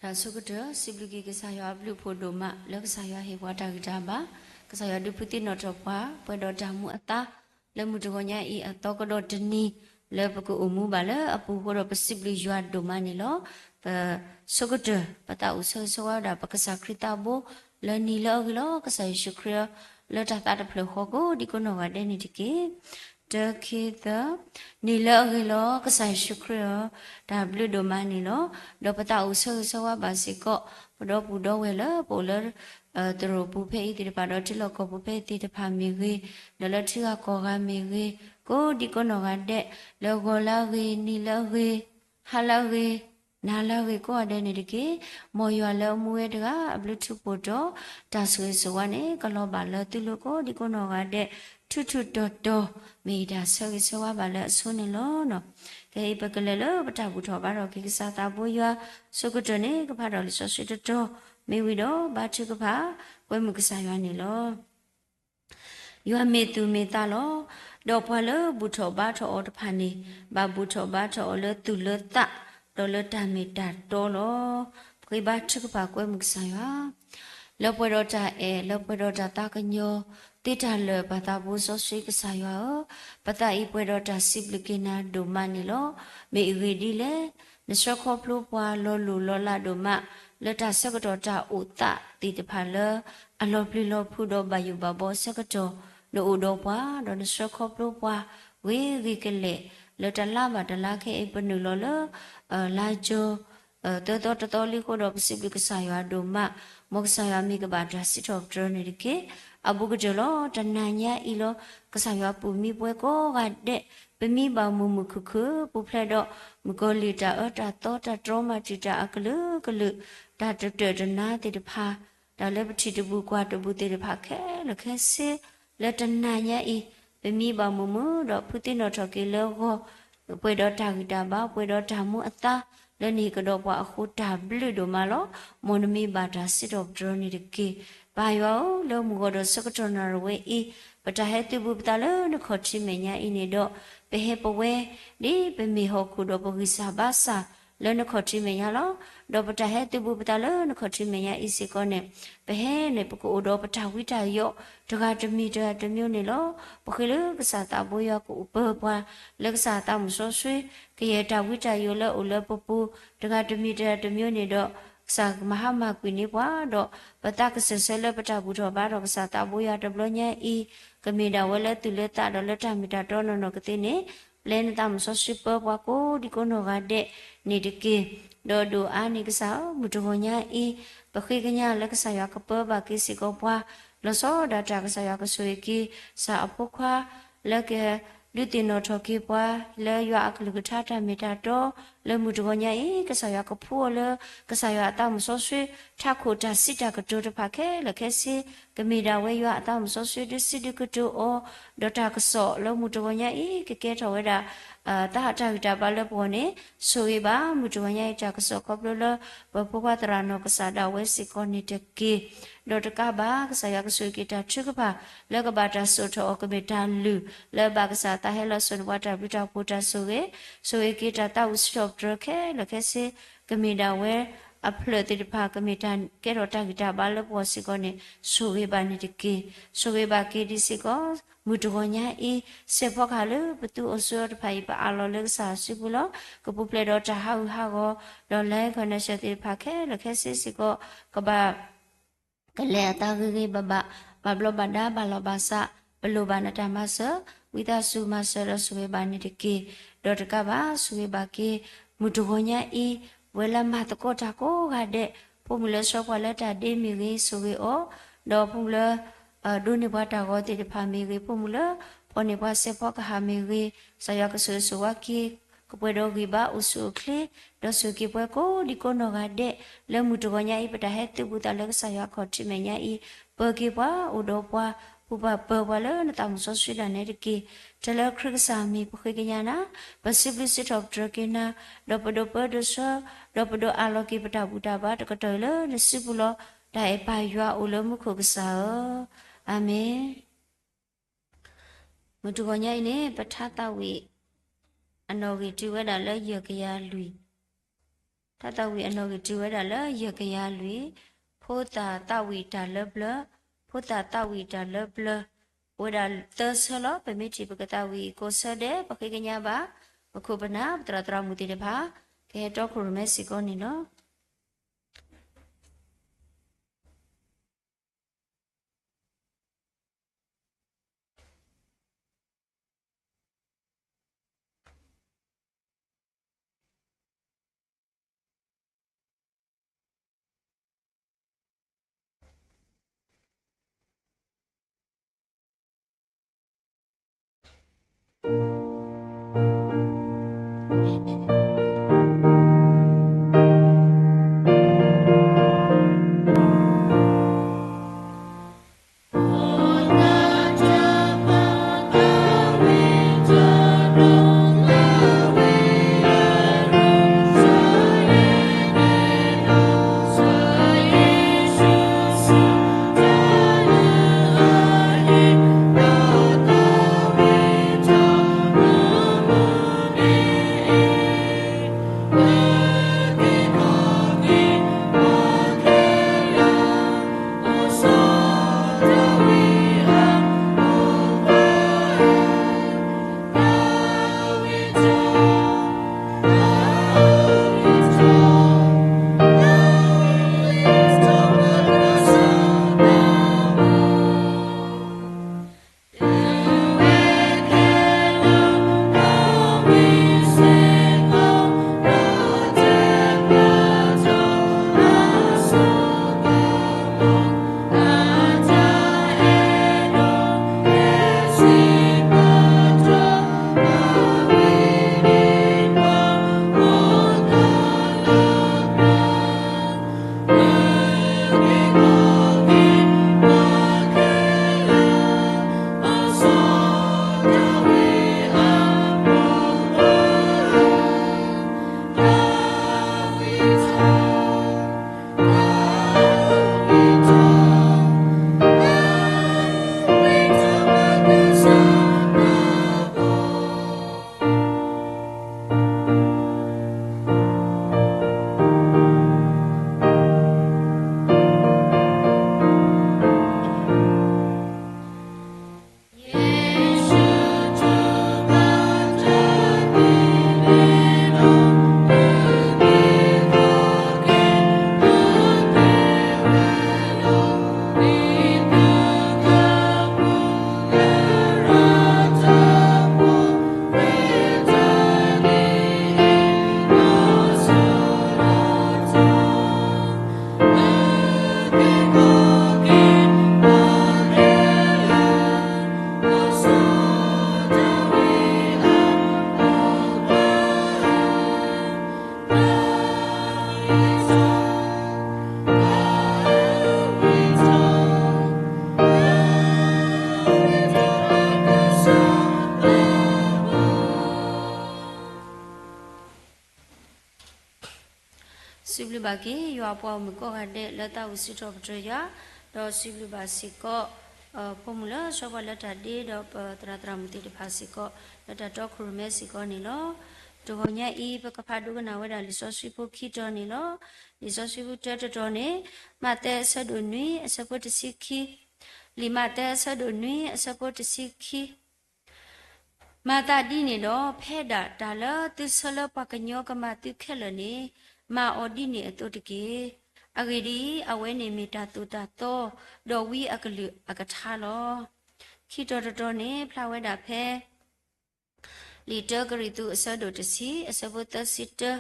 တၢ်ဆိကတၢၢ် စံးဘျုးက့ၤကစၢ်ယွၤအဘျုးအဖှိၣ်ဒိၣ်မး လၢကစၢ်ယွၤဟ့ၣ်ပှၤတၢ်ဂံၢ်တၢ်ဘါ, ကစၢ်ယွၤဒုးဖုသံနီၣ်ထီၣ်ပှၤ ပှဲၤဒီးတၢ်မူအသါ လၢမုၢ်တဂီၤညါအံၤအသီကဒီးတနံၤ လၢပကအိၣ်မူဘၣ်လၢအပူၤအဃိဒီး ပစံးဘျုးယွၤဒိၣ်မးန့ၣ်လီၤ. ပဆိကတၢၢ် ပသးအိၣ်ဆၢဂ့ၤဆၢဝါဝဲဒၣ် ပကစၢ်ခရံာ်သးဘိ လၢနံၤလၢအဂ့ၤလီၤ. ကစၢ်ယ့ၣ်ၡူးခရံာ်ဧၢ, လၢတၢ်သးတဖျၢၣ်ဃီကိးဒံကိးနီၢ်ဂၤဒဲးန့ၣ်တက့ၢ်. တၢ ခံ သၢ, နံၤလၢအဂ့ၤလီၤ ကစၢ်ယ့ၣ်ၡူးခရံာ်ဧၢ, တၢ်ဘျုးဒိၣ်မးန့ၣ်လီၤ. ဒီးပသးအိၣ်ဆၢဂ့ၤဆၢဝါဘၣ်စ့ၢ်ကီး ပဒီပုၢ်ဒီဝဲၢ်လၢပအိၣ်လၢ သရိာ်ပူၤဖဲအံၤသ့ၣ်တဖၣ် ဒီးထံလီၢ်ကီၢ်ပူၤဖဲအံၤသ့ၣ်တဖၣ်မ့ၢ်ဂ့ၤ, ဒီးလၢထံဂၤကီၢ်ဂၤမ့ၢ်ဂ့ၤ, ကိးဒံကိးနီၢ်ဂၤဒဲး, လၢဂီၤလၢအဂ့ၤ, နံၤလၢအဂ့ၤ, ဟါလၢအဂ့ၤ, နၤလၢအဂ့ၤကိးဂၤဒဲးန့ၣ်တက့ၢ်. မ်ယွၤလၢအမူဝဲတဂၤ အဘျုးထူးဖှိၣ်တီၤ တၢ်ဆိၣ်ဂ့ၤဆိၣ်ဝါန့ၣ် ကလီၤဘၣ်လၢသုလိၤကိးဒံကိးနီၢ်ဂၤဒဲး ထူးထူးတီၤတီၤ, မ့ၢ်ယတၢ်ဆၢဂ့ၤဆၢဝါဘၣ်လၢအဆိန့ၣ်လီၤ. ခဲအံၤပကလဲၤလၢပတၢ်ဘူၣ်ထီၣ်ဘါထီၣ်က့ၤကစၢ်သးဘိယွၤ ဆိကတၢၢ်န့ၣ် ကဖးဒီးလံာ်စီဆှံတတီၤ မ့ၢ်ဝံၤဒီး ဘါထုကဖၣ် ကွဲမုာ်ကစၢ်ယွၤန့ၣ်လီၤ. ယွၤမ့ၢ်သူၣ်မ့ၢ်သးလီၤ. ဒီးပှၤလၢဘူၣ်ထီၣ်ဘါထီၣ်အီၤတဖၣ်န့ၣ် ဘၣ်ဘူၣ်ထီၣ်ဘါထီၣ်အီၤလၢသူၣ်လၢသး ဒီးလၢတၢ်မ့ၢ်တၢ်တီလီၤ. ပဃ့ဘါထုကဖၣ်ကွဲမုာ်ကစၢ်ယွၤ လၢပှဲၤဒီးတၢ်အဲၣ် လၢပှဲၤဒီးတၢ်သးကညီၤ သ့တၢ်လၢာ် ပၢ်သးဘိစီဆှံကစၢ်ယွၤဧၢ, ပသးအံၤပှဲၤဒီးတၢ်စံးဘျုးက့ၤနၤဒိၣ်မးန့ၣ်လီၤ. မ့ၢ်အဂ့ၢ်ဒ်လဲၣ်, နဆှၢခီဖျိပှၤလီၤလိၢ်လီၤလးဒိၣ်မး လၢတၢ်ဆၢကတီၢ်တၢ်အိၣ်သးသ့ၣ်တဖၣ်လၢ အလီၤပျံၤလီၤဖုးဒီးဘၣ်ယိၣ်ဘၣ်ဘီအဆၢကတီၢ် နအိၣ်ဒီးပှၤ ဒီးနဆှၢခီဖျိပှၤ ဂ့ၤဂ့ၤကလဲာ် လၢတလါဘၣ်တလါခဲအံၤ ပနုာ်လီၤလၢ လါကၠိ သၢသီတသီလံအဃိဒီး ပစံးဘျုးကစၢ်ယွၤဒိၣ်မး, မ်ကစၢ်ယွၤမ့ၢ်ကဘၣ်တၢ်စံးထီၣ်ပတြၢၤန့ၣ်တက့ၢ်. အဘူးကတၢၢ်လီၤ တနၤညါအံၤလီၤ ကစၢ်ယွၤပူၤမံပဝဲကိးဂၤဒဲး ပမံဘၣ်မုာ်မုာ်ခုၣ်ခုၣ် ပူၤဖျဲးဒီး မုၣ်ကီၤလံၢ်တၢ်အၢတၢ်သီ တၢ်တြီမၤတံာ်တာ်အကလုာ်ကလုာ် တၢ်တတၢၢ်တနါသ့ၣ်တဖၣ် တၢ်လၢပထံၣ်တဘူးကွၢ်တဘူးသ့ၣ်တဖၣ်ခဲလၢာ်ခဲဆ့ လၢတနၤညါအံၤ ပမံဘၣ်မုာ်မုာ်ဒီး ဖုသံနီၣ်ထီၣ်က့ၤလၢဂီၢ် ပှဲၤဒီးတၢ်ဂံၢ်တၢ်ဘါ ပှဲၤဒီးတၢ်မူအသါ လၢနဟ့ၣ်ကဒီးပှၤအဃိ တၢ်ဘျုးဒိၣ်မးလီၤ. မ်နမ့ၢ်ဘၣ်တၢ်စံးထီၣ်ပတြၢၤန့ၣ်တက့ၢ်. ပၢ်ယွၤဧၢ, လၢမုၢ်ဂီၤဒီးဆၢကတီၢ်နၣ်ရံၣ်ဝဲအံၤ ပတၢ်ဟဲသုးဘူးပသးလၢနခီၣ်ထံးမဲာ်ညါအံၤန့ၣ်ဒီး ပဟဲပဝဲ ဒ်ပမ့ၢ်ဟီၣ်ခိၣ်ဒီးပဂံၢ်စၢ်ဘါစၢ်လၢနခီၣ်ထံးမဲာ်ညါလီၤ. ဒီးပတၢ်ဟဲသုးဘူးပသးလၢနခီၣ်ထံးမဲာ်ညါအံၤစ့ၢ်ကီးန့ၣ် ပဟဲန့ၣ် ပကအိၣ်ဒီးပတၢ်ဝံတၢ်ယိး တဂၤတမံၤတဂၤတမံၤန့ၣ်လီၤ. ပဃ့လၢကစၢ်သးဘိယွၤကအိၣ်ပၢၤပှၤ လၢကစၢ်သးမုၢ်စီဆှံ ကယဲၢ်တၢ်ဝံတၢ်ယိးလၢအိၣ်လၢပပူၤ တဂၤတမံၤတဂၤတမံၤန့ၣ်ဒီး ကစၢ်ကမၤဟါမၢ်ကွံာ်န့ၢ်ပှၤဒီး ပသးကစၢၢ်ဆၢလၢပတၢ်ဘူၣ်ထီၣ်ဘါထီၣ်ကစၢ်သးဘိယွၤတဘျီညါအံၤ ကမ့ၢ်ဒၣ်ဝဲလၢသူၣ်လၢသးဒီးလၢတၢ်မ့ၢ်တၢ်တီနီၢ်နီၢ်ကသ့န့ၣ် ပျဲနသးမုၢ်စီဆှံပၢပှၤကိးဒံကိးနီၢ်ဂၤဒဲးန့ၣ်တက့ၢ်. ဒီးဒိၣ်အါန့ၢ်ကစၢ်ဧၢ, မုၢ်တဂီၤညါအံၤ ပဃ့ကညးလၢကစၢ်ယွၤကပၢဘၣ်က့ၤစ့ၢ်ကီးပှၤ လီၤဆီဒၣ်တၢ် ကစၢ်ယွၤကဆိၣ်ဂ့ၤက့ၤ ကစၢ်အဖိခွါ လၢကဒုးသ့ၣ်နီၣ်ထီၣ်က့ၤပှၤ လၢယွၤအကလုၢ်ကထါတၢ်မ့ၢ်တၢ်တီ လၢမုၢ်တဂီၤညါအံၤ ကစၢ်ယွၤကဖှူအီၤလၢ ကစၢ်ယွၤအသးမုၢ်စီဆှံ ထးခိၣ်တၢ်စံးတၢ်ကတိၤတဖၣ်ခဲလၢာ်ခဲဆ့ ကမ့ၢ်ဒၣ်ဝဲယွၤအသးမုၢ်စီဆှံ ဒုးစံးဒုးကတိၤအီၤ ဒီးတၢ်ကစီၣ်လၢမုၢ်တဂီၤညါအံၤ ကကဲထီၣ်ဝဲဒၣ် တၢ်ဟးတၢ်ဂံၢ်တၢ်ဘါလၢပဂီၢ်န့ၣ် ဆိၣ်ဂ့ၤဘၣ် မုၢ်တဂီၤညါအံၤ တၢ်ကစီၣ်ခီဖျိလၢ ပဖိခွါသရၣ်နီၢ်ကစၢ်ဒၣ်ဝဲစ့ၢ်ကီးန့ၣ်တက့ၢ်. ဒီးတကးဘၣ် ကစၢ်ယွၤကဆိၣ်ဂ့ၤက့ၤတၢ်ထုကဖၣ် လၢကဘၣ်တၢ်စိာ်ထီၣ်အီၤ ကမ့ၢ်တၢ်လုၢ် လၢဘၣ်ကစၢ်သးဟဲလီၤစိာ်န့ၢ်ပှၤတၢ်ဘျုးတၢ်ဖှိၣ်တၢ်ဆိၣ်ဂ့ၤ, ဆိၣ်ဂ့ၤက့ၤတၢ်သးဝံစံးထီၣ်ပတြၢၤခဲလၢာ်ခဲဆ့ ကမ့ၢ်ဒၣ်ဝဲ အဖျၢၣ်သ့ၣ်တဖၣ် ကမ့ၢ်တၢ်ကဲထီၣ်တၢ်ဂံၢ်တၢ်ဘါလၢပဂီၢ်စ့ၢ်ကီးန့ၣ် ဆိၣ်ဂ့ၤဘၣ်န့ၣ်တက့ၢ်. ဆိၣ်ဂ့ၤဘၣ်က့ၤဒံးစ့ၢ်ကီး မုၢ်တဂီၤညါအံၤ စဲးဖီကဟၣ်လၢပသူအီၤဆူအီၤတဖၣ်အံၤ ပအးလီၤလၢကစၢ်စုပူၤလီၤ. ကပူၤဖျဲးဒီးတၢ်ဟးဂူာ်ဟးဂီၤ ဒီး land connection သ့ၣ်တဖၣ်ခဲလၢာ်ခဲဆ့စ့ၢ်ကီး ကဘၣ် ကလဲၤအသးဂ့ၤဂ့ၤဘၣ်ဘၣ်, ဘၣ်ဘျီးဘၣ်ဒါ ဘၣ်လီၤဘၣ်စး, ပလိၣ်ဘၣ်နတၢ်မၤစၢၤ, ဝံသးစူၤမၤစၢၤဒီးဆိၣ်ဂ့ၤဘၣ်န့ၣ်တက့ၢ်. ဒီးတကးဘၣ် ဆိၣ်ဂ့ၤဘၣ်က့ၤ မုၢ်တဂီၤညါအံၤ ပဝဲလၢမၤသကိးတၢ်ကိးဂၤဒဲး, ဖိမုၣ်လၢဆှၢပှၤလၢတၢ်ဒ့မ့ၢ်ဂ့ၤ ဆိၣ်ဂ့ၤအီၤ, ဒီးဖိမုၣ်လၢ ဒိးန့ၢ်ပှၤတၢ်ဂီၤသ့ၣ်တဖၣ်မ့ၢ်ဂ့ၤ, ဖိမုၣ်လၢ ဖီၣ်န့ၢ်ပှၤစဲးဖီကဟၣ်မ့ၢ်ဂ့ၤ, ကစၢ်ယွၤကဆိၣ်ဂ့ၤဆိၣ်ဝါက့ၤ ကပှဲၤဒီးဂံၢ်ဘါအိၣ်ဆူၣ်အိၣ်ချ့, ဒီးဆိၣ်ဂ့ၤက့ၤပှၤကိးဒံကိးနီၢ်ဂၤဒဲး, လၢမုၢ်တဂီၤညါအံၤ ပတၢ်ဟဲသုးဘူးသးလၢကစၢ်ယွၤခီၣ်ထံးမဲာ်ညါအံၤ, ပၢၤက့ၤပှၤအိၣ်ဒီးပှၤ, ပူၤပာ်ပၢၤပှၤလၢနသးမုၢ်စီဆှံဒၣ်နဲတက့ၢ်. ထဲလၢခရံာ်ကစၢ်မံၤပဃ့ကညးနၤ, ပစံးဘျုးစံးထီၣ်ပတြၢၤက့ၤနၤ, ဒီးပဒိးပၢဒိးဆှၢ, ဒီးပဒိးအးလီၤက့ၤပတၢ်ဘူၣ်တၢ်ဘါတကတီၢ်အံၤလၢနစုပူၤလီၤ. တၢ်အဲၣ်ပၢ်ယွၤအိၣ်လၢမူခိၣ်ကစၢ်ဧၢ, အၤမ့ၣ်. မုၢ်တဂီၤညါအံၤန့ၣ် ပထါသးဝံၣ် အနီၣ်ဂံၢ်တုၤဝဲဒၣ်လၢယဲၢ်ကယၤလွံၢ်, တၢ်သးဝံၣ်အနီၣ်ဂံၢ်တုၤဝဲဒၣ်လၢယဲၢ်ကယၤလွံၢ်, ဖိသၣ်သးဝံၣ်တၢ်လၢပျၢၤ, ဖိသၣ်သးဝံၣ်တၢ်လၢပျၢၤ, အိၣ်ဝဲဒၣ်သၢဆၢလီၤ. ပမ့ၢ်ထံၣ်ပကသးဝံၣ်ကိးဆၢဒဲး ပဃ့ကညးဘၣ် ပခိၣ်ပနၢ် ပသရၣ်သရၣ်မုၣ်သ့ၣ်တဖၣ် ကဟဲတီခိၣ်ရိၣ်မဲစ့ၢ်ကီးန့ၣ်လီၤ.စံးဘျုးဘၣ်က့ၤ ယွၤအပှၤဂီၢ်မုၢ်ကိးဂၤဒဲး လၢသးဝံၣ်စံးထီၣ်ပတြၢၤယွၤ, ဒီးစံးဘျုးဘၣ်စ့ၢ်ကီး ဖိမုၣ်လၢဆှၢပှၤလၢတၢ်ဒ့ ဒီးပသရၣ်သရၣ်မုၣ်သ့ၣ်တဖၣ်စ့ၢ်ကီး လၢတၢ်တီခိၣ်ရိၣ်မဲစ့ၢ်ကီးန့ၣ်လီၤ. တဂီၤညါအံၤ ပကဖးဒိကနၣ်ဝဲဒၣ်လံာ်စီဆှံဖိခံတီၤန့ၣ်လီၤ. လံာ်စီဆှံဖိတၢတတီၤန့ၣ် မးသဲအဆၢဒိၣ်နွံ အဆၢဖိတဆံခံ, လံာ်မးသဲအဆၢဒိၣ်နွံ အဆၢဖိတဆံခံ မၤသးဒ်န့ၣ်ဒီး ဖဲဒၣ်တၢ်လၢသုဆၢလၢပှၤကညီကမၤသုခဲလၢာ်န့ၣ် မၤအီၤဒ်န့ၣ်အသိးတက့ၢ်. အဂ့ၢ်ဒ်အံၤ, အဝဲန့ၣ်မ့ၢ်တၢ်သိၣ်တၢ်သီ ဒီးဝံအကလုၢ်အကထါလီၤ. ခံတီၤတတီၤန့ၣ် ဖျါဝဲဒၣ်ဖဲ လံာ်တၢကရံၣ်သူးအဆၢဒိၣ်တဆံ အဆၢဖိသၢဆံတၢ,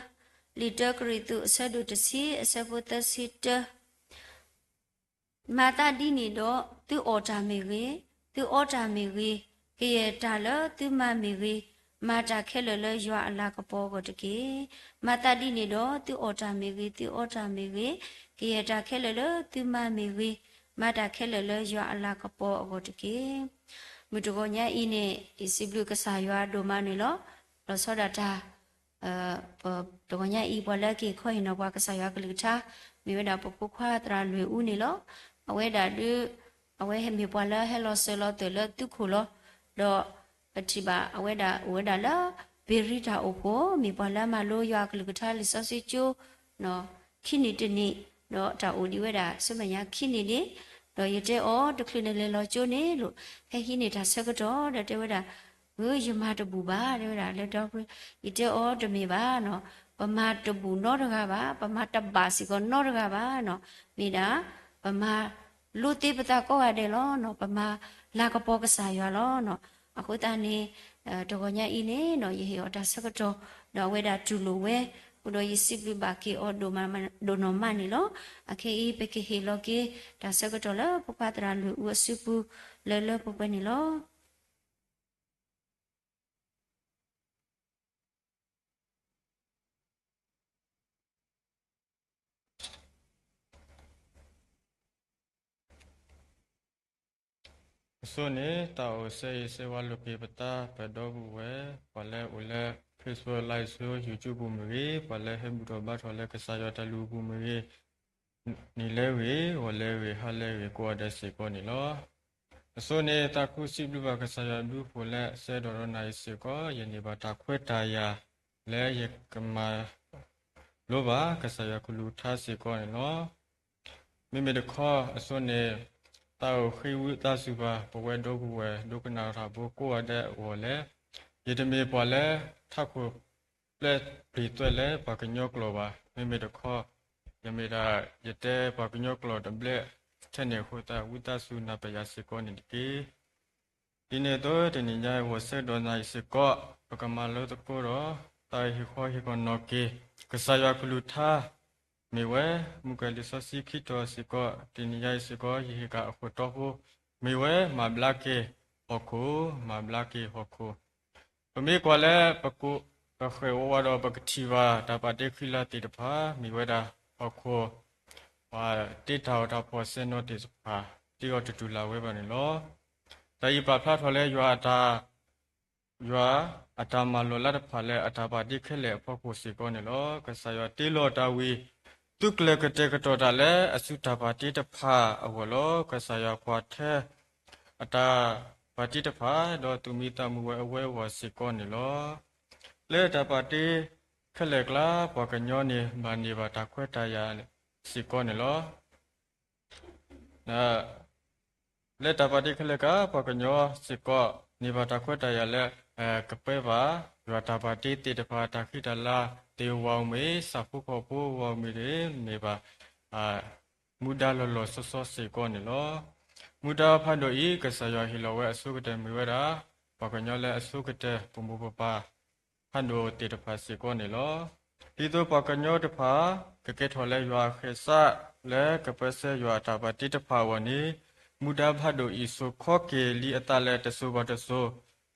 လံာ်တၢကရံၣ်သူးအဆၢဒိၣ်တဆံ အဆၢဖိသၢဆံတၢ မၤသးဒ်န့ၣ်ဒီး သုအီၣ်တၢ်မ့ၢ်ဂ့ၤ, သုအီတၢ်မ့ၢ်ဂ့ၤ, ကယဲၢ်တၢ်လၢသုမၤမ့ၢ်ဂ့ၤ, မၤတၢ်ခဲလၢာ်လၢယွၤအလၤကပီၤအဂီၢ်တက့ၢ်. မၤသးဒ်န့ၣ်ဒီး သုအီၣ်တၢ်မ့ၢ်ဂ့ၤ, သုအီတၢ်မ့ၢ်ဂ့ၤ, ကယဲၢ်တၢ်ခဲလၢာ်လၢသုမၤမ့ၢ်ဂ့ၤ, မၤတၢ်ခဲလၢာ်လၢယွၤအလၤကပီၤအဂီၢ်တက့ၢ်. မုၢ်တဂီၤညါအံၤန့ၣ် ယစံးဘျုးကစၢ်ယွၤဒိၣ်မးန့ၣ်လီၤ. လီၤဆီဒၣ်တၢ် တဂီၤညါအံၤ ပှၤလၢက့ၤခီဟ့ၣ်နီၤပှၤကစၢ်ယွၤကလုၢ်ကထါ မ့ၢ်ဝဲဒၣ်ပဖိခွါသရၣ်လွဲၢ်အူန့ၣ်လီၤ. အဝဲဒၣ်ဒုး အဝဲမ့ၢ်ပှၤလၢဟဲလီၤစၢၤလီၤသွဲၣ်လၢသုးခိၣ်လီၤ. ဒီးပထံၣ်ဘၣ်အဝဲဒၣ်အိၣ်ဝဲဒၣ်လၢ ဘ့ၤရံတၢ်အိၣ်ဖှိၣ် မ့ၢ်ပှၤလၢမၤလိယွၤကလုၢ်ကထါလံာ်စီဆှံကၠိ ခံနံၣ်တနံၣ်, ဒီးတၢ်အိၣ်ဒံးဝဲဒၣ်ဆူမဲာ်ညါခံနံၣ်န့ၣ်, ဒီးယတဲအီၤ တချုးနလဲၤလီၤကၠိန့ၣ် လိၣ်ဟဲဟံးန့ၢ်တၢ်ဆၢကတီၢ် ဒီးတဲဝဲဒၣ်, ဧၢ ယမၤတဘူၣ်ဘၣ် တဲဝဲဒၣ်လၢဒီပုၢ်ဝဲၢ်, ယတဲအီၤတမ့ၢ်ဘၣ်နီၤ, ပမၤတဘူၣ်နီတဂၤဘၣ်, ပမၤတဘၣ်စ့ၢ်ကီးနီတဂၤဘၣ်နီၤ, မ့ၢ်ဒၣ် ပမၤ လိသ့ပသးကိးဂၤဒဲးလီၤနီၤ, ပမၤလၤကပီၤကစၢ်ယွၤလီၤနီၤ. အဃိသတးန့ၣ် တဂီၤညါအံၤန့ၣ်နီၤ ယဟ့ၣ်အီၤတၢ်ဆၢကတီၢ် ဒီးအဝဲဒၣ်တူၢ်လိာ်ဝဲ, အဃိဒီးယစံးဘျုးဘၣ်က့ၤအီၤဒိၣ်မးဒိၣ်နီၢ်မးန့ၣ်လီၤ. အခဲအံၤ ပကဟ့ၣ်လီၤက့ၤတၢ်ဆၢကတီၢ်လၢဖိခွါသရၣ်လွံၢ်အူအစုပူၤ လၢလၢပှဲၤပှဲၤန့ၣ်လီၤ. အဆိန့ၣ် တၢ်အိၣ်ဆၢဂ့ၤဆၢဝါလိာ်က့ၤပသး ပဒီပုၢ်ဝဲၢ် ပှၤလၢအိၣ်လၢ Facebook Live ဆူ YouTube ပူၤမ့ၢ်ဂ့ၤ, ပှၤလၢဟဲဘူၣ်ထီၣ်ဘါထီၣ်လၢကစၢ်ယွၤတၢ်လုၢ်ပူၤမ့ၢ်ဂ့ၤ, နံၤလၢဂ့ၤ, ဂီၤလၢဂ့ၤ, ဟါလၢဂ့ၤ ကိးဂၤဒဲးစ့ၢ်ကီးန့ၣ်လီၤ. အဆိန့ၣ် သးခုစံးဘျုးဘၣ်ကစၢ်ယွၤဘျုးဖှိၣ်လၢ ဆှၢဒီးဒီးနၤအံၤစ့ၢ်ကီး ယန့ၢ်ဘၣ်တၢ်ခွဲးတၢ်ယာ် လၢယကမၤလိဘၣ်ကစၢ်ယွၤကလုၢ်ကထါစ့ၢ်ကီးန့ၣ်လီၤ. မ့မ့ၢ်တခီအဆိန့ၣ် သးအိၣ်ဃ့ဝံသးစူၤဘၣ် ပဝဲဒီပုၢ်ဝဲၢ် ဒိကနၣ်တၢ်ဖိကိးဂၤဒဲးအဂီၢ်လၢ ယတမ့ၢ်ပှၤလၢ ထးခိၣ်ပျဲပျံၤသွဲၣ်လၢပှၤကညီကျိာ်ဘၣ်. မ့မ့ၢ်တခီ ယမ့ၢ်ဒၣ် ယတဲပှၤကညီကျိာ်တဘျဲၣ်ထဲန့ၣ်အဃိသတး ဝံသးစူၤနၢ်ပၢၢ်ယၤစ့ၢ်ကီးန့ၣ်တက့ၢ်. ဒ်န့ၣ်အသိး တနံၤညါ ဂီၤဆၢကတီၢ်နၤအံၤစ့ၢ်ကီး ပကမၤလိသကိးဒီး သးဟ့ၣ်ဃီဟ့ၣ်ကီးနီၢ်က့ၤ ကစၢ်ယွၤကလုၢ်ကထါ မ့ၢ်ဝဲ မုၢ်ကၢၢ်လံာ်စီဆှံခံတီၤစ့ၢ်ကီး တနံၤညါအံၤစ့ၢ်ကီး ယဟ့ၣ်က့ၤအခိၣ်တီဖိ မ့ၢ်ဝဲ မၤဘျါက့ၤဟီၣ်ခိၣ်, မၤဘျါက့ၤဟီၣ်ခိၣ်. ပမ့ၢ်ကွၢ်လၢပကိး ပဃဲၣ်ဝါဝါဒီး ပကထံၣ်ဘၣ် တၢ်ပာ်တ့ခံလါသ့ၣ်တဖၣ် မ့ၢ်ဝဲဒၣ် ဟီၣ်ခိၣ် ပှၤတ့တၢ်အီၣ်တၢ်ဖှီၣ်စဲနီၤသ့ၣ်တဖၣ် တ့အီၤတတူၢ်လၢ်ဝဲဘၣ်န့ၣ်လီၤ. တၢ်အံၤပာ်ဖျါထီၣ်လၢယွၤအတၢ် ယွၤအတၢ်မၤလီၤလးတဖၣ်လၢအတၢ်ပာ်တ့ခဲလၢာ်အဖီခိၣ်စ့ၢ်ကီးန့ၣ်လီၤ. ကစၢ်ယွၤတ့လီၤတၢ်ဝံၤ သုးကျၢၤကတဲာ်ကတီၤတၢ်လၢအစုတၢ်ပာ်တ့တဖၣ်အဂီၢ်လီၤ. ကစၢ်ယွၤကွၢ်ထွဲအတၢ်ပာ်တ့တဖၣ် ဒီးသူၣ်မံသးမုာ်ဝဲအဝဲအဂီၢ်စ့ၢ်ကီးန့ၣ်လီၤ. လၢတၢ်ပာ်တ့ခဲလၢာ်အကျါ ပှၤကညီန့ၣ် ဘၣ်န့ၢ်ဘၣ်တၢ်ခွဲးတၢ်ယာ်စ့ၢ်ကီးန့ၣ်လီၤ. လၢတၢ်ပာ်တ့ခဲလၢာ်အကျါ ပှၤကညီစ့ၢ်ကီး န့ၢ်ဘၣ်တၢ်ခွဲးတၢ်ယာ်လၢ ကပၢဘၣ် ယွၤတၢ်ပာ်တ့သ့ၣ်တဖၣ် တၢ်ဃံတၢ်လၤသ့ၣ်ဧိၤမ့ၢ် ဆၣ်ဖိကီၢ်ဖိဧိၤမ့ၢ်န့ၣ် န့ၢ်ဘၣ် မူဒါလီၤလီၤဆီဆီစ့ၢ်ကီးန့ၣ်လီၤ. မူဒါဖးဒိၣ်အံၤ ကစၢ်ယွၤဟ့ၣ်လီၤဝဲအဆိကတၢၢ်မ့ၢ်ဝဲဒၣ် ပှၤကညီလၢအဆိကတၢၢ် ပမိၢ်ပပၢ် ဖးဒိၣ်သ့ၣ်တဖၣ်စ့ၢ်ကီးန့ၣ်လီၤ. ဒ်သိးပှၤကညီတဖၣ် ကကဲထီၣ်လၢယွၤအဃဲးစး လၢကပၢဆှၢယွၤအတၢ်ပာ်တ့တဖၣ်အဂီၢ်န့ၣ် မူဒါဖးဒိၣ်အံၤ ဆိးခီက့ၤလံအသးလၢတစိၤဘၣ်တစိၤ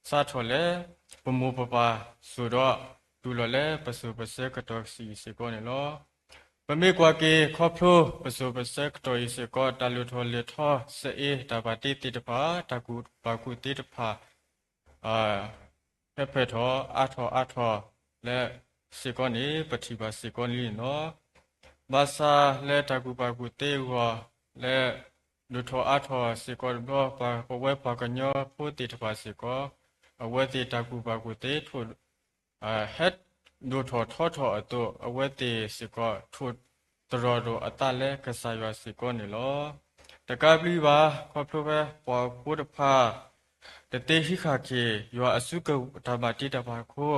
စးထီၣ်လၢ ပမိၢ်ပပၢ်စိၤဒီး တုၤလီၤလၢပစိၤပဆၢကတီၢ်စံးစ့ၢ်ကီးန့ၣ်လီၤ. ပမ့ၢ်ကွၢ်က့ၤခီဖျိ ပစိၤပဆၢကတီၢ်အံၤစ့ၢ်ကီး တၢ်လုၢ်ထီၣ်လဲၤထီၣ် စ့အ့ တၢ်ပာ်တ့သ့ၣ်တဖၣ် တၢ်ကူၣ်ဘၣ်ကူၣ်သ့တဖၣ် ဟဲဖဲးထီၣ်အါထီၣ်အါထီၣ်လၢစ့ၢ်ကီးန့ၣ် ပထံၣ်ဘၣ်စ့ၢ်ကီးလံန့ၣ်လီၤ. ဘၣ်ဆၣ်လၢတၢ်ကူၣ်ဘၣ်ကူၣ်သ့အဂီၢ် လၢလုၢ်ထီၣ်အါထီၣ်စ့ၢ်ကီးတဘျီ ပဝဲပှၤကညီဖိသ့ၣ်တဖၣ်စ့ၢ်ကီး အဝဲသ့ၣ်တၢ်ကူၣ်ဘၣ်ကူၣ်သ့ထိၣ် ဟဲဒိၣ်ထီၣ်ထီထီၣ်အသိး အဝဲသ့ၣ်စ့ၢ်ကီး ထိၣ်သတြီၤဒီးအသးလၢကစၢ်ယွၤစ့ၢ်ကီးန့ၣ်လီၤ. တကးဘျုးဘၣ် ခီဖျိဖဲပှၤဖိတဖၣ် တသ့ဟံးဃာ်က့ၤ ယွၤအစုကဝဲၤတၢ်ဘၣ်တ့တဖၣ်အဃိ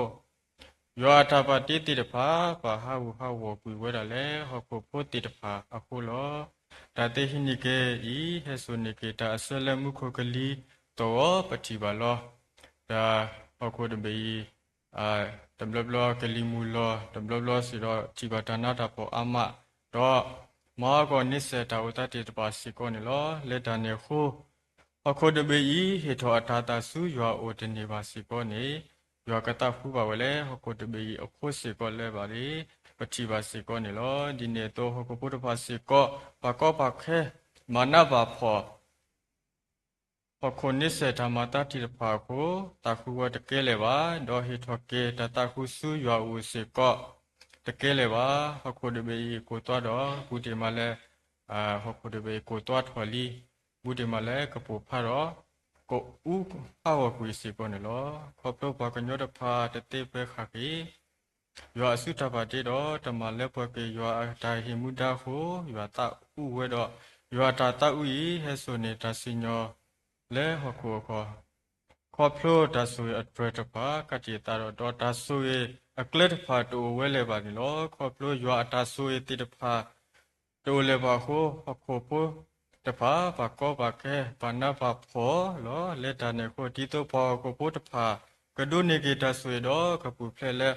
ယွၤအတၢ်ဘၣ်တ့သ့ၣ်တဖၣ် ပာ်ဟးဂူာ်ဟးဂီၤကွံာ်ဝဲဒၣ်လၢဟီၣ်ခိၣ်ဖိသ့ၣ်တဖၣ်အဃိလီၤ. တၢ်သ့ဟံးန့ၢ်က့ၤအံၤ ဟဲစိာ်န့ၢ်က့ၤတၢ်အဆၢလၢမူခိၣ်ကလံၤသဝီပထံၣ်ဘၣ်လီၤ. တၢ်ဟီၣ်ခိၣ်တဘ့ၣ်အံၤ တဘျီဘျီကလံၤမုၢ်လီၤ တဘျီဘျီစ့ၢ်ဒီးထံၣ်ဘၣ်တၢ်နးတၢ်ဖှီၣ်အါမး ဒီး မၤဟးဂီၤန့ဆၢၣ်တၢ်အိၣ်သးသ့ၣ်တဖၣ်စ့ၢ်ကီးန့ၣ်လီၤ. လၢတၢ်န့ၣ်အဃိ ဟီၣ်ခိၣ်တဘ့ၣ်အံၤ ဟ့ၣ်ထီၣ်အတၤသၣ်ဆူယွၤအအိၣ်တန့ၢ်ဘၣ်စ့ၢ်ကီးန့ၣ် ယွၤကသးဃုဘၣ်ဝဲလၢဟီၣ်ခိၣ်တဘ့ၣ်အံၤအဃိစ့ၢ်ကီးလၢၤဘၣ်န့ၣ် ပထံၣ်ဘၣ်စ့ၢ်ကီးန့ၣ်လီၤ. ဒ်န့ၣ်အသိး ဟီၣ်ခိၣ်ဖိတဖၣ်စ့ၢ်ကီး ပာ်ကီပာ်ခဲ မၤနးဘၣ်ဖှီၣ် ဟီၣ်ခိၣ်န့ဆၢၣ်တၢ်မၤသးသ့ၣ်တဖၣ်အဃိ သးဃုဝဲတကဲလၢၤဘၣ်, ဒီးဟ့ၣ်ထီၣ်က့ၤတၢ်သးဃုဆူယွၤအအိၣ်စ့ၢ်ကီး တကဲလၢၤဘၣ်. ဟီၣ်ခိၣ်တဘ့ၣ်အံၤကိၢ်သွါဒီး ဘူးတ့ၢ်မးလၢ ဟီၣ်ခိၣ်တဘ့ၣ်အံၤကိၢ်သွါထီၣ်လံ, ဘူးတ့ၢ်မးလၢကပိာ်ဖးဒီး ကအူဟးဂီၤကွံာ်စ့ၢ်ကီးန့ၣ်လီၤ. ခီဖျိပှၤကညီတဖၣ်တသ့ပၢၤဃာ်က့ၤ ယွၤအစုတၢ်ပာ်တ့ဒီး တမၤလၢပှဲၤက့ၤယွၤအတၢ်ဟ့ၣ်မူဒါအဃိ, ယွၤသးအုးဝဲဒီး ယွၤအတၢ်သးအုးအံၤ ဟဲစိာ်န့ၢ်တၢ်စံၣ်ညီၣ်လၢဟီၣ်ခိၣ်အဂီၢ်, ခီဖျိတၢ်ဆိၣ်ဂ့ၤအတြဲၤတဖၣ် ကးတံာ်အသးဒီး ဒီးတၢ်ဆိၣ်ဂ့ၤအကျဲတဖၣ်တအိၣ်ဝဲလၢၤဘၣ်န့ၣ်လီၤ. ခီဖျိယွၤအတၢ်ဆိၣ်ဂ့ၤသ့ၣ်တဖၣ် တအိၣ်လၢၤဘၣ်အဃိ, ဟီၣ်ခိၣ်ဖိတဖၣ် ဘၣ်ကီဘၣ်ခဲ ဘၣ်နးဘၣ်ဖှီၣ်လီၤ. လၢတၢ်န့ၣ်အဃိ, ဒ်သိးပှၤဟီၣ်ခိၣ်ဖိတဖၣ် ကဒိးန့ၢ်က့ၤတၢ်ဆိၣ်ဂ့ၤဒီး ကပူၤဖျဲးလၢ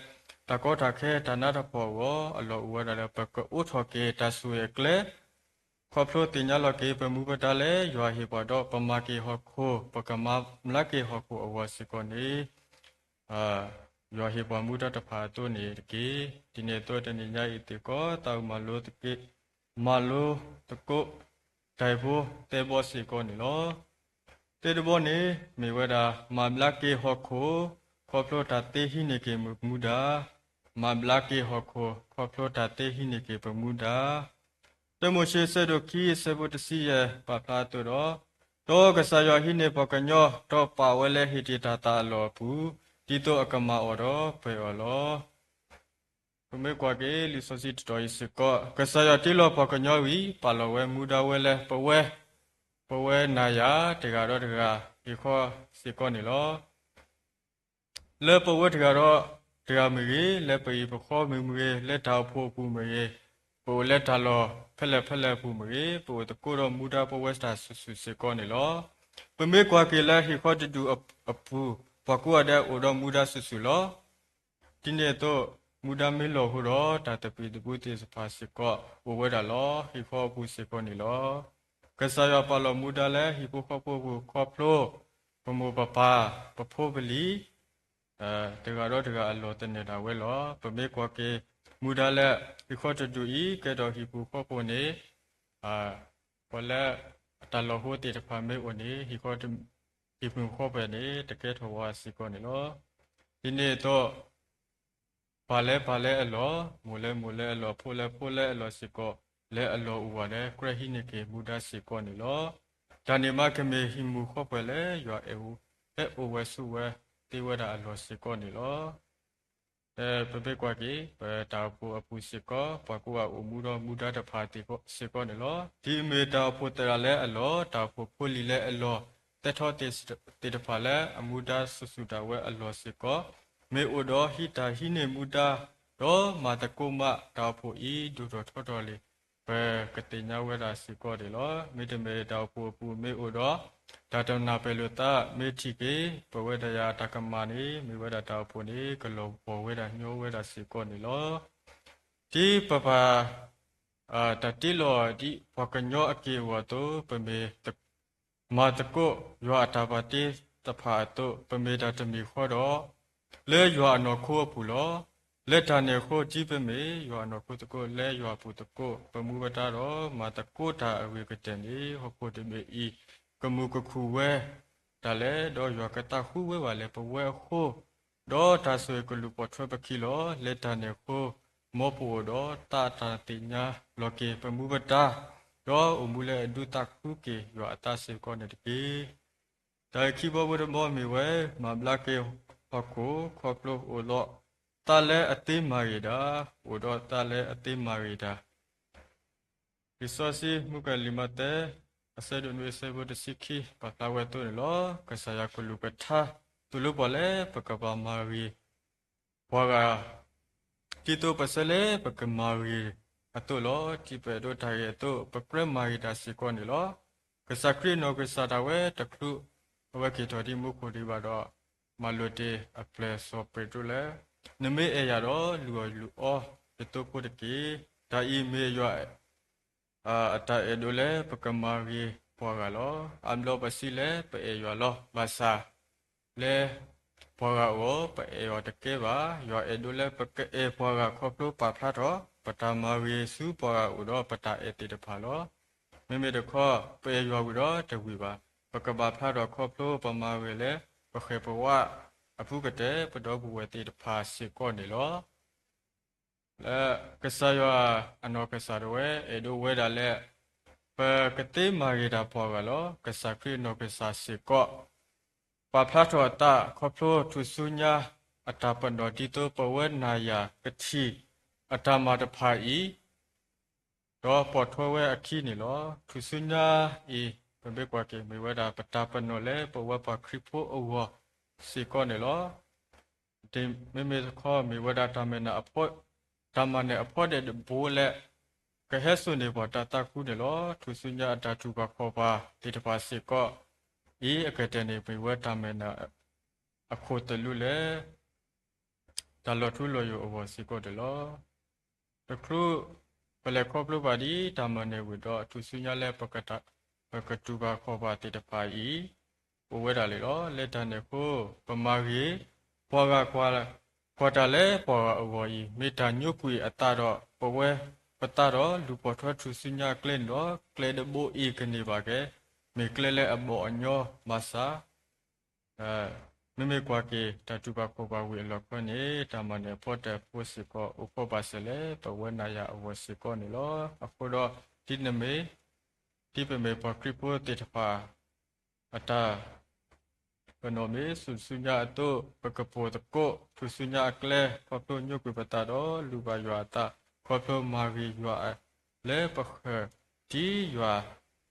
တၢ်ကီတၢ်ခဲ တၢ်နးတၢ်ဖှီၣ်အဂီၢ်, အလီၢ်အိၣ်ဝဲဒၣ်လၢ ပကအိးထီၣ်က့ၤတၢ်ဆိၣ်ဂ့ၤအကျဲ ခီဖျိသ့ၣ်ညါလီၤက့ၤ ပမူပဒါလၢယွၤဟ့ၣ်ပှၤဒီး ပမၤက့ၤဟီၣ်ခိၣ်, ပကမၤဘျါက့ၤဟီၣ်ခိၣ်အဂီၢ်စ့ၢ်ကီးန့ၣ် ယွၤဟ့ၣ်ပှၤမူဒါတဖၣ်အသိးန့ၣ်တက့ၢ်. ဒ်န့ၣ်အသိး တနံၤညါအံၤစ့ၢ်ကီး သးမၤလိသကိး, မၤလိသကိး တၢ်အံၤဖိသၢဘီစ့ၢ်ကီးန့ၣ်လီၤ. သၢတဘီန့ၣ် မ့ၢ်ဝဲဒၣ် မၤဘျါက့ၤဟီၣ်ခိၣ် ခီဖျိတၢ်သ့ဟံးန့ၢ်က့ၤမူဒါ, မၤဘျါက့ၤဟီၣ်ခိၣ် ခီဖျိတၢ်သ့ဟံးန့ၢ်က့ၤပမူဒါ တၢမိၤၡ့ အဆၢဒိၣ်ခံ အဆၢဖိတဆံယဲၢ် ပာ်ဖျါအသိးဒီး, ဒီးကစၢ်ယွၤဟံးန့ၢ်ပှၤကညီ ဒီးပာ်ဝဲလၢဟ့ၣ်တ့ၢ်တၢ်သၣ်အလီၢ်အပူၤ, ဒ်သိးအကမၤအီၤဒီးပှဲၤအီၤလီၤ. ပမ့ၢ်ကွၢ်က့ၤ လံာ်စီဆှံတတီၤအံၤစ့ၢ်ကီး, ကစၢ်ယွၤတ့လီၤပှၤကညီဝံၤ ပာ်လီၤဝဲမူဒါဝဲလၢပဝဲ, ပဝဲနၤယၤ တဂၤဒီးတဂၤ ဟံၣ်ဃီစ့ၢ်ကီးန့ၣ်လီၤ. လၢပဝဲတဂၤဒီးတဂၤမ့ၢ်ဂ့ၤ, လၢပဟံၣ်ပဃီမ့ၢ်မ့ၢ်ဂ့ၤ, လၢတၢ်အိၣ်ဖှိၣ်အပူၤမ့ၢ်ဂ့ၤ, ပအိၣ်လၢတၢ်လီၢ်ဖဲလဲၣ်ဖဲလဲၣ်အပူၤမ့ၢ်ဂ့ၤ, ပအိၣ်သကိးဒီးမူဒါပဝဲတၢ်စုာ်စုာ်စ့ၢ်ကီးန့ၣ်လီၤ. ပမ့ၢ်ကွၢ်က့ၤလၢဟံၣ်ဃီတဒူၣ်အပူၤ, ပှၤကိးဂၤဒဲးအိၣ်ဒီးမူဒါစုာ်စုာ်လီၤ. ဒ်န့ၣ်အသိး မူဒါမ့ၢ်လီၤအဃိဒီး တၢ်သဘံၣ်သဘုၣ်သ့ၣ်တဖၣ်စ့ၢ်ကီး အိၣ်ဝဲဒၣ်လီၤ. ဟံၣ်ဃီအပူၤစ့ၢ်ကီးန့ၣ်လီၤ. ကစၢ်ယွၤပာ်လီၤမူဒါလၢဟံၣ်ဖိဃီဖိအပူၤ ခီဖျိ ပမိၢ်ပပၢ် ပဖိပလံၤ တဂၤဒီးတဂၤအလီၢ်သန့ၤဒၣ်ဝဲလီၤ. ပမ့ၢ်ကွၢ်က့ၤ မူဒါလၢ ဟံၣ်ဃီတဒူၣ်အံၤ ကဲထီၣ်ဟံၣ်ပူၤဃီပူၤန့ၣ် ပှၤလၢ အတၢ်လီၢ်ဟိသ့ၣ်တဖၣ်မ့ၢ်အိၣ်န့ၣ် ဟံၣ်ဃီ ဟံၣ်ပူၤဃီပူၤန့ၣ် တကဲထီၣ်ဝဲစ့ၢ်ကီးန့ၣ်လီၤ. ဒ်န့ၣ်အသိး ပၢ်လၢပၢ်လၢအလီၢ်, မိၢ်လၢမိၢ်လၢအလီၢ်, ဖိလၢဖိလၢအလီၢ်စ့ၢ်ကီး လၢအလီၢ်အိၣ်ဝဲလၢ ကြၢးဟံးန့ၢ်က့ၤမူဒါစ့ၢ်ကီးန့ၣ်လီၤ. တၢ်န့ၣ်မးကမ့ၢ်ဟံၣ်မူဃီပူၤလၢ ယွၤအဲၣ်အူ ဟဲအိၣ်ဝဲဆိးဝဲသ့ဝဲဒၣ်အလီၢ်စ့ၢ်ကီးန့ၣ်လီၤ. ပမ့ၢ်ကွၢ်က့ၤ ပတၢ်အိၣ်ဖှိၣ်အပူၤစ့ၢ်ကီး ပှၤကိးဂၤအိၣ်မူဒီးမူဒါတဖၣ်စ့ၢ်ကီးန့ၣ်လီၤ. ဒ်အမ့ၢ်တၢ်အိၣ်ဖှိၣ်သရၣ်လၢအလီၢ်, တၢ်အိၣ်ဖှိၣ်ဖိလံၤလၢအလီၢ်, သၢထီၣ်သ့ၣ်တဖၣ်လၢအမူဒါစုာ်စုာ်ဒၣ်ဝဲအလီၢ်စ့ၢ်ကီး မ့ၢ်အိၣ်ဒီးဟံးတၢ်ဟံးန့ၢ်မူဒါ ဒီးမၤသကိးမး တၢ်အိၣ်ဖှိၣ်အံၤ ဒိၣ်ထီၣ်ထီထီၣ်လံ ပကသ့ၣ်ညါဝဲဒၣ်စ့ၢ်ကီးန့ၣ်လီၤ. မ့တမ့ၢ်တၢ်အိၣ်ဖှိၣ်အပူၤမ့ၢ်အိၣ်ဒီး တၢ်တနၢ်ပၢၢ်လိာ်သး မ့ၢ်ထံၣ်က့ၤ ပဝဲဒၣ်ယၤတၢ်ကမၣ်န့ၣ် မ့ၢ်ဝဲဒၣ်တၢ်အိၣ်ဖှိၣ်န့ၣ် ကလီၤပှီၢ်ဝဲဒၣ်ညီဝဲဒၣ်စ့ၢ်ကီးန့ၣ်လီၤ. ဒ်ပပၢ် တၢ်တ့လီၤဒ်ပှၤကညီအက့ၢ်အဂီၤအသိး ပမ့ၢ် မၤသကိးယွၤအတၢ်ပာ်တ့တဖၣ်အသိး ပမ့ၢ်တၢ်တမံၤဃီဒီး လၢယွၤအနီၢ်ခိအပူၤလီၤ. လၢတၢ်န့ၣ်အဃိ ဒ်ပမ့ၢ်ယွၤအနီၢ်ခိသကိး လၢယွၤအပူၤသကိး ပမူပဒါဒီး မၤသကိးတၢ်အဂ့ၤကတၢၢ်န့ၣ် ဟီၣ်ခိၣ်တဘ့ၣ်အံၤ ကမူးကခုၣ်ဝဲဒၣ်လဲၣ်, ဒီးယွၤကသးဃုဝဲဘၣ်လၢပဝဲအဃိ ဒီးတၢ်ဆိၣ်ဂ့ၤကလူးပိာ်ထွဲပခံလီၤ. လၢတၢ်န့ၣ်အဃိ မ်ပအိၣ်ဒီးသးတၢ်သ့ၣ်ညါလီၤက့ၤပမူပဒါ ဒီးအိၣ်မူလၢအဒုးသးခုက့ၤယွၤအသးစ့ၢ်ကီးန့ၣ်တက့ၢ်. တၢ်ခံဘီဝဲတဘီမ့ၢ်ဝဲ မၤဘျါက့ၤဟီၣ်ခိၣ် ခီဖျိအိၣ်ဒီးသးလၢအသ့မၤဂ့ၤတၢ်, အိၣ်ဒီးသးလၢအသ့မၤဂ့ၤတၢ် လံာ်စီဆှံမုၢ်ကလံၤမးသဲ အဆၢဒိၣ်နွံအဆၢဖိတဆံခံ ပာ်ဖျါဝဲအသိးန့ၣ်လီၤ. ကစၢ်ယွၤကလုၢ်ကထါ သိၣ်လိပှၤလၢပကဘၣ်မၤဂ့ၤ ပှၤဂၤ ဒ်သိးပဆၢလၢပကမၤဂ့ၤအသိးလီၤ. ဒ်ပအဲၣ်ဒိးတၢ်ဂ့ၤအသိး ပကြၢးမၤဂ့ၤတၢ်စ့ၢ်ကီးန့ၣ်လီၤ. ကစၢ်ခရံာ်အနီၢ်ကစၢ်ဒၣ်ဝဲတချုး အဝဲက့ၤထီၣ်ဒ်မူခိၣ်ဒံးဘၣ်ဒီး မၤလိာ်တ့ၢ်အပျဲၢ်စီၤပ့းတရူးလၢ နမ့ၢ်အဲၣ်ယၤဒီး လုၢ်အီၣ်လုၢ်အီယသိဖိတက့ၢ်. တၢ်အံၤမ့ၢ်ယွၤ အတၢ်အဲၣ်ဒိးလၢပကမၤဂ့ၤပှၤဂၤလီၤ. အါဘျီပစံးလၢပအဲၣ်ယွၤလီၤ. ဘၣ်ဆၣ်လၢပှၤဂၤအဂီၢ် ပအဲၣ်အီၤတကဲဘၣ်. ယွၤအဲၣ်ဒိးလၢပကအဲၣ်ပှၤဂၤခီဖျိပာ်ဖျါထီၣ် ပတၢ်မၤဂ့ၤဆူပှၤဂၤအိၣ်ဒီးပတၢ်အဲၣ်သ့ၣ်တဖၣ်လီၤ. မ့မ့ၢ်တခီ ပအဲၣ်ယွၤဝံၤဒီးတဝံၤဘၣ်. ပကဘၣ်ဖျါထီၣ်ခီဖျိပမၤဂ့ၤလၢ ပဃဲၤပဝးအဖုကတၢၢ် ပဒီပုၢ်ဝဲၢ်သ့ၣ်တဖၣ်စ့ၢ်ကီးန့ၣ်လီၤ. လၢကစၢ်ယွၤအနီၢ်ကစၢ်ဒၣ်ဝဲ အဲၣ်ဒိးဝဲဒၣ်လၢ ပကသ့မၤဂ့ၤတၢ်ပှၤဂၤလီၤ. ကစၢ်ခရံာ်အနီၢ်ကစၢ်စ့ၢ်ကီး ပာ်ဖျါထီၣ်အသးခီဖျိထူၣ်စုညါ အတၢ်ပနီၣ်ဒ်သိးပဝဲနၤယၤကထံၣ်အတၢ်မၤတဖၣ်အံၤ ဒီးပိာ်ထွဲဝဲအခံန့ၣ်လီၤ. ထူၣ်စုညါအံၤ ပမ့ၢ်ကွၢ်က့ၤ မ့ၢ်ဝဲဒၣ်ပတၢ်ပနီၣ်လၢပဝဲပှၤခရံာ်ဖိအဂီၢ်စ့ၢ်ကီးန့ၣ်လီၤ. မ့မ့ၢ်တခီ မ့ၢ်ဝဲဒၣ်တၢ်မၤနၢၤအဖီ တၢ်မၤနၢၤအဖီဒဲးတဘိလၢ ကဟဲစိာ်န့ၢ်ပှၤတၢ်သးခုန့ၣ်လီၤ. ထူၣ်စုညါအတၢ်တူၢ်ဘၣ်ခီၣ်ဘၣ်သ့ၣ်တဖၣ်စ့ၢ်ကီးအံၤ အကတၢၢ်န့ၣ် မ့ၢ်ဝဲတၢ်မၤနၢၤအခိၣ်သလုးလၢ တၢ်လီၤထူလီၤယိာ်အဂီၢ်စ့ၢ်ကီးန့ၣ်လီၤ. တချုးပလဲၤခီဖျိဘၣ်ဒ်တၢ်မၤနၢၤဝံၤဒီး ထူၣ်စုညါလၢ ပကတူၢ်ဘၣ်ခီၣ်ဘၣ်သ့ၣ်တဖၣ်အံၤ အိၣ်ဝဲဒၣ်လံလီၤ. လၢတၢ်န့ၣ်အဃိ ပမၤဂ့ၤပှၤဂၤ ကွၢ်တၢ်လၢပှၤဂၤအဂီၢ်အံၤ မ့ၢ်တၢ်ညိကွံာ်အသးဒီး ပဝဲပသးဒီး လူၤပိာ်ထွဲထူၣ်စုညါအကျဲန့ၣ်ဒီး ကျဲတဘိအံၤကန့ၢ်ဘၣ်က့ၤ မ့ၢ်ကျဲလၢအဘီၣ်အညီဘၣ်ဆၣ် မ့မ့ၢ်ကွၢ်က့ၤ တၢ်တူၢ်ဘၣ်ခီၣ်ဘၣ်ဝံၤအလီၢ်ခီန့ၣ် တၢ်မၤနၢၤအဖီဒဲးတဘိစ့ၢ်ကီး အိၣ်ဃီဘၣ်စၢၤလၢပဝဲနၤယၤအဂီၢ်စ့ၢ်ကီးန့ၣ်လီၤ. အဃိဒီး ဒ်နမ့ၢ် ဒ်ပမ့ၢ်ပှၤခရံာ်ဖိသ့ၣ်တဖၣ် အတၢ်ပနီၣ်မ့ၢ် ထူၣ်စုညါအသိး ပကပိာ်သကိး ထူၣ်စုညါအကျဲ ခီဖျိညိကွံာ်ပသးဒီး လူၤဘၣ်ယွၤအသး ခီဖျိမၤဂ့ၤယွၤလၢပဃၢၤ ဒ်ယွၤ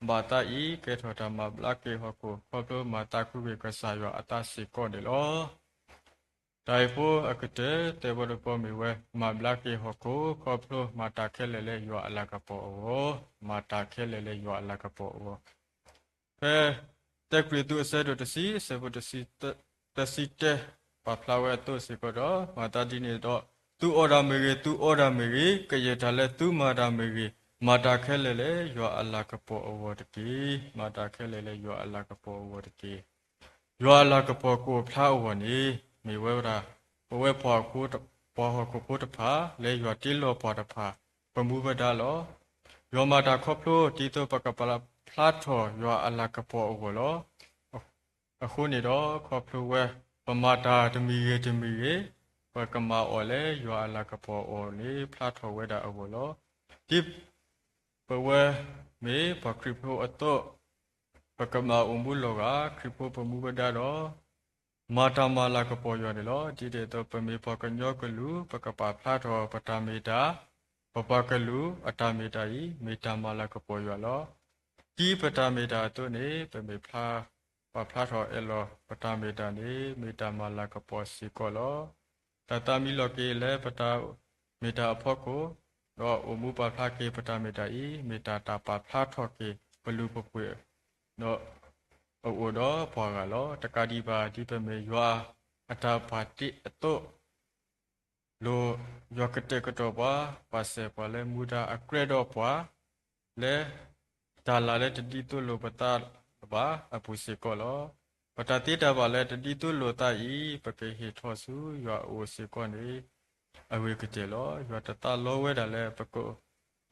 ဘၣ်သးအံၤ ကဲထီၣ်တၢ်မၤဘျါက့ၤဟီၣ်ခိၣ် ခီဖျိမၤသးခုဂ့ၤကစၢ်ယွၤအသးစ့ၢ်ကီးန့ၣ်လီၤ. တၢ်အံၤဖိအကတၢၢ် တဲဝဲတကီမ့ၢ်ဝဲ မၤဘျါက့ၤဟီၣ်ခိၣ် ခီဖျိမၤတၢ်ခဲလၢာ်လၢယွၤအလၤကပီၤအဂီၢ်, မၤတၢ်ခဲလၢာ်လၢယွၤအလၤကပီၤအဂီၢ်. ဖဲ တၢကရံၣ်သူးအဆၢဒိၣ်တဆံ အဆၢဖိတဆံ တဆံတၢ ပာ်ဖျါဝဲအသိးစ့ၢ်ကီးဒီး မၤသးဒ်န့ၣ်ဒီး သုအီၣ်တၢ်မ့ၢ်ဂ့ၤ, သုအီတၢ်မ့ၢ်ဂ့ၤ, ကယဲၢ်တၢ်လၢသုမၤတၢ်မ့ၢ်ဂ့ၤ, မၤတၢ်ခဲလၢာ်လၢယွၤအလၤကပီၤအဂီၢ်တက့ၢ်. မၤတၢ်ခဲလၢာ်လၢယွၤအလၤကပီၤအဂီၢ်တက့ၢ်. ယွၤအလၤကပီၤကအိၣ်ဖျါအဂီၢ်န့ၣ် မ့ၢ်ဝဲဒၣ် ပဝဲပှၤဟီၣ်ခိၣ်ဖိတဖၣ် လၢယွၤတ့လီၤပှၤတဖၣ် ပမူပဒါလီၤ. ယွၤမၤတၢ်ခီဖျိ ဒ်သိးပကပာ်ဖျါထီၣ်ယွၤအလၤကပီၤအဂီၢ်လီၤ. အဃိန့ၣ်ဒီး ခီဖျိဝဲ ပမၤတၢ်တမံၤဂ့ၤတမံၤဂ့ၤ ပကမၤအီၤလၢယွၤအလၤကပီၤအဂီၢ်န့ၣ် ဖျါထီၣ်ဝဲဒၣ်အဂီၢ်လီၤ. ဒ်ပဝဲမ့ၢ်ပှၤခရံာ်ဖိအသိး ပကမၤအိၣ်မူလီၤဂာ် ခရံာ်ဖိပမူပဒါဒီး မၤတၢ်မၤလၤကပီၤယွၤန့ၣ်လီၤ. ဒ်န့ၣ်အသိး ပမ့ၢ်ပှၤကညီကလုာ် ပကပာ်ဖျါထီၣ်ပတၢ်မ့ၢ်တၢ်, ပပှၤကလုာ်အတၢ်မ့ၢ်တၢ်အံၤ မ့ၢ်တၢ်မၤလၤကပီၤယွၤလီၤ. ဒ်ပတၢ်မ့ၢ်တၢ်အသိးန့ၣ် ပမ့ၢ်ဖျါ ပာ်ဖျါထီၣ်အၢၣ်လီၤပတၢ်မ့ၢ်တၢ်န့ၣ် မ့ၢ်တၢ်မၤလၤကပီၤစ့ၢ်ကီးလီၤ. တၢ်သးမံလီၤက့ၤလၢပတၢ်မ့ၢ်တၢ်အဖီခိၣ်, ဒီးအိၣ်မူပာ်ဖျါက့ၤပတၢ်မ့ၢ်တၢ်အံၤ မ့ၢ်တၢ်တၢ်ပာ်ဖျါထီၣ်က့ၤ ပလုၢ်ပပှ့ၤ ဒီးအအိၣ်ဒီးပှၤဂၤလီၤ. တကးဒံးဘၣ် ဒ်ပမ့ၢ်ယွၤအတၢ်ပာ်တ့အသိး လိၣ်ယွၤကတဲာ်ကတီၤပှၤ, ပာ်စဲၤပှၤလၢမူဒါအကြၢးဒီးပှၤ လၢ တၢ်လၢ်လၢတဒ်သိးလိာ်ပသးဘၣ်အပူၤစ့ၢ်ကီးလီၤ. ပတၢ်သ့တၢ်ဘၣ်လၢတဒ်သိးလိာ်သးအံၤ ပကဟ့ၣ်ထီၣ်ဆူယွၤအအိၣ်စ့ၢ်ကီးန့ၣ် အဂ့ၤကတၢၢ်လီၤ. ယွၤတသးလီဝဲဒၣ်လၢပက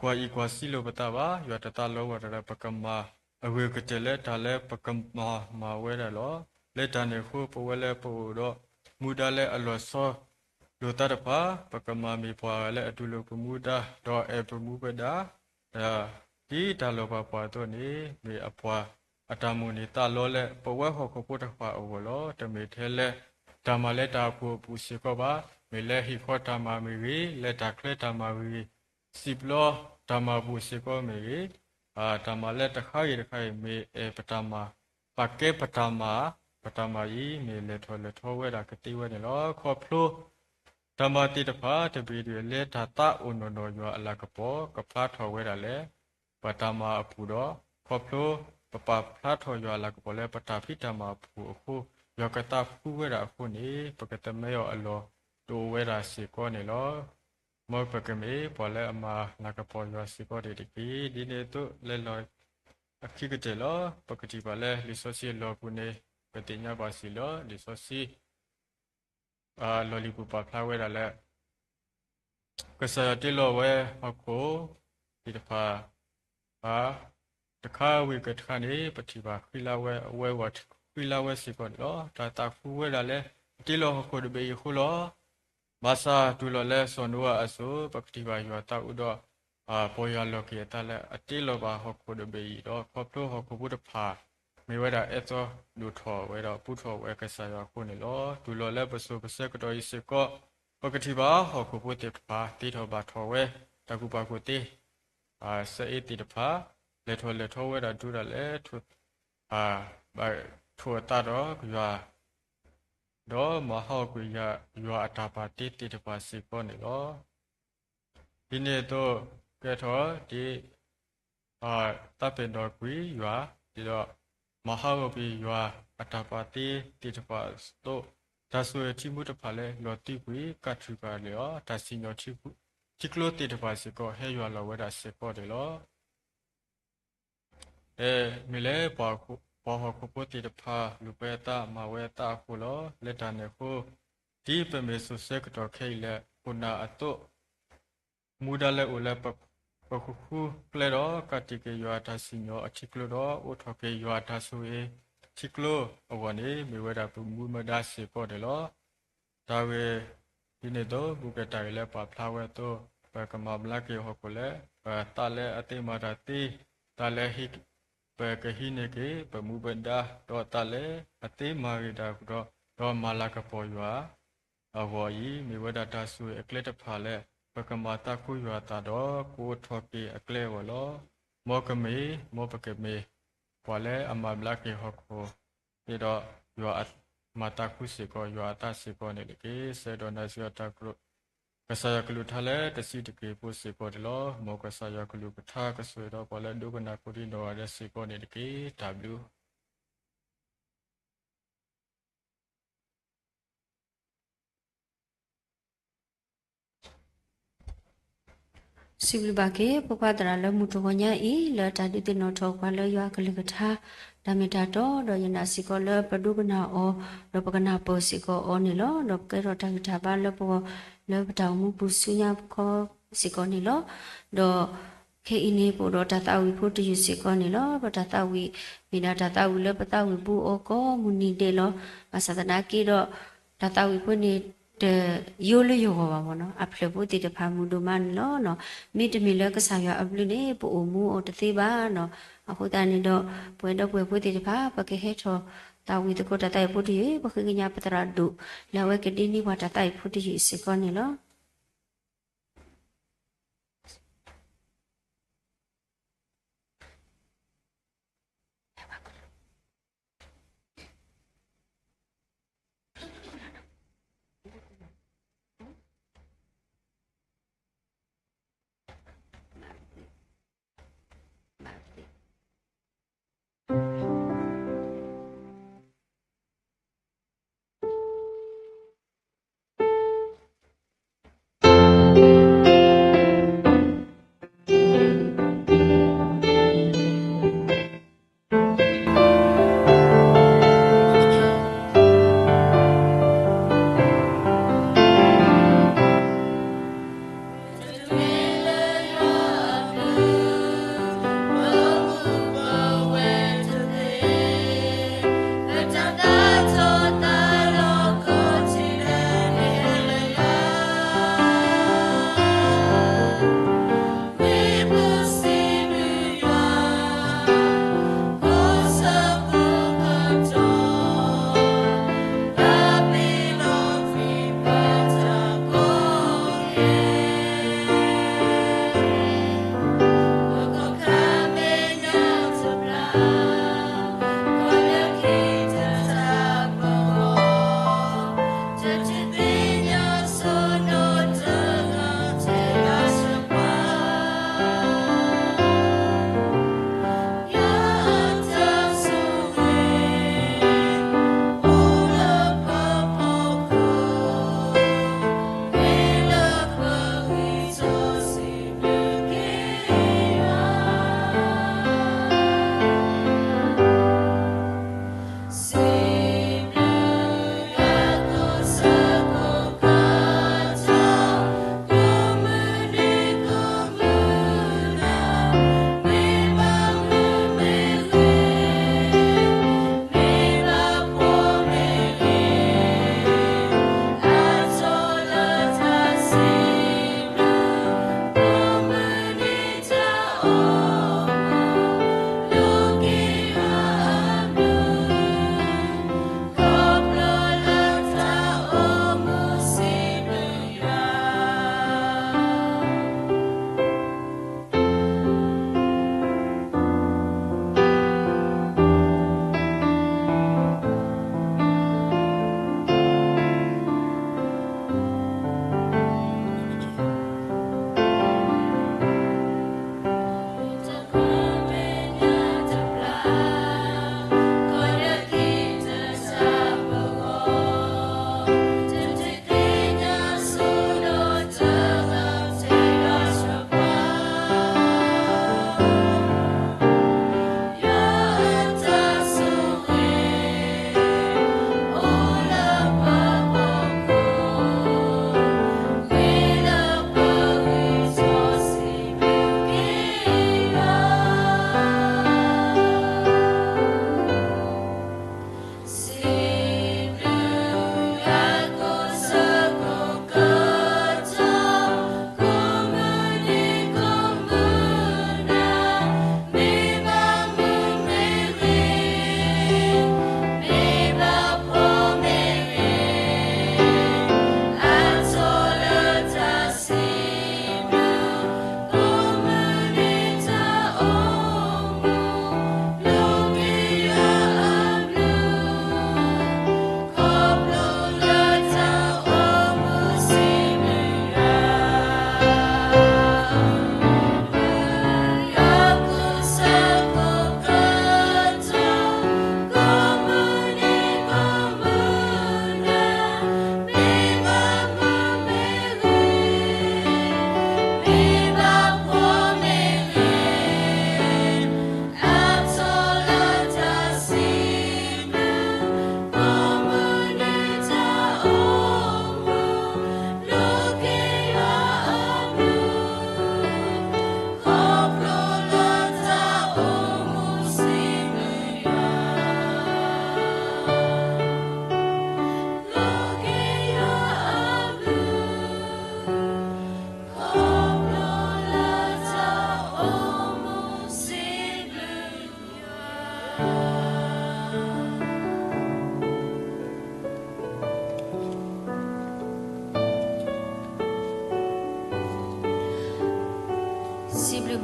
ကွၢ်အံၣ်ကွၢ်စံးလိာ်ပသးဘၣ်. ယွၤတသးလီဝဲဒၣ်လၢပကမၤအဂ့ၤကတၢၢ်လၢတၢ်လၢပကမၤမၤဝဲဒၣ်လီၤ. လၢတၢ်န့ၣ်အဃိ ပဝဲလၢပအိၣ်ဒီး မူဒါလၢအလီၤဆီလိာ်သးတဖၣ် ပကမၤမ့ၢ်ပှၤလၢအတူၢ်လိာ်ပမူဒါ ဒီးအဲၣ်ပမူပဒါ ဒ်တၢ်လီၤပာ်ပှၤအသိးန့ၣ် မ့ၢ်အပှၤအတၢ်မိၣ်န့ၢ်သးလီလၢ ပဝဲဟီၣ်ခိၣ်ဖိတဖၣ်အဂီၢ်လီၤ. တမ့ၢ်ထဲလၢ တၢ်မၤလၢတၢ်အိၣ်ဖှိၣ်အပူၤစ့ၢ်ကီးဘၣ်. မ့ၢ်လၢဟ့ၣ်ခီတၢ်မၤမ့ၢ်ဂ့ၤ, လၢတၢ်ချၢတၢ်မၤမ့ၢ်ဂ့ၤ, စံးပျီတၢ်မၤအပူၤစ့ၢ်ကီးမ့ၢ်ဂ့ၤ, တၢ်မၤလၢတခါဂ့ၤတခါဂ့ၤ မ့ၢ်အဲၣ်ပတၢ်မၤ, ပာ်ကဲပတၢ်မၤ, ပတၢ်မၤအံၤ မ့ၢ်လဲၤထီၣ်လဲၤထီဝဲဒၣ်ကသ့ဝဲန့ၣ်လီၤ. ခီဖျိ တၢ်မၤသ့ၣ်တဖၣ် တဘ့ၣ်ဒၣ်လၢတၢ်သးအိၣ်နီၢ်နီၢ်ယွၤအလၤကပီၤ ကဖျါထီၣ်ဝဲဒၣ်လၢ ပတၢ်မၤအပူၤဒီး ခီဖျိ ပပာ်ဖျါထီၣ်ယွၤအလၤကပီၤလၢပတၢ်ဖံးတၢ်မၤအပူၤအဃိ ယွၤကသးဖှူဝဲဒၣ်အဃိန့ၣ် ပကသးမ့ၢ်အီၤအလီၢ်တအိၣ်ဝဲဒၣ်စ့ၢ်ကီးန့ၣ်လီၤ. မ်ပကမ့ၢ်ပှၤလၢအမၤလၤကပီၤယွၤစ့ၢ်ကီးန့ၣ်တက့ၢ်. ဒ်န့ၣ်အသိးလၢလီၢ်အခံကတၢၢ်လီၤ. ပကထံၣ်ဘၣ်လၢလံာ်စီဆှံအလီၢ်ပူၤန့ၣ် ပသ့ၣ်ညါဘၣ်စ့ၢ်လီၤ. လံာ်စီဆှံ လီၢ်လံၤပူၤပာ်ဖျါဝဲဒၣ်လၢ ကစၢ်ယွၤတ့လီၤဝဲဟီၣ်ခိၣ်သ့ၣ်တဖၣ် တခါဝံၤကတခါန့ၣ် ပထံၣ်ဘၣ်ဃံလၤဝဲ အဝဲဝဲဃံလၤဝဲစ့ၢ်ကီးန့ၣ်လီၤ. တၢ်သးဃုဝဲဒၣ်လၢ အတ့လီၤဟီၣ်ခိၣ်တဘ့ၣ်အံၤအဃိလီၤ. ဘၣ်ဆၣ်တုၤလီၤလၢစီၤနိအၤအစိၤ ပကထံၣ်ဘၣ်ယွၤသးအိၣ်ဒီး ပီၢ်ယၢ်လီၤက့ၤအသးလၢအတ့လီၤဘၣ်ဟီၣ်ခိၣ်တဘ့ၣ်အံၤဒီး ခီဖျိဟီၣ်ခိၣ်ဖိတဖၣ် မ့ၢ်ဝဲဒၣ်အဲၣ်သီဒိၣ်ထီၣ်ဝဲဒီး ပူထီၣ်ဝဲကစၢ်ယွၤအဃိန့ၣ်လီၤ. တုၤလီၤလၢပစိၤပဆၢကတီၢ်အံၤစ့ၢ်ကီး, ပကထံၣ်ဘၣ်ဟီၣ်ခိၣ်ဖိသ့ၣ်တဖၣ် သ့ထီၣ်ဘၣ်ထီၣ်ဝဲ တၢ်ကူၣ်ဘၣ်ကူၣ်သ့ စဲအ့သ့ၣ်တဖၣ် လဲၤထီၣ်လဲၤထီဝဲဒၣ်ဒိၣ်ဒၣ်လဲာ် ဘၣ်ထိၣ်အသးဒီးယွၤ ဒီးမၤဟးဂီၤကွံာ်ယွၤအတၢ်ပာ်တ့သ့ၣ်တဖၣ်စ့ၢ်ကီးန့ၣ်လီၤ. ဒ်န့ၣ်အသိး ကဲထီၣ်ဒ် သးပ့ၤနီၣ်ကွံာ်ယွၤ ဒီး မၤဟးဂီၤကွံာ်ယွၤအတၢ်ပာ်တ့သ့ၣ်တဖၣ်အသိး, တၢ်ဆိၣ်ဂ့ၤထံမူတဖၣ်လၢလီၤတံၢ်ကွံာ် ကးထူၣ်ကးလဲာ်အီၤ တၢ်စံၣ်ညီၣ်ထံကျိသ့ၣ်တဖၣ်စ့ၢ်ကီး ဟဲယွၤလီၤဝဲဒၣ်စ့ၢ်ကီးန့ၣ်လီၤ. မ့ၢ်လၢ ပှၤဟီၣ်ခိၣ်ဖိသ့ၣ်တဖၣ် လူၤပှဲၤအသးမၤဝဲအသးအဃိလီၤ. လၢတၢ်န့ၣ်အဃိ, ဒ်ပမ့ၢ်စိၤဆၢကတီၢ်ခဲအံၤလၢခိၣ်နၢ်အသိး, မူဒါလၢအိၣ်လၢပဃုကျဲဒီး ကးတံာ်က့ၤယွၤအတၢ်စံၣ်ညီၣ်အထံကျိဒီး အိးထီၣ်က့ၤယွၤအတၢ်ဆိၣ်ဂ့ၤထံကျိအဂီၢ်န့ၣ် မ့ၢ်ဝဲဒၣ်ပမူမဒါစ့ၢ်ကီးန့ၣ်လီၤ. တၢ်ဂ့ၢ်ဒ်န့ၣ်အသိး ဘူးကတၢ်ဂ့ၢ်လၢပာ်ဖျါဝဲအသိး, ပကမၤဘျါက့ၤဟီၣ်ခိၣ်လၢ ပသးလၢအသ့မၤတၢ်သ့, သးလၢ ပကဟံးန့ၢ်က့ၤ ပမူပဒါ ဒီးသးလၢအသ့မၤဂ့ၤတၢ်ဒီး ဒီးမၤလၤကပီၤယွၤအဂီၢ်အံၤ, မ့ၢ်ဝဲဒၣ်တၢ်ဆိၣ်ဂ့ၤအကျဲတဖၣ်လၢ ပကမၤသးခူယွၤအသးဒီး ကအိးထီၣ်က့ၤအကျဲအဂီၢ်လီၤ. မ်ကမ့ၢ်, မ်ပကမ့ၢ် ပှၤလၢအမၤဘျါက့ၤဟီၣ်ခိၣ် ဒီးယွၤအမၤသးခူစ့ၢ်ကီး ယွၤအသးစ့ၢ်ကီးန့ၣ်တက့ၢ်. ဆၢကတီၢ်နၤစံးအတၢ်ကရၢ, ကစၢ်ယွၤကလူးထါလၢတဆံးတက့ၢ်ဖိစ့ၢ်ကီးန့ၣ်လီၤ. မ်ကစၢ်ယွၤကလူးကထါကဆိၣ်ဂ့ၤဒီးပှၤလၢဒိကနၣ်ကိးဒံနီၢ်ဂၤဒဲးစ့ၢ်ကီးန့ၣ်တက့ၢ်. တၢ်ဘျုး စံးဘျုးဘၣ်က့ၤ ဖိခွါသရၣ်လၢမုၢ်တဂီၤညါအံၤ လၢတၢ်ဒုးသ့ၣ်နီၣ်ထီၣ်ပှၤလၢယွၤအကလုၢ်ကထါ တၢ်မ့ၢ်တၢ်တီ ဒီးယနာ်စ့ၢ်ကီးလၢပဒိကနၣ်အီၤ ဒီးပကနၢ်ပၢၢ်စ့ၢ်ကီးအီၤန့ၣ်လီၤ. ဒီးပကဲထီၣ်တၢ်ဂံၢ်တၢ်ဘါလၢပဂီၢ် လၢပတၢ်အိၣ်မူပူၤဆူညါခီစ့ၢ်ကီးန့ၣ်လီၤ. ဒီး ခဲအံၤန့ၣ် ပအိၣ်ဒီးတၢ်သးဝံၣ်ဖိတယုၢ်စ့ၢ်ကီးန့ၣ်လီၤ. ဒီးတၢ်သးဝံၣ် မ့ၢ်ဒၣ်တၢ်သးဝံၣ်လၢပသးဝံၣ်ဘူးအီၤကိးမုၢ်နံၤဒဲးလီၤ. ဘၣ်ဆၣ်သနာ်က့ဒီး တၢ်သးဝံၣ်ဖိန့ၣ် တယိလၢယဂီၢ်ဘၣ်မ့ၢ်နီၤ, အဖျၢၣ်ဖိသ့ၣ်တဖၣ်မုာ်ဒိၣ်မးန့ၣ်လီၤ. မ့တမ့ၢ်လၢကစၢ်ယွၤအဘျုးန့ၣ် ပအိၣ်မူအီၤတသ့ဘၣ်နီၤ. အဃိသတးန့ၣ်ဒီး ပဝဲဒီပုၢ်ဝဲၢ်ဖိသ့ၣ်တဖၣ် ပကဟဲထီၣ်သးဝံၣ်သကိးတၢ်သးဝံၣ်ဖိတယုၢ်, ပဃ့ကညးပသရၣ်ဒိၣ် လၢအဝဲကဒိးန့ၢ်ပှၤတၢ်သးဝံၣ်ဖိတယုၢ်စ့ၢ်ကီးန့ၣ်လီၤ.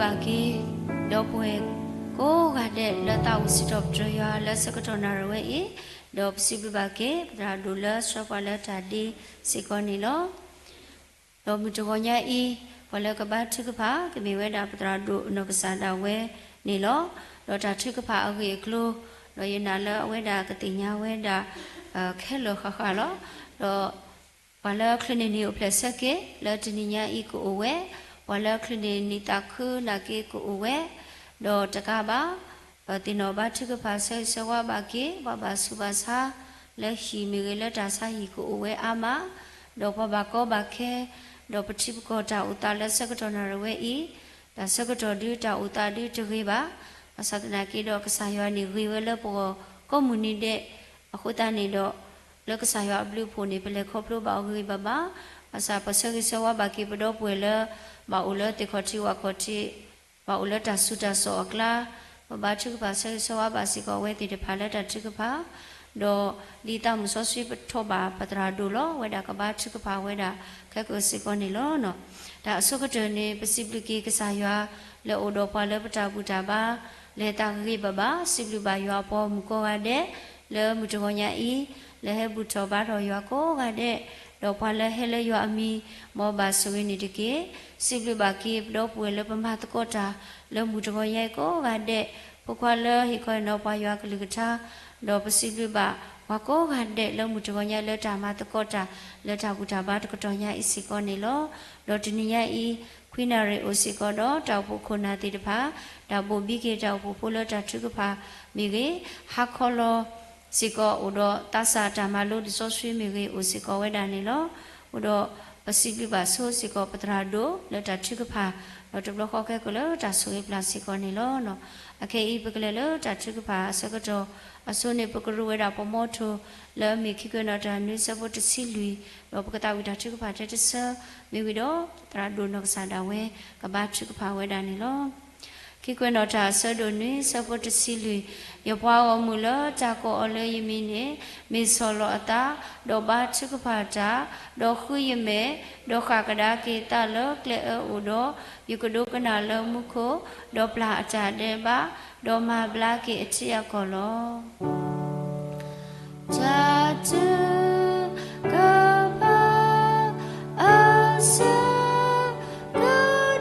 ပစံးဘျုးဘၣ်က့ၤ ဒီပုၢ်ဝဲၢ်ကိးဂၤဒဲးလၢသးအိၣ်စံးထီၣ်ပတြၢၤယွၤလၢဆၢကတီၢ်နၣ်ရံၣ်ဝဲအံၤ, ဒီးပစံးဘျုးဘၣ်က့ၤ ပသရၣ်ဒိၣ်လၢဆှၢပှၤလၢတၢ်ဒ့စ့ၢ်ကီးန့ၣ်လီၤ. ဒီးမုၢ်တဂီၤညါအံၤ ပှၤလၢကဘါထုကဖၣ် ကမ့ၢ်ဝဲဒၣ်ပသရၣ်ဒိၣ်နီၢ်ကစၢ်ဒၣ်ဝဲန့ၣ်လီၤ. ဒီးတၢ်ထုကဖၣ်အဂ့ၢ်အကျိၤ, ဒီးယနာ်လၢအဝဲဒၣ်ကသ့ၣ်ညါဝဲဒၣ် ခဲလၢာ်ဃၣ်ဃၣ်လီၤ. ဒီးပှၤလၢချုးန့ၢ်နံၣ်အိၣ်ဖျဲၣ်ဆၢက့ၤ လၢတနံၤညါအံၤကအိၣ်ဝဲ, ပှၤလၢချုးန့ၢ်နံၣ်သးခုနာ်က့ကအိၣ်ဝဲ, ဒီးတကးဘၣ် ပသ့ၣ်နီၣ်ဘါထုကဖၣ်ဆၢဂ့ၤဆၢဝါဘၣ်က့ၤ ပှၤဘၣ်ဆူးဘၣ်ဆါ လၢဟံၣ်မ့ၢ်ဂ့ၤ လၢတၢ်ဆါဟံၣ်ကအိၣ်ဝဲအါမး, ဒီးပှၤဘၣ်ကီဘၣ်ခဲ, ဒီးပထံပကီၢ်တၢ်အိၣ်သးလၢဆၢကတီၢ်နၣ်ရံၣ်ဝဲအံၤ, တၢ်ဆၢကတီၢ်ဒုးတၢ်အိၣ်သးဒုးတဂ့ၤဘၣ်. ဘၣ်ဆၣ်သနာ်က့ဒီးကစၢ်ယွၤန့ၣ်ဂ့ၤဝဲလၢပဂီၢ်ကိးမုၢ်နံၤဒဲး, အဃိသတးန့ၣ်ဒီး လၢကစၢ်ယွၤအဘျုးအဖှိၣ်န့ၣ် ပလဲၤခီဖျိဘၣ်အီၤဂ့ၤဂ့ၤဘၣ်ဘၣ်, ဘၣ်ဆၣ်ပဆၢဂ့ၤဆၢဝါဘၣ်က့ၤပဒီပုၢ်ဝဲၢ်လၢ ဘၣ်အိၣ်လၢသ့ၣ်ခီၣ်ထံးဝၣ်ခီၣ်ထံး, ဘၣ်အိၣ်လၢတၢ်စူၤတၢ်စိးအကျါ, ပဘါထုကဖၣ်ဆၢဂ့ၤဆၢဝါဘၣ်စ့ၢ်ကီးအဝဲသ့ၣ်တဖၣ်လၢတၢ်ထုကဖၣ်, ဒီးဒ်သးမုၢ်စီဆှံပထီၣ်ဘၣ်ပသရၣ်ဒိၣ်လီၤ ဝဲဒၣ်ကဘါထုကဖၣ်ဝဲဒၣ်ခဲကိာ်စ့ၢ်ကီးန့ၣ်လီၤ. တၢ်အဆိကတၢၢ်န့ၣ် ပစံးဘျုးက့ၤကစၢ်ယွၤ လၢအိၣ်ဒီးပှၤလၢပတၢ်ဘူၣ်တၢ်ဘါ လဲၤသးဂ့ၤဂ့ၤဘၣ်ဘၣ်, စံးဘျုးဘၣ်ယွၤအပှၤမုၣ်ကိးဂၤဒဲး လၢမုၢ်တဂီၤညါအံၤ လၢဟဲဘူၣ်ထီၣ်ဘါထီၣ်ယွၤကိးဂၤဒဲး, ဒီးပှၤလၢဟဲလၢယွၤအမံၤ မ်ဘၣ်ဆိၣ်ဂ့ၤန့ၣ်တက့ၢ်. စံးဘျုးဘၣ်က့ၤပဒီပုၢ်ဝဲၢ်လၢပမၤသကိးတၢ် လၢမုၢ်တဂီၤညါအံၤကိးဂၤဒဲး, ဖိခွါလၢဟ့ၣ်ခီဟ့ၣ်နီၤပှၤယွၤကလုၢ်ကထါ, ဒီးပစံးဘျုးဘၣ်ပှၤကိးဂၤဒဲးလၢမုၢ်တဂီၤညါလၢတၢ်မၤသကိးတၢ် လၢတၢ်ဘူၣ်တၢ်ဘါတကတီၢ်ညါအံၤစ့ၢ်ကီးန့ၣ်လီၤ. ဒီးတနံၤညါအံၤ ခွံနၣ်ရံၣ်အိၣ်စ့ၢ်ကီးဒီးတၢ်အိၣ်ဖှိၣ်ခိၣ်နၢ်သ့ၣ်တဖၣ်, တၢ်ဘိၣ်ဘံက့ၤတၢ်အိၣ်ဖှိၣ်ဖိလၢတၢ်ထုကဖၣ်မ့ၢ်ဂ့ၤ, ဟါခီလီၤစ့ၢ်ကီးအိၣ်ဒီးသးစၢ်တၢ်မၤလိလံာ်စီဆှံမ့ၢ်ဂ့ၤ အိၣ်စ့ၢ်ကီးဝဲဒၣ်န့ၣ်လီၤ. အိၣ်ဒီးပစံးဘျုးဘၣ်ဆိစ့ၢ်ကီးပသရၣ်ဒိၣ်လၢတၢ်ထုကဖၣ်, ဒီးတဘျီဃီခဲကိာ်လၢတၢ်ဆိၣ်ဂ့ၤပျၢ်စ့ၢ်ကီးန့ၣ်လီၤ. အခဲအံၤပကလဲၤလၢတၢ်ထုကဖၣ်အဆၢကတီၢ်အစိၤန့ၣ် ပကရူးဝဲဒၣ်ပှၤမီထိၣ် လၢအမ့ၢ်ခံကွဲးနီၣ်တၢ်နွံဆၢဖိတဆံလွံၢ်, ဒီးပကသးဝံၣ်တၢ်ထုကဖၣ်ထဲတဆၢ, မ့ၢ်ဝံၤဒီးသရၣ်ဒိၣ်နီၢ်ကစၢ်ဒၣ်ဝဲ ကဘါထုကဖၣ်ဝဲဒၣ်န့ၣ်လီၤ. ခံကွဲးနီၣ်တၢ်အဆၢဒိၣ်နွံဆၢဖိတဆံလွံၢ်, ယပှၤဂီၢ်မုၢ်လၢတၢ်ကိးအီၤလၢယမံၤန့ၣ် မ့ၢ်ဆီၣ်လီၤအသး, ဒီးဘါထုကဖၣ်တၢ်, ဒီးဃုယမဲာ်, ဒီးဃၣ်ကဒါက့ၤသးလၢကျဲအၢအိၣ်ဒီး, ယကဒိကနၣ်လၢမူခိၣ်, ဒီးပျၢ်အတၢ်ဒဲးဘး, ဒီးမၤဘျါက့ၤအထံအကီၢ်လီၤ. တၢ်ထုကဖၣ်အဆၢက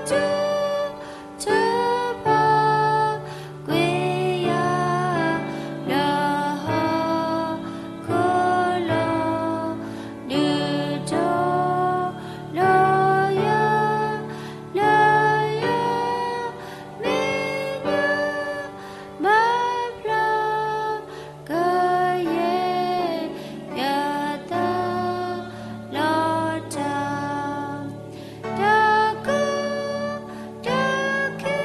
တီၢ် ထုကဖၣ်ကွံာ်ယၤ လၢဟီၣ်ခိၣ်လီၤ. ဒုးတီၤလီၤယၤ လၢယမဲာ်ညါ မၤဖျါကယဲၢ် ယသးလီၤတၢ် တၢ်ကီတၢ်ခဲ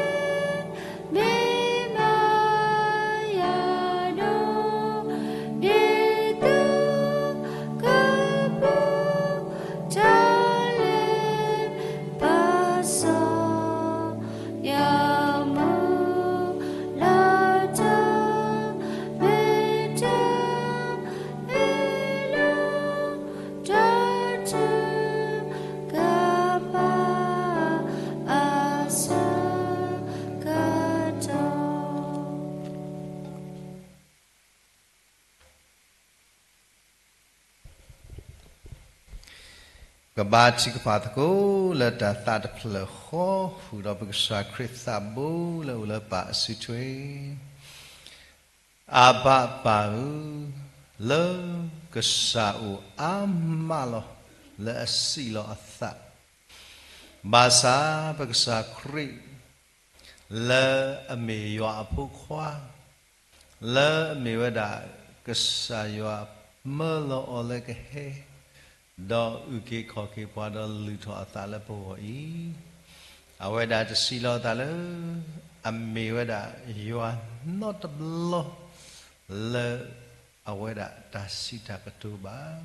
မ့ၢ်မၤယၤဒိၣ် ဒ်သိးကပူၤ တၢ်လဲၤပစီ ယမူလၢတၢ်မ့ၢ်တၢ် တၢ်ထုကဖၣ်အဆၢကတီၢ် ကဘါထုကဖၣ်သကိးလၢတၢ်သးတဖျၢၣ်ဃီ ဃုာ်ဒီးပကစၢ်ခရံာ်သးဘိလၢအိၣ်လၢပၢ်အစုထွဲ အဘၣ်ပၢ်ဧၢ, လၢကစၢ်အိၣ်အါမးလီၤ လၢအစံးလီၤအသး, ဘၣ်ဆၣ်ပကစၢ်ခရံာ် လၢအမ့ၢ်ယွၤအဖိခွါ လၢအမ့ၢ်ဝဲဒၣ်ကစၢ်ယွၤမၢလီၤအီၤလၢကဟဲ ဒီးအုၣ်က့ၤခီၣ်က့ၤပှၤဒီးလုၢ်ထီၣ်အသးလၢပဂီၢ်အံၤ, အဝဲဒၣ်တစံးလီၤအသးလၢ အမ့ၢ်ဝဲဒၣ်ယွၤနီတဘျီ လၢအဝဲဒၣ်တၢ်စံးတၢ်ကတိၤဘၣ်.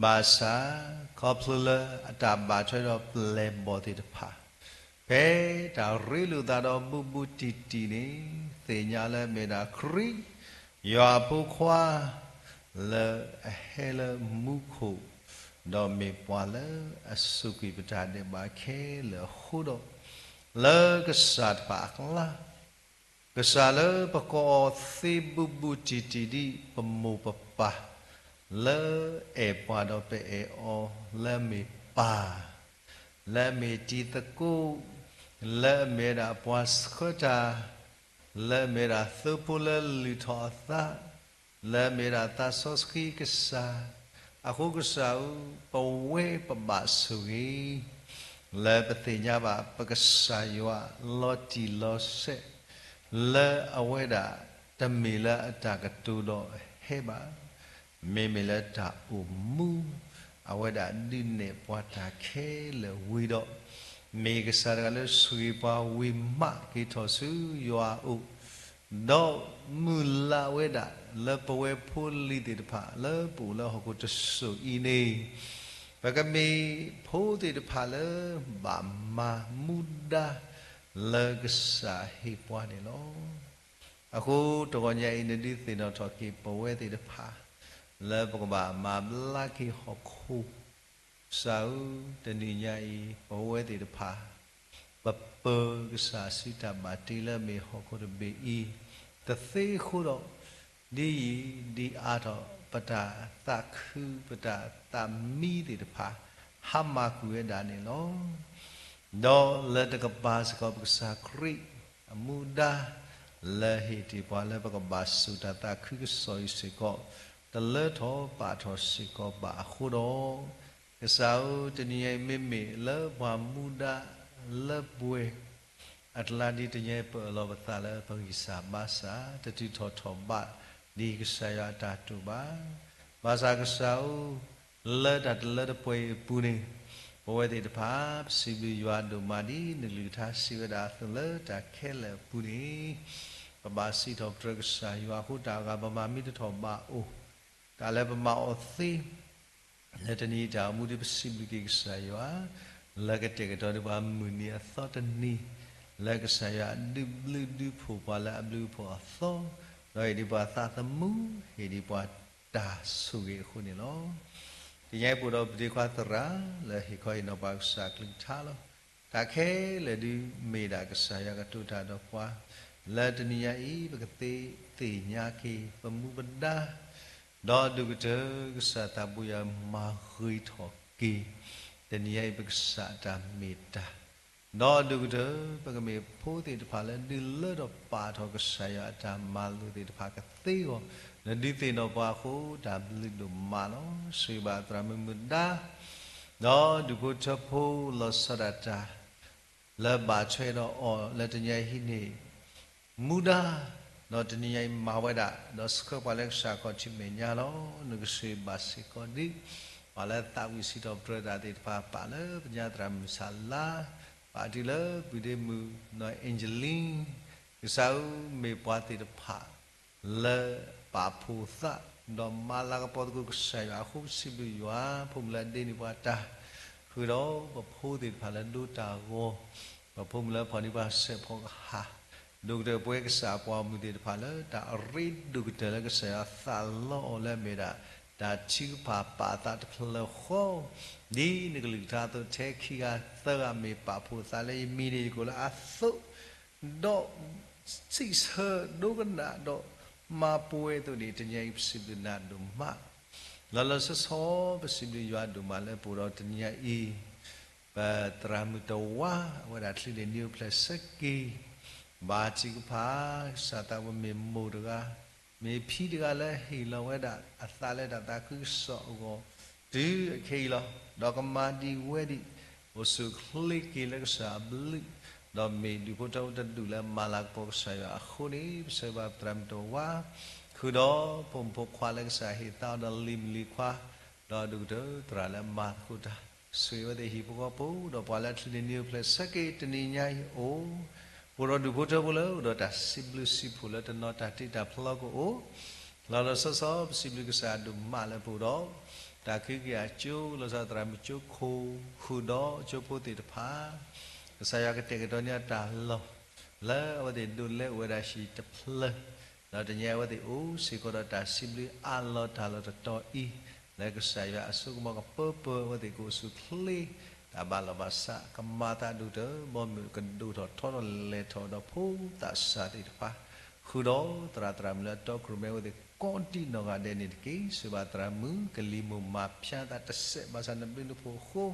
ဘၣ်ဆၣ် ခီဖျိလၢအတၢ်ဘၣ်ထွဲဒီးပျဲၢ်ဘီၣ်သ့ၣ်တဖၣ် ဖဲတၢ်ရ့လိာ်သးဒီးဘူးဘူးတံၢ်တံၢ်န့ၣ် သ့ၣ်ညါလၢမ့ၢ်ဒၣ်ခရံာ် ယွၤအဖိခွါ လၢအဟဲလၢမူခိၣ် ဒီးမ့ၢ်ပှၤလၢအစူးကွံာ်ပတၢ်ဒဲးဘးခဲလၢာ်အဃိဒီး လၢကစၢ်တဖၣ်အကျါ, ကစၢ်လၢပကိးအီၤသ့ဘူးဘူးတံၢ်တံၢ်ဒ်ပမိၢ်ပပၢ်, လၢအဲၣ်ပှၤဒီးပအဲၣ်အီၤ, လၢအမ့ၢ်ပၢ်, လၢအမ့ၢ်တံၤသကိး, လၢအမ့ၢ်ဝဲဒၣ်ပှၤဆှၢတၢ်, လၢအမ့ၢ်ဝဲဒၣ်သုးဖိလၢလုၢ်ထီၣ်အသး, လၢအမ့ၢ်ဝဲဒၣ်သးစီဆှံကစၢ်, အဃိကစၢ်ဧၢ, ပဝဲပဘၣ်ဆိၣ်ဂ့ၤ လၢပသ့ၣ်ညါဘၣ်ပကစၢ်ယွၤလီၤတံၢ်လီၤဆဲး, လၢအဝဲဒၣ်တမ့ၢ်လၢအတၢ်ကတိၤဒီးဟဲဘၣ်, မ့မ့ၢ်လၢတၢ်အိၣ်မူ, အဝဲဒၣ်ဒုးနဲၣ်ပှၤတၢ်ခဲလၢာ်ဝံၤဒီး, မ့ၢ်ကစၢ်တဂၤလၢဆိၣ်ဂ့ၤပှၤဝံၤမးက့ၤထီၣ်ဆူယွၤအအိၣ်, ဒီးမုၢ်လၢ်ဝဲဒၣ်လၢပဝဲဖိလံၤသ့ၣ်တဖၣ်လၢပအိၣ်လၢဟီၣ်ခိၣ်တစိၤအံၤန့ၣ်, ပကမ့ၢ်ဖိသ့ၣ်တဖၣ်လၢဘၣ်မၤမူဒါလၢကစၢ်ဟ့ၣ်ပှၤန့ၣ်လီၤ. အဃိတဂီၤညါအံၤ နဒုးသ့ၣ်နီၣ်ထီၣ်က့ၤပဝဲသ့ၣ်တဖၣ် လၢပကဘၣ်မၤဘျါက့ၤဟီၣ်ခိၣ်, ကစၢ်ဧၢ, တနံၤညါအံၤ ပဝဲသ့ၣ်တဖၣ် ပပၢၤကစၢ်စုတၢ်ဘၣ်တ့လၢအမ့ၢ်ဟီၣ်ခိၣ်တဘ့ၣ်အံၤ တသ့အဃိဒီး, ဒ်ယံာ်ဒ်အါထီၣ် ပတၢ်သးခု ပတၢ်သးမံသ့ၣ်တဖၣ် ဟါမၢ်ကွံာ်ဝဲဒၣ်န့ၣ်လီၤ. ဒီးလၢတကပၤစ့ၢ်ကီး ပကစၢ်ခရံာ်အမူဒါ လၢဟ့ၣ်တ့ၢ်ပှၤလၢပကဘၣ်စူၢ်တၢ်သးခုကစီၣ်အံၤစ့ၢ်ကီး တလၢထီၣ်ပာ်ထီၣ်စ့ၢ်ကီးဘၣ်အဃိဒီး, ကစၢ်ဧၢ, တနံၤညါအံၤ မ့မ့ၢ်လၢပှၤမူဒါလၢပှဲၤ အကျါဒ်တနံၤအံၤ ပအၢၣ်လီၤပသးလၢပဂံၢ်စၢ်ဘါစၢ် တတုၤထီၣ်ထီၣ်ဘးဒ်ကစၢ်ယွၤအတၢ်တိာ်ဘၣ်. ဘၣ်ဆၣ်ကစၢ်ဧၢ, လၢတၢ်တလၢတပှဲၤအံၤအပူၤန့ၣ်, ပဝဲသ့ၣ်တဖၣ် ပစံးဘျုးယွၤဒိၣ်မး ဒ်နကလုၢ်ကထါစံးဝဲဒၣ်အသိး လၢတၢ်ခဲလၢာ်အပူၤန့ၣ်, ပဘၣ်စံးထီၣ်ပတြၢၤကစၢ်ယွၤအဃိ တၢ်အဂၤပမၤမံတထီၣ်ဘၣ်အိၣ်, တၢ်လၢပမၤအီၤသ့ လၢတနံၤအံၤတၢ်အိၣ်မူဒ်ပစံးဘျုးက့ၤကစၢ်ယွၤ, လၢကတဲာ်ကတီၤဒံးပှၤမုၢ်နံၤအသီတနံၤ, လၢကစၢ်ယွၤဒုးဘျုးဒုးဖှိၣ်ပှၤလၢအဘျုးအဖှိၣ်အသီ, ဒီးဟ့ၣ်ဒံးပှၤသးသမူ, ဟ့ၣ်ဒံးပှၤတၢ်ဆိၣ်ဂ့ၤအဃိန့ၣ်လီၤ. တနံၤအံၤပအိၣ်ဒီးပဒ့ခွါသရၣ် လၢဟ့ၣ်ခီဟ့ၣ်နီၤပှၤကစၢ်အကလုၢ်ကထါလီၤ. တၢ်ခဲလၢာ်ဒုးမ့ၢ်ဒၣ်ကစၢ်ယွၤကတိၤတၢ်ဒီးပှၤ, လၢတနံၤညါအံၤ ပကသ့သ့ၣ်ညါက့ၤ ပမူပဒါ ဒီးဒိၣ်ကတၢၢ်ကစၢ်သးဘိယွၤမၤဂ့ၤထီၣ်က့ၤ တနံၤညါအံၤ ပကစၢ်အတၢ်မ့ၢ်တၢ်, ဒီးဒိၣ်ကတၢၢ် ပကမ့ၢ်ဖိသ့ၣ်တဖၣ်လၢဒုးလၢထီၣ်ပာ်ထီၣ်ကစၢ်ယွၤအတၢ်မၤလိာ်သ့ၣ်တဖၣ်ကသ့အဂီၢ်, နဒုးသ့ၣ်နီၣ်ပှၤအဃိ တၢ်ဘျုးဒိၣ်မးလီၤ. ဆိၣ်ဂ့ၤဘၣ်သရၣ်မုၣ်မုၢ်ဒါ ဒီးဒူၣ်ဖိထၢဖိလီၤဆီဒၣ်တၢ် လၢဘၣ်ထွဲဒီးအီၤလၢတနံၤညါအံၤဟံးန့ၢ် မူဒါ, ဒီးတနံၤညါအံၤမၤဝဲဒၣ် ဒီးဆှၢပှၤလၢကစၢ်ခီၣ်ထံးမဲာ်ညါလီၤ. နကဆိၣ်ဂ့ၤဘၣ်စ့ၢ်ကီးဒံး ပှၤလၢသးဝံၣ်စံးထီၣ်ပတြၢၤတၢ်သ့ၣ်တဖၣ် ပာ်လၢပညါသရၣ်မုၣ်ဆၣ်လါ, ပာ်တုၤလၢပုၢ်ဒ့မုၣ် နီၢ်အ့ၣ်ကၠလံ, ကစၢ်ဧၢ, မ့ၢ်ပှၤသ့ၣ်တဖၣ် လၢပာ်ဖှိၣ်သး ဒီးမၤလၤကပီၤသကိးကစၢ်ယွၤအဃိ ပစံးဘျုးယွၤ, ဖိမုၣ်လၢအဒ့န့ၢ်ပှၤတၢ်, ဃုာ်ဒီးပဖိသ့ၣ်တဖၣ်လၢဒိတၢ်ဂီၤ, ပဖိမုၣ်လၢဖီၣ်န့ၢ်ပှၤစဲးဖီကဟၣ်, ဒိၣ်ကတၢၢ်ပဝဲကစၢ်အပှၤဂီၢ်မုၢ်သ့ၣ်တဖၣ်လၢ တၢ်အရ့ဒိၣ်ကတၢၢ်လၢကစၢ်ယွၤသးလီအီၤလၢအမ့ၢ်ဒၣ် တၢ်ထုကဖၣ်ပာ်အသးတဖျၢၣ်ဃီ, ဒ်နကလုၢ်ကထါအသိး ထဲခံဂၤသၢဂၤမ့ၢ်ပာ်ဖှိၣ်အသးလၢယမံၤန့ၣ် ယကအိၣ်လၢအသိး ဒီးစံးဆၢဒိကနၣ်ဒီး မၤပဝဲအသိးန့ၣ် တနံၤအံၤပစံးဘျုးနၤဒိၣ်မး, လီၤလီၤဆီဆီ ပစံးဘျုးယွၤဒိၣ်မးလၢပအိၣ်ဒီးတနံၤအံၤ, ပသရၣ်မုၣ်တဝါ အဝဲဒၣ်ချုးန့ၢ်နံၣ်အိၣ်ဖျဲၣ်ဆၢက့ၤ, ဘါထုကဖၣ် ကစၢ်သးဝဲမ့ၢ်မိၢ်တဂၤ မ့ၢ်ဖံတဂၤလၢဟ့ၣ်လီၤဝဲဒၣ်အသးလၢတၢ်သးခုကစီၣ်အဂီၢ်, တုၤအခဲအံၤလီၤ. ဒီးကမၤဒံးဝဲဒံး, အိၣ်ဆူၣ်အိၣ်ချ့က့ၤလၢကစၢ်အဘျုး, ဒီးမ့ၢ်ဒူၣ်ဖိထၢဖိတဒူၣ်လၢမၤလၤကပီၤကစၢ်ယွၤအဃိန့ၣ်, ပဆၢဘၣ်ပသရၣ်မုၣ်တဝါ, ဃုာ်ဒီးဖိမုၣ်ဖိခွါလၢကစၢ်ဟ့ၣ်သါအီၤဒီးလံၤမုၣ်လံၤခွါ, ဒီးဒိၣ်ကတၢၢ်သရၣ်လၢမၤသကိးတၢ်, ဆိၣ်ဂ့ၤအဝဲသ့ၣ်ဟံၣ်ဖိဃီဖိ, ဒီးပှၤလၢချုးန့ၢ်နံၣ်အိၣ်ဖျဲၣ်ဆၢက့ၤတနံၤညါအံၤအိၣ်, ပအိၣ်ဒီးဒူၣ်ဖိထၢဖိလၢအိၣ်ဒီးတၢ်စံးဘျုးစံးဖှိၣ်လၢတနီၤတၢ်တ့တၢ်ဖျီကအိၣ်, လီၤလီၤဆီဆီ ပစံးဘျုးကစၢ်ဒိၣ်မးလၢပအိၣ်ဒီး တၢ်ခုက့ၤအကၠိ လီၤဆီသရၣ်မုၣ်ကၠိခိၣ် ဃုာ်ဒီးကၠိဖိသ့ၣ်တဖၣ်, ကစၢ်ယွၤကတဲာ်ကတီၤန့ၢ်အတၢ်လီၢ် လၢအဝဲသ့ၣ်ဒိးလဲအိၣ်ဝဲဒၣ်ဟံၣ်တဖျၢၣ်, ဒီးတနံၤအံၤအဝဲသ့ၣ်အိၣ်စ့ၢ်ကီးဒီးတၢ်စံးဘျုးအးလီၤတၢ်လီၢ်တတီၤအံၤ, လၢကစၢ်ယွၤအစိကမီၤကပၢပၢအဝဲသ့ၣ်ကအိၣ်ဆူၣ်အိၣ်ချ့ အဘၣ်လီၢ်ဘၣ်စး ကမၤသးဒိၣ်တၢ် ဘီမုၢ်ကဒိၣ်ထီၣ်ထီထီၣ်လဲၤထီၣ်ဒီးဖိသးစၢ်သ့ၣ်တဖၣ်, ဃုာ်ဒီးသရၣ်သရၣ်မုၣ်လၢအတီအလိၤမ့ၢ်အိၣ်သ့ၣ်ကိးဒံနီၢ်ဂၤဒဲးန့ၣ်တက့ၢ်. စံးဘၣ်သရၣ်မုၣ် ကလံၤမိၢ်မၤဖၠါသးတစဲး ဘၣ်ဆၣ်နဘျုးနဖှိၣ်အဃိ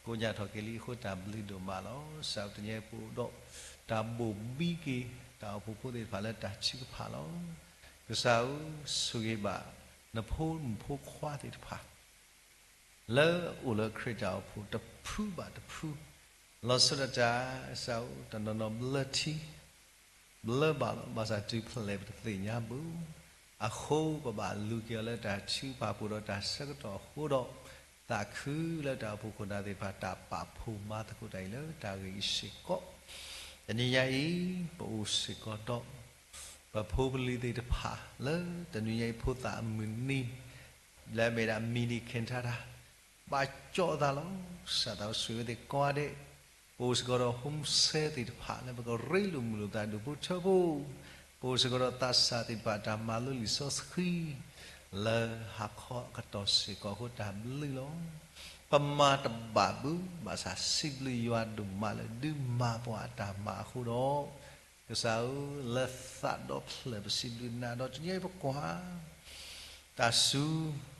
ကိးညါထီၣ်က့ၤလံအဃိ တၢ်ဘျုးဒိၣ်မးလီၤ. ကစၢ်တနံၤအံၤပအိၣ်ဒီး တၢ်ဘိၣ်ဘံက့ၤ တၢ်အိၣ်ဖှိၣ်ဖိသ့ၣ်တဖၣ်လၢတၢ်ထုကဖၣ်လီၤ. ကစၢ်ဧၢ, ဆိၣ်ဂ့ၤဘၣ် နဖိမုၣ်ဖိခွါသ့ၣ်တဖၣ် လၢအိၣ်လၢခရံာ်တၢ်အိၣ်ဖှိၣ်တဖုဘၣ်တဖု, လီၤဆီဒၣ်တၢ် ကစၢ်ဧၢ, တနီၤနီၤဘျၢထံ ဘျၢဘၣ်လီၤ. ဘၣ်ဆၣ်တုၤဖဲလဲၣ်ပတသ့ၣ်ညါဘၣ်. အဃိပဘၣ်လူၤက့ၤအီၤလၢတၢ်ထုကဖၣ်ပူၤဒီးတၢ်ဆၢကတီၢ်အဃိဒီး, သးခုလၢတၢ်အိၣ်ဖှိၣ်ခိၣ်နၢ်သ့ၣ်တဖၣ် တၢ်ပာ်ဖှိၣ်မၤသကိးတၢ်အံၤလၢတၢ်ဂ့ၢ်အံၤစ့ၢ်ကီး, တနံၤညါအံၤ ပအိၣ်စ့ၢ်ကီးဒီး ပဖိပလံၤသ့ၣ်တဖၣ်လၢတနံၤညါအံၤ ဖိသၣ်အမုၢ်နံၤ လၢအမ့ၢ်ဒၣ် mini cantata ဘၣ်ကၠီသးလီၤ. ကစၢ်သးအိၣ်ဆိၣ်ဂ့ၤဝဲသ့ၣ်ကိးဂၤဒဲး, ပအိၣ်စ့ၢ်ကီးဒီး home cell သ့ၣ်တဖၣ်လၢပကရ့လိာ်မုာ်လိာ်သးဒူၣ်ဖိထၢဖိ, ပအိၣ်စ့ၢ်ကီးဒီးသးစၢ်သ့ၣ်တဖၣ်တၢ်မၤလိလံာ်စီဆှံ လၢဟါခီအကတီၢ်စ့ၢ်ကီးအဃိ တၢ်ဘျုးလီၤ. ပမၤတဘၣ်ဘၣ် ဘၣ်ဆၣ်စံးဘျုးယွၤဒိၣ်မးလၢဒုးမၤပှၤအတၢ်မၤအဃိဒီး, ကစၢ်ဧၢ, လၢသးဒီဖျၢၣ်ပစံးဘျုးနၤဒီး တနံၤအံၤပကွၢ် တၢ်စူၤ,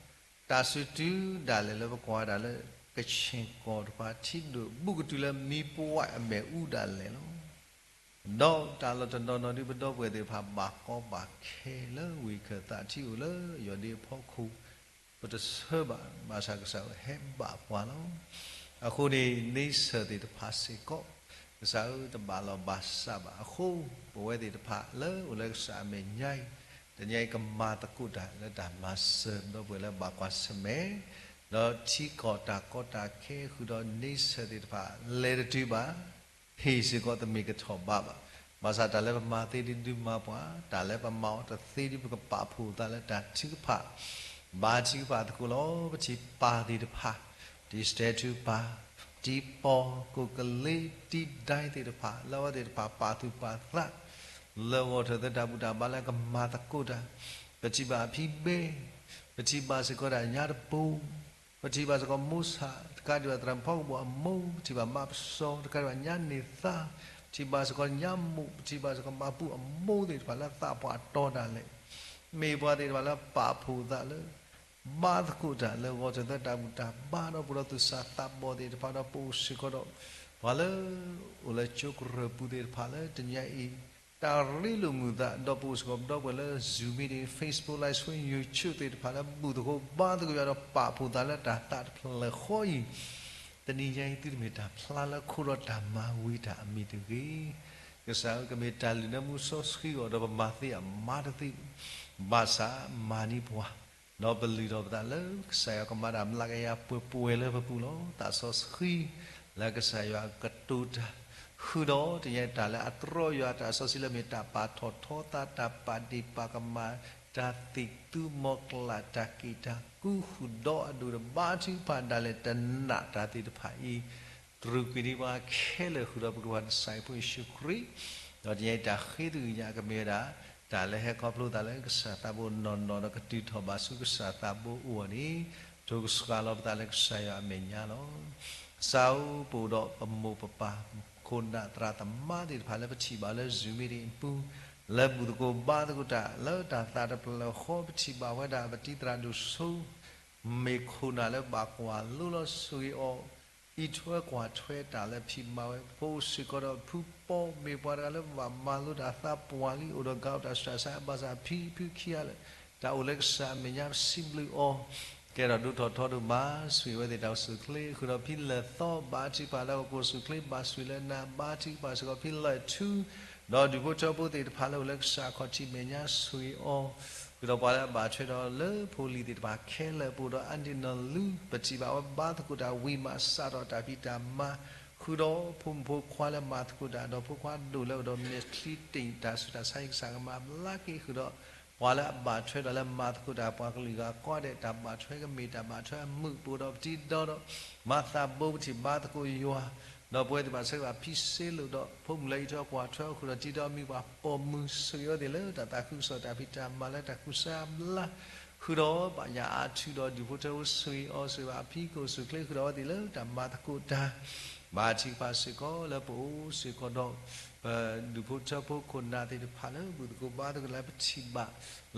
တၢ်စူၤတုၤဒၣ်လဲာ်လၢပကွၢ်ဒၣ်လၢ ကခ့ၣ်ကီၢ်တဖၣ် ထံဒိၣ်ဘူးကတုၤလၢမံပှဲၤအမဲာ်အူဒၣ်လဲာ်လီၤ. ဒီးတၢ်လီၢ်တနီၤနီၤဒ်ပဒီပုၢ်ဝဲၢ်သ့ၣ်တဖၣ် ဘၣ်ကီဘၣ်ခဲလၢဝ့ၢ်ခၢၣ်သးထံအိၣ်လၢယီၢ်ဒ့အဖီခိၣ် ပတဆၢဘၣ်, ဘၣ်ဆၣ်ကစၢ်ဧၢဟဲဘၣ်ပှၤလီၤ. အဃိန့ၣ် န့ဆၢၣ်သ့ၣ်တဖၣ်စ့ၢ်ကီး, ကစၢ်ဧၢ တဘၣ်လီၢ်ဘၣ်စးဘၣ်အဃိ, ပဝဲသ့ၣ်တဖၣ်လၢအိၣ်လၢကစၢ်အမဲာ်ညါအံၤ, တနံၤအံၤကမၤသကိးတၢ်လၢတၢ်မၤစၢၤပဒီပုၢ်ဝဲၢ်လၢဘၣ်ကွၢ်ဆၢၣ်မဲာ်, ဒီးထံကီၢ်တၢ်ကီတၢ်ခဲဃုာ်ဒီးန့ဆၢၣ်သ့ၣ်တဖၣ် လဲၤတတုၤဘၣ် ဟ့ၣ်စ့ၢ်ကီးတမ့ၢ်ကထီၣ်ဘးဘၣ်. ဘၣ်ဆၣ်တၢ်လၢပမၤသ့ဒ်ဒုးမၤပှၤ, တၢ်လၢပမၤအီၤတသ့ဒ်ပကပာ်ဖှိၣ်သးလၢတၢ်ထုကဖၣ်, ဘါထုကဖၣ်သကိးလီၤ. ပထံၣ်ပၢ်သ့ၣ်တဖၣ်, တံၤစတဲထူပၢ်, တံၤပီၢ်, ကိးကလ့, တံၤဒဲသ့ၣ်တဖၣ် လၢအဝဲသ့ၣ်တဖၣ်ပာ်သူၣ်ပာ်သး လၢဂီၢ်ထၢၣ်သၢတၢ်ဘူၣ်တၢ်ဘါလၢကမၤသကိးတၢ်, ပထံၣ်ဘၣ်အဖံဘဲ, ပထံၣ်ဘၣ်စ့ၢ်ကီးဒၣ်ညါတပူၤ ပထံၣ်ဘၣ်စ့ၢ်ကီးမိၢ်ဆၣ်, တကးဒံးဘၣ်သရၣ်မုၣ်ဖီကဘီၣ်အမိၢ်, ပထံၣ်ဘၣ်မါပစီ, တကးဒံးဘၣ်ညါန့ၢ်သါ, ပထံၣ်ဘၣ်စ့ၢ်ကီးညါမိၢ်, ပထံၣ်ဘၣ်စ့ၢ်ကီးမၤဘူၣ်အမိၢ်သ့ၣ်တဖၣ်လၢသးပှၢ်တီဒၣ်လဲာ်, မ့ၢ်ပှၤသ့ၣ်တဖၣ်လၢပာ်ဖှိၣ်သးလၢ ဘါသကိးတၢ်လၢဂီၢ်ထၢၣ်သၢတၢ်ဘူၣ်တၢ်ဘါဒီး ပှၤဒီးသူၣ်စၢ်သးဘီၣ်သ့ၣ်တဖၣ်ဒီး ပအိၣ်စ့ၢ်ကီးဒီး ပှၤလၢအိၣ်လၢကၠိကရၢၢ်ပူၤသ့ၣ်တဖၣ်လၢတနံၤအံၤ တၢ်ရ့လိာ်မုာ်သး ဒီးပအိၣ်စ့ၢ်ကီးပဒီပုၢ်ဝဲၢ်လၢ Zoom meeting, Facebook Live Stream, YouTube သ့ၣ်တဖၣ်လၢဘူၣ်သကိးဘါသကိးယွၤဒီးပာ်ဖှိၣ်သးလၢတၢ်သးတဖျၢၣ်ဃီအံၤ, တနံၤညါအံၤသုတမ့ၢ်တၢ်ဖျါလၢခိဒီးတၢ်မၤဝံၤတၢ်အမံၤတဂ့ၤ. ကစၢ်ဧၢ, ကမ့ၢ်တၢ်လုၢ်လၢမူစီဆှံအဂီၢ်ဒီးပမၤသ့အမါတသ့, ဘၣ်ဆၣ်မၤန့ၢ်ပှၤ ဒီးပလုၢ်ထီၣ်ပသးလၢကစၢ်ယွၤကမၤတၢ်မျးကယၤပှဲၤပှဲၤလၢပပူၤလီၤ. တၢ်စီဆှံလၢကစၢ်ယွၤကတိၤတၢ် ဃုာ်ဒီးတနံၤအံၤတၢ်လၢအတြီယွၤတၢ်စီဆှံလၢမ့ၢ်တၢ်ပာ်ထီၣ်ထီသး တၢ်ပာ်ဒ့ၣ်ပာ်ကမၣ် တၢ်သံၣ်သူမီၤကျၢ် တၢ်က့ၣ်တၢ်ကူဃုာ်ဒီးအဒိၣ်ဒီးဘါထုကဖၣ်ဒၣ်လဲာ် တနာ်တၢ်သ့ၣ်တဖၣ်အံၤ တြူာ်ကွံာ်ဒံးပှၤခဲလၢာ်ဃုာ်ဒီးပကစၢ်ယွၤဖိယ့ၣ်ၡူးခရံာ်, ဒီးတနံၤအံၤတၢ်ဃ့တဂ့ၤညါကမ့ၢ်ဝဲဒၣ် တၢ်လၢဟဲခီဖျိသးလၢကစၢ်သးဘိနီၢ်နီၢ်ဒီးကတုၤထီၣ်ဘးဆူကစၢ်သးဘိအအိၣ်န့ၣ်, ထိၣ်ကစှၤလီၤပသးလၢကစၢ်ယွၤအမဲာ်ညါလီၤ. ကစၢ်ဧၢ, ပအိၣ်ဒီးပမိၢ်ပပၢ် ခိၣ်နၢ်သရၣ်သမါသ့ၣ်တဖၣ်လၢပထံၣ်ဘၣ်လၢ Zoom meeting အပူၤ, လၢဘူၣ်သကိးဘါသကိးတၢ်လၢတၢ်သးတဖျၢၣ်ဃီ ပထံၣ်ဘၣ်ဝဲဒၣ်ပတံၤသရၣ်ဒိၣ်စိ မ့ၢ်ခိၣ်နၢ်လၢဘၣ်ကွၢ်လိလီၤဆိၣ်ဂ့ၤအီၤ, အံးထွဲကွၢ်ထွဲတၢ်လၢဖံးမၤဝဲ, ပအိၣ်စ့ၢ်ကီးဒီးဖုပီ မ့ၢ်ပှၤတဂၤလၢဘၣ်မၤလိတၢ်သးပှၢ်လံ အိၣ်ဒီးကးတၢ်ဆူးတၢ်ဆါ ဘၣ်ဆၣ်ဖံဖုခံဂၤလၢာ် တၢ်အိၣ်လၢကစၢ်အမဲာ်ညါ ပစံးဘျုးအီၤ, ကဲထီၣ်ဒိၣ်ထီၣ်ထီဒိၣ်မး ဆိၣ်ဂ့ၤဝဲသ့ၣ်တၢ်အိၣ်ဆူၣ်အိၣ်ချ့ ဃုာ်ဒီးဖံလၢၢ်သီ ဘါထုကဖၣ်လၢကကိၢ်ဆူၣ်ချ့ ဘၣ်ဆိၣ်ဂ့ၤလၢနၤ ဘါထုကဖၣ်စ့ၢ်ကီးဖံလၢၢ်ထူ ဒီးဒူၣ်ဖိထၢဖိသ့ၣ်တဖၣ်လၢအိၣ်လၢကစၢ်ခီၣ်ထံးမဲာ်ညါ ဆိၣ်ဂ့ၤအီၤ, ဃုာ်ဒီးပှၤလၢအဘၣ်ထွဲဒီးလၢဖိလံၤသ့ၣ်တဖၣ်ခဲလၢာ် ပအိၣ်ဒီးအါဒံနီၢ်လူ ပထံၣ်ဘၣ်ဝဲဘါသကိးတၢ်ဝံၤမး စးထီၣ်တၢ်ဖံးတၢ်မၤ ဃုာ်ဒီးဖိမုၣ်ဖိခွါလၢမၤသကိးတၢ် ဒီးဖိခွါဒိၣ်လၢအိၣ်ဒီးမဲာ်ချံတ့ၢ် တၢ်ဆူးတၢ်ဆါအံၤ ကစၢ်ကမၤဘျါက့ၤ ဃုာ်ဒီး ပှၤလၢအဘၣ်ထွဲဒီးလၢမၤသကိးတၢ် ပှၤကလုာ်ဂၤကိးဂၤဒဲး တၢ်ဘၣ်ထွဲကမ့ၢ်တၢ်ဘၣ်ထွဲအမုာ် ပအိၣ်ဒီးပတံၤဒီဒီး မၤသးဘိပထံၣ်ဘါသကိးယွၤ, ဒီးပဝဲသ့ၣ်ဘၣ်ဆၢဂ့ၤဘၣ်ဖံစ့လိာ်ဒီး ဖိမုၣ်လၢအံးထွဲကွၢ်ထွဲအီၤ ဃုာ်ဒီးတံၤဒီးမံၤပှၤပိာ်မုၣ် ဆိၣ်ဂ့ၤဝဲသ့ၣ်လၢတၢ်သးခုကစီၣ် တၢ်ဖံးတၢ်မၤလၢတၢ်ကူစါဘျါ ဃုာ်ဒီးဘၣ်ယၤအါထူးဒီးဒူၣ်ဖိထၢဖိဆိၣ်ဂ့ၤအီၤ ဆိၣ်ဂ့ၤဘၣ်အဖံကအိၣ်ဆူၣ်ချ့ ဃုာ်ဒီးအဝဲသ့ၣ်လၢတၢ်မၤသကိးတၢ် ဘါထုကဖၣ်စ့ၢ်ကီးလၢပအိၣ်စ့ၢ်ကီးဒီး ပဒူၣ်ဖိထၢဖိခိၣ်နၢ်သ့ၣ်တဖၣ်လၢ ဘူၣ်သကိးဘါသကိးလၢပထံၣ်ဘၣ်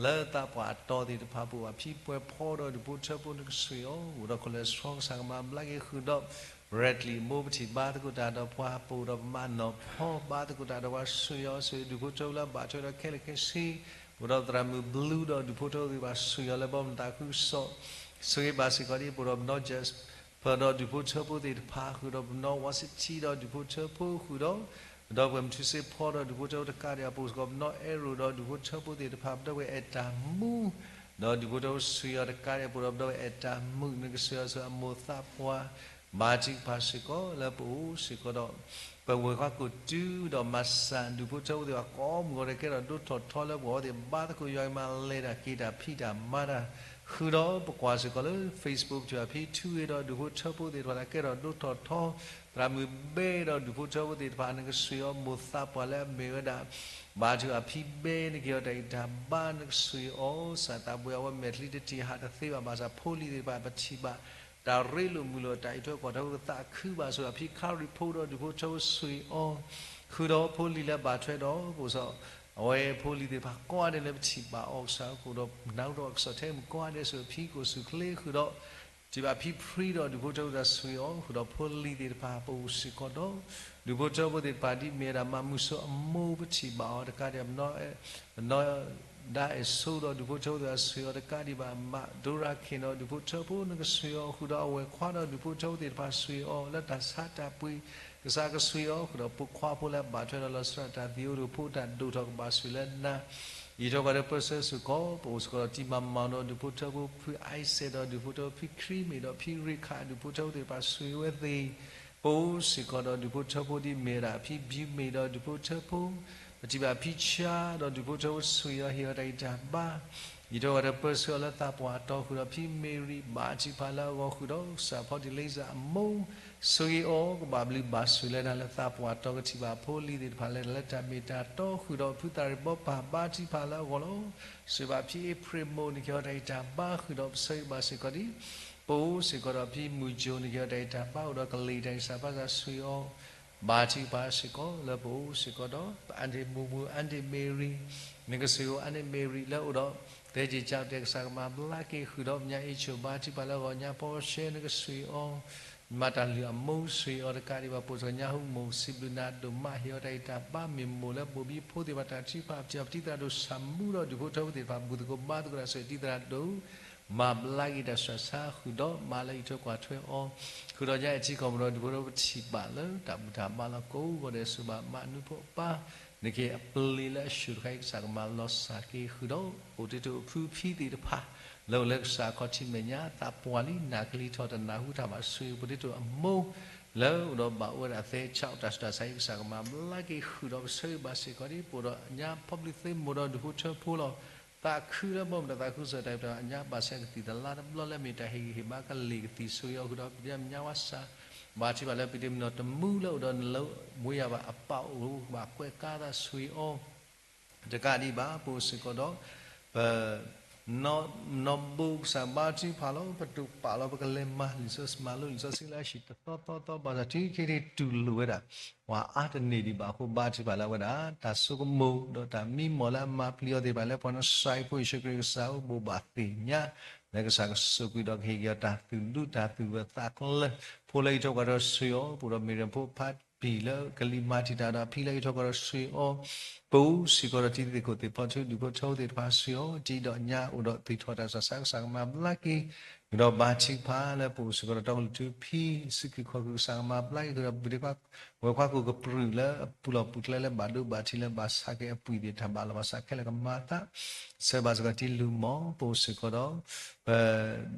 လၢသးပှၢ်တီၤသ့ၣ်တဖၣ် ပအိၣ်ဘၣ်ဖံပှဲၤဖီဒီးဒူၣ်ဖိထၢဖိနကဆိၣ်ဂ့ၤအီၤ အိၣ်ဒီး cholesterol ကစၢ်ကမၤဘျါက့ၤဃုာ်ဒီး Bradley မိၢ်ပထံၣ်ဘါသကိးတၢ်ဒီးပှၤ ပအိၣ်ဒီးပမါနီၢ်ဖီဘါသကိးတၢ်ဒီးပှၤဆိၣ်ဂ့ၤအီၤ ဆိၣ်ဂ့ၤဒူၣ်ဖိထၢဖိလၢအဘၣ်ထွဲဒီးခဲလၢာ်ခဲဆ့ ပအိၣ်ဒီးသရၣ်မုၣ်ဘလူးဒီးဒူၣ်ဖိထၢဖိသ့ၣ်တဖၣ်ဆိၣ်ဂ့ၤအီၤလၢဘီမုၢ်သးခုကစီၣ် ဆိၣ်ဂ့ၤဘၣ်စ့ၢ်ကီးဒ် ပအိၣ်ဒီးပနီၢ် Jasper ဒီးဒူၣ်ဖိထၢဖိသ့ၣ်တဖၣ် ဃုာ်ဒီးပနီၢ် Varsity ဒီးဒူၣ်ဖိထၢဖိဃုာ်ဒီး ဒီပုၢ်ဝဲၢ်မုၢ်ထူစ့ဖီဒီးဒူၣ်ဖိထၢဖိတကးဒံး ပအိၣ်စ့ၢ်ကီးပနီၢ် Arrow ဒီးဒူၣ်ဖိထၢဖိသ့ၣ်တဖၣ် ပဒီပုၢ်ဝဲၢ်အဲၣ်တၢ်မူ ဒီးဒူၣ်ဖိထၢဖိဆိၣ်ဂ့ၤအီၤတကးဒံး ပအိၣ်ဒီးပဒီပုၢ်ဝဲၢ်အဲၣ်တၢ်မုာ် နကဆိၣ်ဂ့ၤအီၤဆိၣ်ဂ့ၤအမိၢ်သးပှၢ် ဘါထုကဖၣ်စ့ၢ်ကီးလၢပအိၣ်စ့ၢ်ကီးဒီး ပဝဲၤကွၢ်ကိၣ်တုဒီးမၤစၢၤဒူၣ်ဖိထၢဖိသ့ၣ်တဖၣ်ကိးမုၢ်ဂီၤဒီးကဲထီၣ်ဒိၣ်ထီၣ်ထီလၢပဂီၢ်သ့ၣ် ဘါသကိးယွၤကမၤလဲၤတၢ်က့ၤတၢ်ဖံးတၢ်မၤတၢ် ဃုာ်ဒီးပကွၢ်စ့ၢ်ကီးလၢ Facebook ပထံၣ်ဘၣ်ဖံထူဂ့ၤဒီးဒူၣ်ဖိထၢဖိသ့ၣ်တဖၣ်လၢကဲထီၣ်ဒိၣ်ထီၣ်ထီ သရၣ်မုၣ်ဘဲဒီးဒူၣ်ဖိထၢဖိသ့ၣ်တဖၣ် နကဆိၣ်ဂ့ၤအီၤမိၢ်သးပှၢ်လၢအမ့ၢ်ဝဲဒၣ် ဘါထုကဖၣ်ဖံဘဲ နကဟ့ၣ်အီၤတၢ်ဂံၢ်တၢ်ဘါ နကဆိၣ်ဂ့ၤအီၤ စၢ်သးပှဲၤအဝဲမဲာ်ချံတထံၣ်ဟးတသ့ဘၣ် ဘၣ်ဆၣ်ဖိလံၤသ့ၣ်တဖၣ်ပထံၣ်ဘၣ် တၢ်ရ့လိာ်မုာ်လိာ်တၢ်အံးထွဲကွၢ်ထွဲသးခုဘၣ်ဆိၣ်ဂ့ၤအီၤ ဖံခါရံၣ်ဖိဒီးဒူၣ်ဖိထၢဖိဆိၣ်ဂ့ၤအီၤ ဃုာ်ဒီးဖိလံၤလၢဘၣ်ထွဲဒီး ပအိၣ်စ့ၢ်ကီး အဝဲဖိလံၤသ့ၣ်တဖၣ်ကိးဂၤဒဲးလၢပထံၣ်ဘၣ်အီၤကစၢ် ပအိၣ်ဒီးနၢ်ဟူထီၣ်ကစီၣ်ထဲမုၣ်ကိးဂၤဒဲးဆိၣ်ဂ့ၤဖံကအိၣ်ဆူၣ်ချ့ဃုာ်ဒီး ပထံၣ်ဘၣ်ဖံဖရံဒီးဒူၣ်ဖိထၢဖိသ့ၣ်တဖၣ်ဆိၣ်ဂ့ၤအီၤ ဃုာ်ဒီးဖိလံၤသ့ၣ်တဖၣ် ပအိၣ်စ့ၢ်ကီးဒီး ဒူၣ်ဖိထၢဖိသ့ၣ်တဖၣ်ဒ်မ့ၢ်ဝဲဒၣ်မၤမုၢ်ဆိအမိၢ်ပထံၣ်ဘၣ်အီၤတကးဒံး ပနီၢ် ပနီၢ် ဒါအဲၣ်ဆိဒီးဒူၣ်ဖိထၢဖိသ့ၣ်တဖၣ်ဆိၣ်ဂ့ၤအီၤတကးဒံးဘၣ် မးဒိရၤခ့ၣ်ဒီးဒူၣ်ဖိထၢဖိနကဆိၣ်ဂ့ၤအီၤ ဃုာ်ဒီးအဝဲၤခွါဒီးဒူၣ်ဖိထၢဖိသ့ၣ်တဖၣ်ဆိၣ်ဂ့ၤအီၤ လၢတၢ်ဆါတၢ်ပှ့ၤ ကစၢ်ကဆိၣ်ဂ့ၤအီၤ ဃုာ်ဒီးပိာ်ခွါဖိလၢအဘၣ်ထွဲဒီးလီၤစှၤတၢ်သံအိၣ်ဒီးဖိတၢ်ဒိၣ်ထီၣ်ကဘၣ်ဆိၣ်ဂ့ၤလၢနၤ ယံာ်ထီၣ်ပှၤဒီးပၢဆှၢစ့ၢ်ကီး ပအိၣ်စ့ၢ်ကီးဒီးတံၤမၤမီၤဒီးဒူၣ်ဖိထၢဖိဖံအါစဲးဒီးဒူၣ်ဖိထၢဖိဖံခရံမ့ၢ်ဒီးဖံရ့ခးဒူၣ်ဖိထၢဖိသ့ၣ်တဖၣ်ဆိၣ်ဂ့ၤဝဲသ့ၣ် ပအိၣ်စ့ၢ်ကီးဒီးဒူၣ်ဖိထၢဖိဒ်မ့ၢ်ဝဲဒၣ်ဖံဘျုးမ့ၢ်ဒီးဒူၣ်ဖိထၢဖိ ပထံၣ်ဘၣ်ဖံဆါဒီးဒူၣ်ဖိထၢဖိဆိၣ်ဂ့ၤအီၤဟ့ၣ်အီၤတၢ်ဂံၢ်တၢ်ဘါ ယံာ်ထီၣ်ပှၤဒီးပၢဆှၢအီၤလၢသးပှၢ်တီၤဃုာ်ဒီးဖံမ့ၤရံဘၣ်ထံဖးလၢအဂီၢ်ဃုာ်ဒီး စၢ်ဖီဒံလ့စၢ်အမိၢ် ဆိၣ်ဂ့ၤအီၤ ကဘၣ်ဘျုးဘၣ်ဆိၣ်လၢနၤလၢသးပှၢ်တီၤကထံၣ်ဘၣ်ဖိလံၤသ့ၣ်တဖၣ်လၢတၢ်လၢတၢ်မ့ၢ်တၢ်တီဃုာ်ဒီးဖုသၣ်ရံၣ်ဘီပၢ်ဘါထံဖးလၢအဂီၢ်လီၤ. ဆိၣ်ဂ့ၤဘၣ်ဖံအ့ဖြ့ၣ်မိၢ် နကဟ့ၣ်အီၤတၢ်ဂံၢ်တၢ်ဘါဃုာ်ဒီးပဆၢဂ့ၤဘၣ်စ့ၢ်ကီးဒ် ပအိၣ်စ့ၢ်ကီးဒီးဖံမုၢ်ကၠိ နကဟ့ၣ်အီၤတၢ်ဂံၢ်တၢ်ဘါအိၣ်ဒီးကလံၤတၢ်ဂံၢ်စၢ်ဘါစၢ်ဆိၣ်ဂ့ၤအီၤ ဘါထုကဖၣ်စ့ၢ်ကီးလၢပအိၣ်စ့ၢ်ကီးဒီး ပအါန့ၢ်မူမူ အါန့ၢ်မ့ၤရံ နကဆိၣ်ဂ့ၤအါန့ၢ်မ့ၤရံလၢအိၣ်ဒီး သဲက့ၤကၠီတဲာ်ကစၢ်ကမၤဘျါက့ၤဃုာ်ဒီး ပညါအ့ၣ်ဆိၣ်ဘါထုကဖၣ်လၢအဂီၢ် ညါပီရှဲနကဆိၣ်ဂ့ၤအီၤ မၤတၢ်လုၢ်အမိၢ်ဆိၣ်ဂ့ၤအီၤတကးဒံးဘၣ် ပိာ်စ့ၢ်ကီးညါဟူမိၢ်စံးဘျုးနၤဒိၣ်မး ဟ့ၣ်အီၤတၢ်ဂံၢ်တၢ်ဘါမ့ၢ်မိၢ်လၢဘိၣ်ဘံဖိသ့ၣ်တဖၣ်တၢ်ထုကဖၣ် ပထံၣ်ဘၣ်ပတံၤသရၣ်ဒိၣ်ဆၣ်မူဒီးဒူၣ်ဖိထၢဖိသ့ၣ်တဖၣ် ဘူၣ်သကိးဘါသကိးတၢ်ဆိၣ်ဂ့ၤတံၤသရၣ်ဒိၣ် မၤဘျါက့ၤတၢ်ဆှၢဆါဃုာ်ဒီး မၤလၢအံးထွဲကွၢ်ထွဲအီၤ ဃုာ်ဒီးညါအထံကီၢ်ပူၤဒီးဒူၣ်ဖိထၢဖိပထံၣ်ဘၣ်လၢတၢ်ဘူၣ်တၢ်ဘါလီၤကိးဂီၤဒဲး ဆိၣ်ဂ့ၤဘၣ်မးနူဖိအပၢ် နကဟ့ၣ်အပျ့ၤလၢအဆူၣ်တခါအံၤ ကစၢ်ကမၤလီၤစၢ်က့ၤဃုာ်ဒီး အိၣ်တ့ၢ်တ့ၢ်အိၣ်ဖုဖံသ့ၣ်တဖၣ် လၢအိၣ်လၢကစၢ်ခီၣ်ထံးမဲာ်ညါ သးပှၢ်လံ နာ်ကလံၤထီၣ်တနၢ်ဟူတၢ်ဘၣ် ဆိၣ်ဂ့ၤအိၣ်တ့ၢ်တ့ၢ်အမိၢ် လၢအိၣ်ဒီးဘၣ်အိၣ်ဝဲဒၣ်သဲဆးတၢ်ဆူးတၢ်ဆါအံၤ ကစၢ်ကမၤဘျါက့ၤဃုာ်ဒီးပဆၢဂ့ၤဘၣ်စ့ၢ်ကီးဒ် ပအိၣ်ဒီးညါ public သ့ၣ်မိၢ်ဒီးဒူၣ်ဖိထၢဖိလီၤ သးခုလၢဘီမုၢ်တၢ်သးခုကစီၣ်တၢ်အံၤ ညါဘၣ်ဆဲးကသံၣ်သလါတဘျီလၢမ့ၢ်တၢ်ဟ့ၣ်ဂံၢ်ဟ့ၣ်ဘါကလံၤကသံၣ်ဆိၣ်ဂ့ၤအီၤဃုာ်ဒီး ပဒ့မုၢ်ညါဝါစၢ် ဘါထုကဖၣ်လၢပဒ့မုၢ်နီၢ်တမူလၢအိၣ်ဒီးနလၢဝ့ၤယၤဘၣ်အပၢ်အိၣ် ဘၣ်ကွဲးကါသးဆိၣ်ဂ့ၤအီၤ တကးဒံးဘၣ် ပအိၣ်စ့ၢ်ကီးဒီး ပ နီၢ်ဘိကစၢ်ဘါထုကဖၣ်လီၤ ပတူၢ်ပာ်လီၤ ပကလဲၤမၤလံာ်စီဆှံမၤလိလံာ်စီဆှံလၢအဟံၣ်တသီသီသီ ဘၣ်ဆၣ်တုၤခဲအံၤတုၤလိာ်ဝဲဒၣ် ပှၤအါတန့ၢ်ဒံးဘၣ်အဃိ ဘါထုကဖၣ်လၢအဝဲဒၣ် တၢ်ဆိကမိၣ်ဒီးတၢ်မံမီၢ်လၢအမၤပျံၤအီၤသ့ၣ်တဖၣ်လၢ ပှၤနစၢ်အံၤဖိယ့ၣ်ၡူးခရံာ်ကစၢ်အိၣ် ဘိးဘၣ်သ့ၣ်ညါ လၢကစၢ်ကစူးကွံာ်ဒီးကဟ့ၣ်က့ၤအီၤတၢ်သူၣ်ဒူတၢ်သူၣ်ဝဲသးကျၢၤ ဖိလၢအံးထွဲကွၢ်ထွဲဆိၣ်ဂ့ၤအီၤ ပအိၣ်ဒီးမ့ၢ်ရၢၣ်ဖိဖး ပံာ်လၢကလံၤမၤတံာ်တာ်ဒီးအဖံလၢအံးထွဲကွၢ်ထွဲဆိၣ်ဂ့ၤအီၤ, ပအိၣ်စ့ၢ်ကီးဒီးတံၤသကိးသ့ၣ်ဖီထူ ဒူၣ်ဖိထၢဖိသ့ၣ်တဖၣ်ဆိၣ်ဂ့ၤအီၤ, တံၤဒီးညါအိၣ်ဒီးသူၣ်ထီၣ်တၢ်ဆူးတၢ်ဆါ ကစၢ်ကမၤဘျါက့ၤ, ဒီးဘါထုကဖၣ်လၢပအိၣ်စ့ၢ်ကီးဒီးတီကလုာ်ထူဖံ စုခူၣ်ခီၣ်ခူၣ် ကစၢ်ကမၤဘျါက့ၤဃုာ်ဒီး ပဝဲခွါကိၢ်ကပြုၢ်လၢအပူၤလီၢ်ပူၤကျဲလၢဘၣ်ဒိဘၣ်ထံးလၢဘၣ်ဆါက့ၤအပှ့ၤသ့ၣ်တၢ်ဘၣ်လီၤဘၣ်စးခဲလၢာ်ကမၤသး ဆၢဘၣ်စ့ၢ်ကီးတံၤလူၤမီၢ် ပအိၣ်စ့ၢ်ကီးဒီး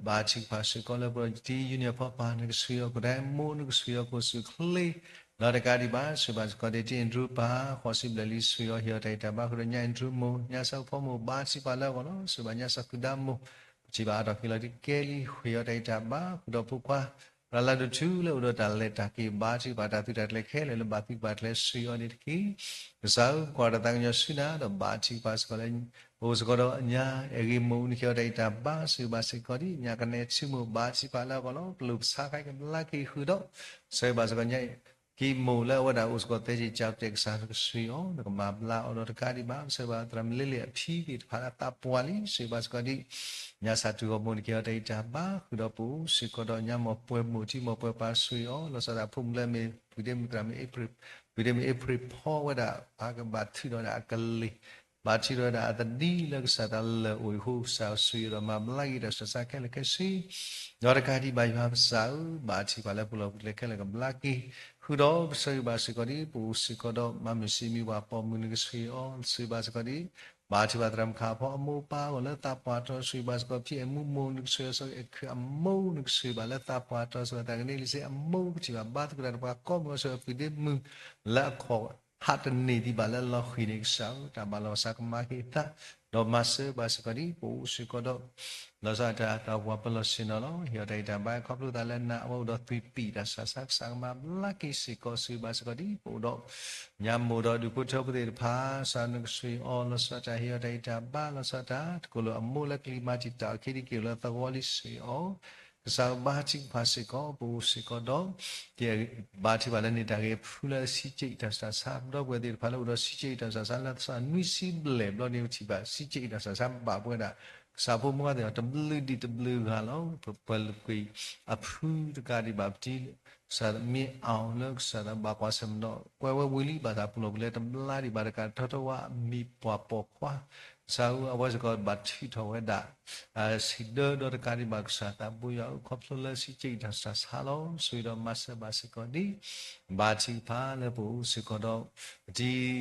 ပဘါထုကဖၣ်စ့ၢ်ကီးလၢပတံၤ union ဖီပၢ် နကဆိၣ်ဂ့ၤအီၤ ကဒဲမိၢ် နကဆိၣ်ဂ့ၤအီၤ ကအိၣ်ဆူၣ်ချ့ ဒီးတကးဒံးဘၣ် ဆၢဘၣ်စ့ၢ်ကီးတံၤ Andrew ပၢ် ဃိးဆံဘျဲၣ်လံ ဆိၣ်ဂ့ၤအီၤ ဟ့ၣ်အီၤတၢ်ဂံၢ်တၢ်ဘါ ဃုာ်ဒီးညါ Andrew မိၢ် ညါစၢ်ဖိမိၢ် ဘါထုကဖၣ်လၢအဂီၢ်လီၤ. ဆၢဘၣ်ညါစၢ်ဃုာ်ဒါမိၢ် ပထံၣ်ဘၣ်အါထီၣ်က့ၤလီၤတကဲလံ ဟ့ၣ်အီၤတၢ်ဂံၢ်တၢ်ဘါ ဃုာ်ဒီးဖိခွါ ရၤလးဒိၣ်ထူလၢအိၣ်ဒီးတၢ်လဲၤတၢ်က့ၤ ဘါထုကဖၣ်တၢ်သုးတၢ်ကျဲၤခဲလၢာ်လၢဘၣ်သုးဘၣ်ကျဲၤ ဆိၣ်ဂ့ၤအီၤန့ၣ်တက့ၢ်. ကစၢ်ဧၢ ပကွၢ်တၢ်သးကညီၤဆူနၤ ဒီးဘါထုကဖၣ်စ့ၢ်ကီးလၢ ပအိၣ်စ့ၢ်ကီးဒီးညါအဲၣ်ဂ့ၤမိၢ်အူနကဲအီၤတၢ်အံၤတၢ်ဘါ ဆိၣ်ဂ့ၤဘၣ်စ့ၢ်ကီးဒ်ညါကနဲၣ်ဆံမိၢ်ဘၣ်ထံၣ်ဖးလၢအဂီၢ်လီၤ. ပလိၣ်ပဆါခါကဘျါက့ၤဃုာ်ဒီး ဆိၣ်ဂ့ၤဘၣ်စ့ၢ်ကီးညါ က့ၤမိၢ်လၢအဝဲဒၣ်အိၣ်စ့ၢ်ကီးသဲက့ၤကၢ်ပတဲာ်ကစၢ်နကဆှံအီၤ နကမၤဘျါအီၤဒီးတကးဒံးဘၣ် ဆိၣ်ဂ့ၤဘၣ်သရၣ်မုၣ်လ့လ့ၣ်အဖံသ့ၣ်တဖၣ်လၢသးပှၢ်လံ ဆိၣ်ဂ့ၤဘၣ်စ့ၢ်ကီးဒ် ညါစၢ်တူၢ်ဂီၢ်မိၢ်နကဲအီၤတၢ်အံၤတၢ်ဘါ ဃုာ်ဒီးပအိၣ်စ့ၢ်ကီးဒီးညါ မ်ပှဲၤမိၢ်ထံ မ်ပှဲၤပၢ်ဆိၣ်ဂ့ၤအီၤ လီၤဆီဒၣ်ဖိမုၣ်လၢအမ့ၢ် ဖုဒ့မုၣ်သရၣ်မုၣ် ဖုဒ့မုၣ်အ့ဖြ့ၣ်ဖီဝဲဒၣ် ပကဘၣ်ထုးထီၣ်ဝဲဒၣ်အကလ့ၢ် ဘၣ်ထုးထီၣ်ဝဲဒၣ်အသဒံလၢကစၢ်တၢ်လၢာ်အိၣ်အဃိ ကစၢ်ဆိၣ်ဂ့ၤဒီးမၤဘျါက့ၤတၢ်ဆူးတၢ်ဆါခဲလၢာ်ခဲဆ့ ဒီးတကးဒံးဘၣ်ယွၤကစၢ်ဧၢ ဘၣ်ထံၣ်ဖးလၢပူၤလီၢ်ပူၤကျဲခဲလၢာ်ကဘျါက့ၤ ဃုာ်ဒီးဆိၣ်ဂ့ၤဘၣ်စ့ၢ်ကီးဒ် ပအိၣ်စ့ၢ်ကီးဒီး မၤမုၢ်ဆံးမံၤပှၤပိာ်မုၣ်နကဆိၣ်ဂ့ၤအီၤ ဆိၣ်ဂ့ၤဘၣ်စ့ၢ်ကီးဒ် ဘၣ်ထံၣ်ဖးသရၣ်မုၣ်ခးဖီအမိၢ်ပၢ်အဂီၢ်လၢသးပှၢ်တီၤ ဆိၣ်ဂ့ၤဘၣ်စ့ၢ်ကီးဖံအဲၣ်မူမိၢ်နကဆိၣ်ဂ့ၤအီၤ အဲၣ်ခုးအမိၢ်နကဆိၣ်ဂ့ၤဘၣ်လၢသးပှၢ်တီၤ ဆိၣ်ဂ့ၤသးကန့ၢ်လံစ့အမိၢ် ပထံၣ်ဘၣ်ဘါသကိးတၢ်တပှၤကိးမုၢ်အီၤ ဆိၣ်ဂ့ၤဖုဒ့မုၣ် လၢအခီၣ်ဟးတန့ၢ်ဒံးဘၣ်လၢလီၤဃံၤန့ၣ် ကစၢ်ဧၢ တၢ်ဘၣ်လီၤဘၣ်စးကမၤက့ၤအသး ဒီးမၤစၢၤဘၣ်စ့ၢ်ကီးဒ် ပအိၣ်စ့ၢ်ကီးဒီး လီၤဆီဒၣ်တၢ်သးပှၢ်ပလီၢ်ဆ့ၣ်နီၤလီၤ. ဟ့ၣ်အီၤတၢ်ဂံၢ်တၢ်ဘါခီဖျိသးလၢနၤ အဝဲအိၣ်ဒီးသွံၣ်ပံာ်တၢ်ဆူးတၢ်ဆါ ကစၢ်ကမၤဘျါက့ၤစ့ၢ်ကီး ဆိၣ်ဂ့ၤဘၣ်စ့ၢ်ကီးဒ် ပအိၣ်ဒီး ညါမိၢ်ဒီးဒူၣ်ဖိထၢဖိသ့ၣ်တဖၣ် ကစၢ်နကဆိၣ်ဂ့ၤအီၤ လီၤဆီဒၣ်တၢ်ဟ့ၣ်အီၤတၢ်ဂံၢ်တၢ်ဘါ လီၤဆီဒၣ်တၢ် တကိးလၢအမိၢ်လၢကလံၤမၤတံာ်တာ်အီၤ က့ၤဒ်က့ၤလၢသဝီလံ ဆိၣ်ဂ့ၤအီၤ ကစၢ်ဘါထုကဖၣ်စ့ၢ်ကီး ပအိၣ်စ့ၢ်ကီးဒီး ဘါထုကဖၣ်လၢန့ၣ်တၢ်ဂ့ၤအဖုလၢစံးက့ၤတၢ်ဆူးတၢ်ဆါ ဒီပုၢ်ဝဲၢ်သ့ၣ်တဖၣ်လၢအိၣ်ဒီးစံးက့ၤတၢ်ဆူးတၢ်ဆါ လၢသးနွံဆံဘျဲၣ်ဘျီန့ၣ် ပထံၣ်ဘၣ်စံးက့ၤတၢ်ဆူးတၢ်ဆါဘၣ်ပဝဲဒၣ် ကစၢ်ဖိမုၣ်ဂၤသ့ၣ်တဖၣ် တဘျုးဒံးတဘျုးဂၤလီၤ. ပပှၤလၢကွံာ်အဖုတကးဒံးဘၣ် ပတံၤ ကစၢ်မ့ၢ်အီၤလၢကစၢ်ဘၣ်ကွၢ်ဆၢၣ်မဲာ်ဒီး ကွဲးဝဲဝံၤလံ ဘၣ်ဆၣ်ပူၤလီၢ်ပူၤလဲတဘျါဒံးဘၣ်တကး ထီထီၣ်ဝဲအမံၤပှၢ်ပိာ်ခွါ ကစၢ်ဧၢ အဝဲစ့ၢ်ကီးဘၣ်ထုးထီၣ်ဝဲဒၣ် စံးဒၢဒီးတကးဒံးဘၣ် ကစၢ်သးဘိယွၤဧၢ ခီဖျိလၢစံးက့ၤတၢ်ဆူးတၢ်ဆါလီၤ. ဆိၣ်ဂ့ၤဒီးမၤစၢၤဘၣ်စ့ၢ်ကီးဒ် ဘါထုကဖၣ်လၢပအိၣ်စ့ၢ်ကီးဒီး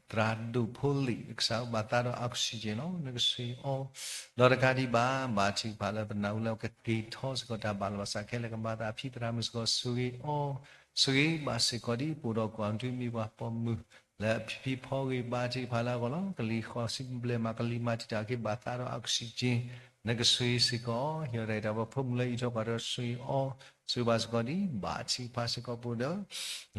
ပတံၤ သရၣ်ဒိၣ်ဖိလံၤ ကစၢ်ဘၣ်သးဒီးအ oxygen လီၤ နကဆိၣ်ဂ့ၤအီၤ ဒီးတကးဒံးဘၣ် ဘါထုကဖၣ်လၢပနၢ်ဟူလၢကက့ၤထီၣ်စ့ၢ်ကီးတၢ်ဘၣ်လီၤဘၣ်စးခဲလၢာ် ကမၤသးဖံသရၣ်မုၣ်စ့ၢ်ကီး ဆိၣ်ဂ့ၤအီၤ ဆိၣ်ဂ့ၤဘၣ်စ့ၢ်ကီးဒ် ပအိၣ်ဒီးကွၢ်ထွံမံၤပှၤပိာ်မုၣ် လၢအဖံဖံဖီဂ့ၤ ဘါထုကဖၣ်လၢအဂီၢ်လီၤ. ကလံၤဃီၤဆံဘျဲၣ်မး ကလံၤမၤတံာ်တာ်အီၤက့ၤ ဘၣ်သးဒီးအ oxygen နကဆိၣ်ဂ့ၤစ့ၢ်ကီး ဟ့ၣ်အီၤတၢ်ဂံၢ်တၢ်ဘါ ဖိမုၣ်လၢအံးထွဲကွၢ်ထွဲ ဆိၣ်ဂ့ၤအီၤ ဆိၣ်ဂ့ၤဘၣ်စ့ၢ်ကီးဒ် ဘါထုကဖၣ်စ့ၢ်ကီးပအိၣ်ဒီး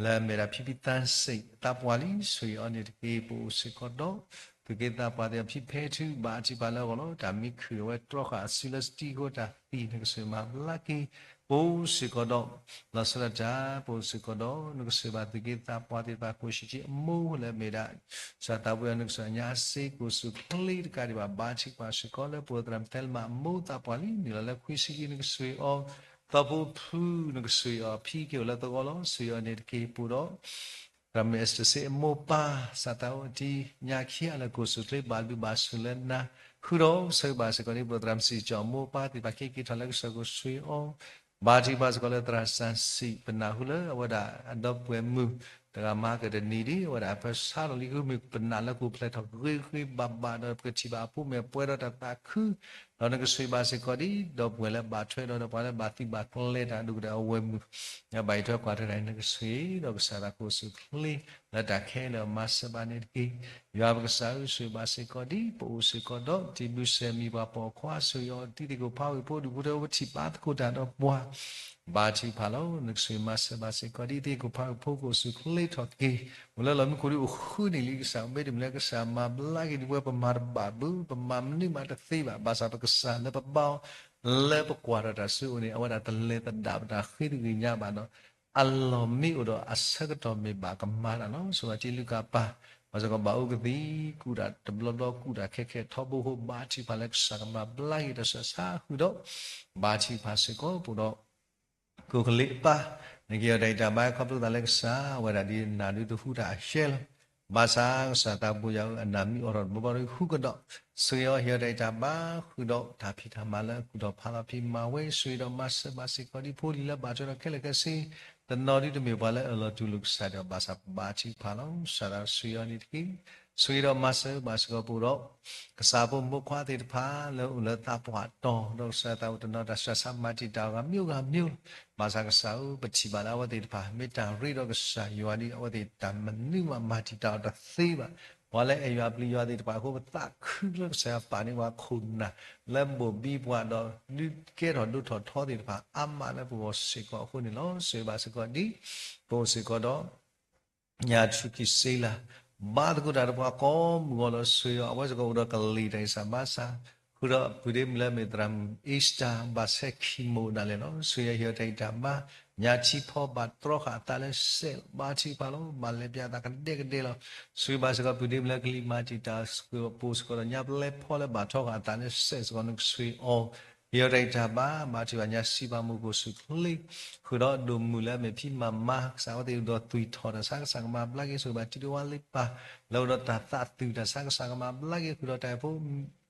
လၢအမ့ၢ်ဒၣ်ဖံဖံသးစ့ၣ် သးပှၢ်လံ ဆိၣ်ဂ့ၤအီၤန့ၣ်တက့ၢ် ပအိၣ်စ့ၢ်ကီးဒီး သုးက့သးပှၢ်သ့ၣ်တဖၣ်ဖံဖဲထု ဘါထုကဖၣ်လၢအဂီၢ်လီၤ. တၢ်မံခုၣ်အဝဲတြီဃာ်အစုလၢစတံအဃိ တၢ်သံ နကဆိၣ်ဂ့ၤမၤဘျါက့ၤ ပအိၣ်စ့ၢ်ကီးဒီး လီၤဆီဒၣ်တၢ် ပအိၣ်စ့ၢ်ကီးဒီး နကဆိၣ်ဂ့ၤဘၣ်သုးက့သးပှၢ်သ့ၣ်တဖၣ် ကိၣ်ဆံၣ်က့အမိၢ်လၢအမ့ၢ်ဒၣ် ကစၢ်သးဘိယွၤ နကစၢ်ညါစ့ ကိၣ်စူၣ်ချ့တကးဒံးဘၣ် ဘါထုကဖၣ်စ့ၢ်ကီးလၢပအိၣ်သရၣ်မုၣ်သဲလၢမးအမိၢ်သးပှၢ်လံ နုာ်လီၤလၢခွံဆံခံ နကဆိၣ်ဂ့ၤအီၤ သီဖိဖု နကဆိၣ်ဂ့ၤအီၤ ဖံက့ၤအိၣ်လၢသဝီလီၤ ဆိၣ်ဂ့ၤအီၤန့ၣ်တက့ၢ် ပအိၣ်ဒီး သရၣ်မုၣ်အ့စတၢၣ်စ့အမိၢ်ပၢ် စးသးအိၣ်တံၤ ညါခံဂၤလၢာ် ကိၣ်စူၣ်ချ့ ဘၣ်လုၢ်ဘၣ်စူၣ်လၢနၤ ဃုာ်ဒီးဆိၣ်ဂ့ၤဘၣ်စ့ၢ်ကီးဒ် ပအိၣ်သရၣ်မုၣ်စံၣ်ကၠီၣ်အမိၢ်ပၢ်သ့ၣ်တဖၣ် က့ၤက့ၤထီၣ်လၢကစၢၢ် ကိၣ်ဆိၣ်ဂ့ၤအီၤ ဘါထုကဖၣ်စ့ၢ်ကီးလၢသရၣ်စၣ်စံၣ် ပနၢ်ဟူလၢအဝဲဒၣ်အဒီပုၢ်ဝဲၢ်မုၣ် တဂၤမၤကတနံၤဒ် အဝဲဒၣ်အဖၢဆါထီၣ်လံ ဂုၢ်မုၢ်ပနၢ်လၢကအိၣ်ဖျဲၣ်ထီၣ်ဂ့ၤဂ့ၤဘၣ်ဘၣ်ဒီး ပကထံၣ်ဘၣ်အဖိမ့ၢ်ပှဲၤဒီးတၢ်သးခု ဒီးနကဆိၣ်ဂ့ၤဘၣ်စ့ၢ်ကီးဒ် ဒီပုၢ်ဝဲၢ်လၢဘၣ်ထွဲဒီးဒီးပှၤလၢဘၣ်သံဘၣ်ကျဲတၢ်ဒိၣ်ကတၢၢ်အဝဲၢ်မုၣ် ဘၣ်အံးထွဲကွၢ်ထွဲတၢ် နကဆိၣ်ဂ့ၤဒီးကစၢ်သးကိၣ်စူၣ်ချ့ လၢတၢ်ခဲလၢာ်မၤစၢၤဘၣ်န့ၣ်တက့ၢ်. ယွၤပကစၢ်ဧၢ ဆိၣ်ဂ့ၤဘၣ်စ့ၢ်ကီးဒ် ပအိၣ်စ့ၢ်ကီးဒီး တံၤဘျုးစဲၤမံၤပှၤပိာ်ခွါ ဆိၣ်ဂ့ၤအီၤဒ်သ့ၣ်ကိၣ်ဖးဝ့ၢ်ဖိ ဒူၣ်ဖိထၢဖိ ပထံၣ်ဘၣ်သကိးတၢ်ဒီးပှၤ ဘါထုကဖၣ်လီၤ. နကဆိၣ်ဂ့ၤမၤစၢၤဘၣ်စ့ၢ်ကီးဒ်သ့ၣ်ကိၣ်ဖးဝ့ၢ်ဖိ ကိၣ်စူၣ်ချ့ထီၣ်က့ၤ အိၣ်လၢလီၢ်မံခိၣ်ဒ်အိၣ်ဃုန့ၣ်လံ ကစၢ် မ့တမ့ၢ်လၢကစၢ်မၤဘျါက့ၤဒ်ပဝဲ ပမၤတဘၣ်ဘၣ် ပမၤမနုၤမးတသ့ဘၣ် ဘၣ်ဆၣ်ပကစၢ်လၢပဘါအီၤ လၢပကွၢ်ထီၣ်တၢ်ဆူအအိၣ်န့ၣ် အဝဲဒၣ်တလဲၤသဒၣ်ပတၢ်ဃ့တဂ့ၤညါဘၣ်ဒီး အလီၢ်မ့ၢ်အိၣ်ဒီးအဆၢကတီၢ်မ့ၢ်ဘၣ်ကမၤတၢ်လီၤ. ဆိၣ်ဂ့ၤတံၤလုၢ်ကၣ်ပၢ် ပှၤစ့ၢ်ကီးဘၣ်အိၣ်ကသံၣ် ကူၣ်တၢ်တဘျီဘျီ ကူၣ်တၢ်ခဲခဲထီဘိအဃိ ဘါထုကဖၣ်လၢကစၢ်ကမၤဘျါက့ၤတၢ်ဆူးတၢ်ဆါဃုာ်ဒီး ဘါထုကဖၣ်စ့ၢ်ကီးပအိၣ်ဒီး ကိၣ်ကလ့အပၢ် နကဟ့ၣ်အီၤတၢ်ဂံၢ်တၢ်ဘါ ခီဖျိသးလၢကစၢ် အဝဲဒၣ်ဒ်နၢ်ဒုတဟူတၢ်အရှဲလီၤ. ဘၣ်ဆၣ်ကစၢ်သးဘိယွၤဧၢ အနၢ်မံအိးထီၣ်တဘျီဘျီဒီး ဟူကဒီး ဆိၣ်ဂ့ၤအီၤ ဟ့ၣ်အီၤတၢ်ဂံၢ်တၢ်ဘါ ဃုာ်ဒီးတၢ်ဖံးတၢ်မၤလၢအကူၣ်ထီၣ်ဖးလီၤဖံးမၤဝဲ ဆိၣ်ဂ့ၤဒီးမၤစၢၤဘၣ်စ့ၢ်ကီးဒ်ဖိလံၤလၢဘၣ်ထွဲဒီးခဲလၢာ်ခဲဆ့ တနီၤဒ်တမ့ၢ်ပှၤလၢအၢၣ်လီၤတူၢ်လိာ်ကစၢ်ဒီး ဘၣ်ဆၣ်ပဘါထုကဖၣ်လီၤ. ကစၢ်သးဆိၣ်ဂ့ၤအီၤန့ၣ်တက့ၢ်. ဆိၣ်ဂ့ၤဒီးမၤစၢၤဘၣ်စ့ၢ်ကီးပအိၣ်ဒီး ကစၢ်ဖိမိၢ်ခွါသ့ၣ်တဖၣ်လၢအိၣ်လၢသးပှၢ်တီၤ ဒီးကစၢ်သးအိၣ်တနီၤတၢ်ဆူးတၢ်ဆါမၤတံာ်တာ်အဂၤ မျိုးဂၤမျိုးလီၤ. ဘၣ်ဆၣ်ကစၢ်ဧၢ ပထံၣ်ဘၣ်လၢအဝဲသ့ၣ်တဖၣ် မ့ၢ်တၢ်ရ့ဒီးကစၢ်ယွၤဒီး အဝဲသ့ၣ်တၢ်မနုၤမးမၤတံာ်တာ်အီၤတသ့ဘၣ်. ပှၤလၢအဲၣ်ယွၤပျံၤယွၤသ့ၣ်တဖၣ်အဃိ ပသးခုလၢကစၢ်ယွၤပာ်န့ၢ်ပှၤခိၣ်နၢ် လၢဘိၣ်ဘံပှၤဒီး ဒုးကဲထီၣ်ဒိၣ်ထီၣ်ထီသ့ၣ်တဖၣ် အါမးလၢပဂီၢ်စ့ၢ်ကီးအဃိန့ၣ်လီၤ. ဆိၣ်ဂ့ၤဘၣ်စ့ၢ်ကီးဒ် ပအိၣ်စ့ၢ်ကီးဒီး ညၣ်ထူၣ်ကံၢ်စ့လး ဘါသကိးတၢ်ဒီးပှၤကိးမုၢ်ဂီၤလီၤ. ဆိၣ်ဂ့ၤအီၤ အဝဲစ့ၢ်ကီးအိၣ်ဒီးကလံၤတၢ်အံၣ်စၢ်ဘါစၢ်, ဃုာ်ဒီးပုၢ်ဒ့မုၣ်လၢအမ့ၢ်သရၣ်မုၣ် Esther ဘၣ်ဆဲး chemo ဒၣ်လဲာ်လီၤ. ဆိၣ်ဂ့ၤအီၤ ဟ့ၣ်အီၤတၢ်အံၣ်တၢ်ဘါ, ညါထံဖီဘၣ်တြီဃာ်အသးလၢစဲးလီၤ. ဘါထုကဖၣ်လီၤ. ဘၣ်လဲၤပၠးအသးကဒဲကဒဲလီၤ. ဆိၣ်ဂ့ၤဘၣ်စ့ၢ်ကီးပုၢ်ဒ့မုၣ်လၢကလံၤမၤတံာ်တာ် ပအိၣ်စ့ၢ်ကီးဒီး ညါပလဲဖီလၢဘၣ်တြီဃာ်အသးလၢစဲးစ့ၢ်ကီး နကဆိၣ်ဂ့ၤအီၤ, ဟ့ၣ်အီၤတၢ်အံၣ်တၢ်ဘါ, ဘါထုကဖၣ်ညါစံးပာ်မူကိၣ်စူၣ်ချ့, ဃုာ်ဒီးဒိၣ်မုၣ်လၢအမ့ၢ်ဖံမၤမါ ကစၢ်အဝဲသ့ၣ်အိၣ်ဒီးသွံၣ်ထီၣ်တၢ်ဆါ ကစၢ်ကမၤဘျါက့ၤ ဆိၣ်ဂ့ၤဘၣ်တံၤဒိဝါလ့ပၢ် လၢအိၣ်ဒီးတၢ်သးသုၣ်တၢ်ဆါ ကစၢ်ကမၤဘျါက့ၤ ဃုာ်ဒီးတၢ်အဲၣ်ဖိ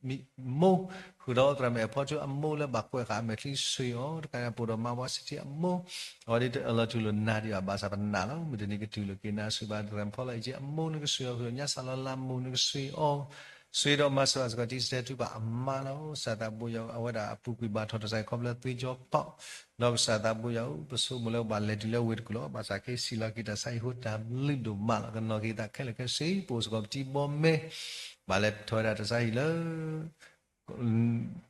မိၢ်, ဃုာ်ဒီးသရၣ်မုၣ်အဲၣ်ဖီထူအမိၢ်လၢဘၣ်ကွဲးဃာ်အမဲာ်ချံ ဆိၣ်ဂ့ၤအီၤ, တကးဒံးပိာ်ဒီးမါဝါစံးထံအမိၢ်, အဝဲဒ်အလီၤတူၢ်လိာ်နၤဒံးဘၣ် ဘၣ်ဆၣ်ပနာ်လီၤ. မုၢ်တနံၤကတုၤလိာ်က့ၤနၤ ဆိၣ်ဂ့ၤဘၣ်သရၣ်မုၣ်ဖီလီၤအံၤက့အမိၢ် နကဆိၣ်ဂ့ၤအီၤ ဃုာ်ဒီးညါစၢ်လီၤလးမိၢ် နကဆိၣ်ဂ့ၤအီၤ, ဆိၣ်ဂ့ၤဒီးမၤစၢၤဘၣ်စ့ၢ်ကီးတံၤစတဲထူပၣ်အမါလီၤ. ကစၢ်သးဘိယွၤ အဝဲဒၣ်အပူၤကွံာ်ဘၣ်ထီၣ်တၢ်ဆါအံၤခီဖျိသွံၣ်ကၠီပီး, ဒီးကစၢ်သးဘိယွၤဧၢ ပဆိကမိၣ်လၢပဘၣ်လဲၤတုၤလၢဝ့ၢ်တကူၣ်လီၤ. ဘၣ်ဆၣ်ခဲအံၤစံးလီၤက့ၤတၢ်ဆါအံၤဟိတၢ်ဘျုးဒိၣ်မးလီၤ. ကနီၣ်က့ၤသးခဲလၢာ်ခဲဆ့ ပအိၣ်စ့ၢ်ကီးပတံၤဘီမဲ ဘၣ်လဲၤထီၣ်ဝဲဒၣ်တၢ်ဆါအံၤလၢ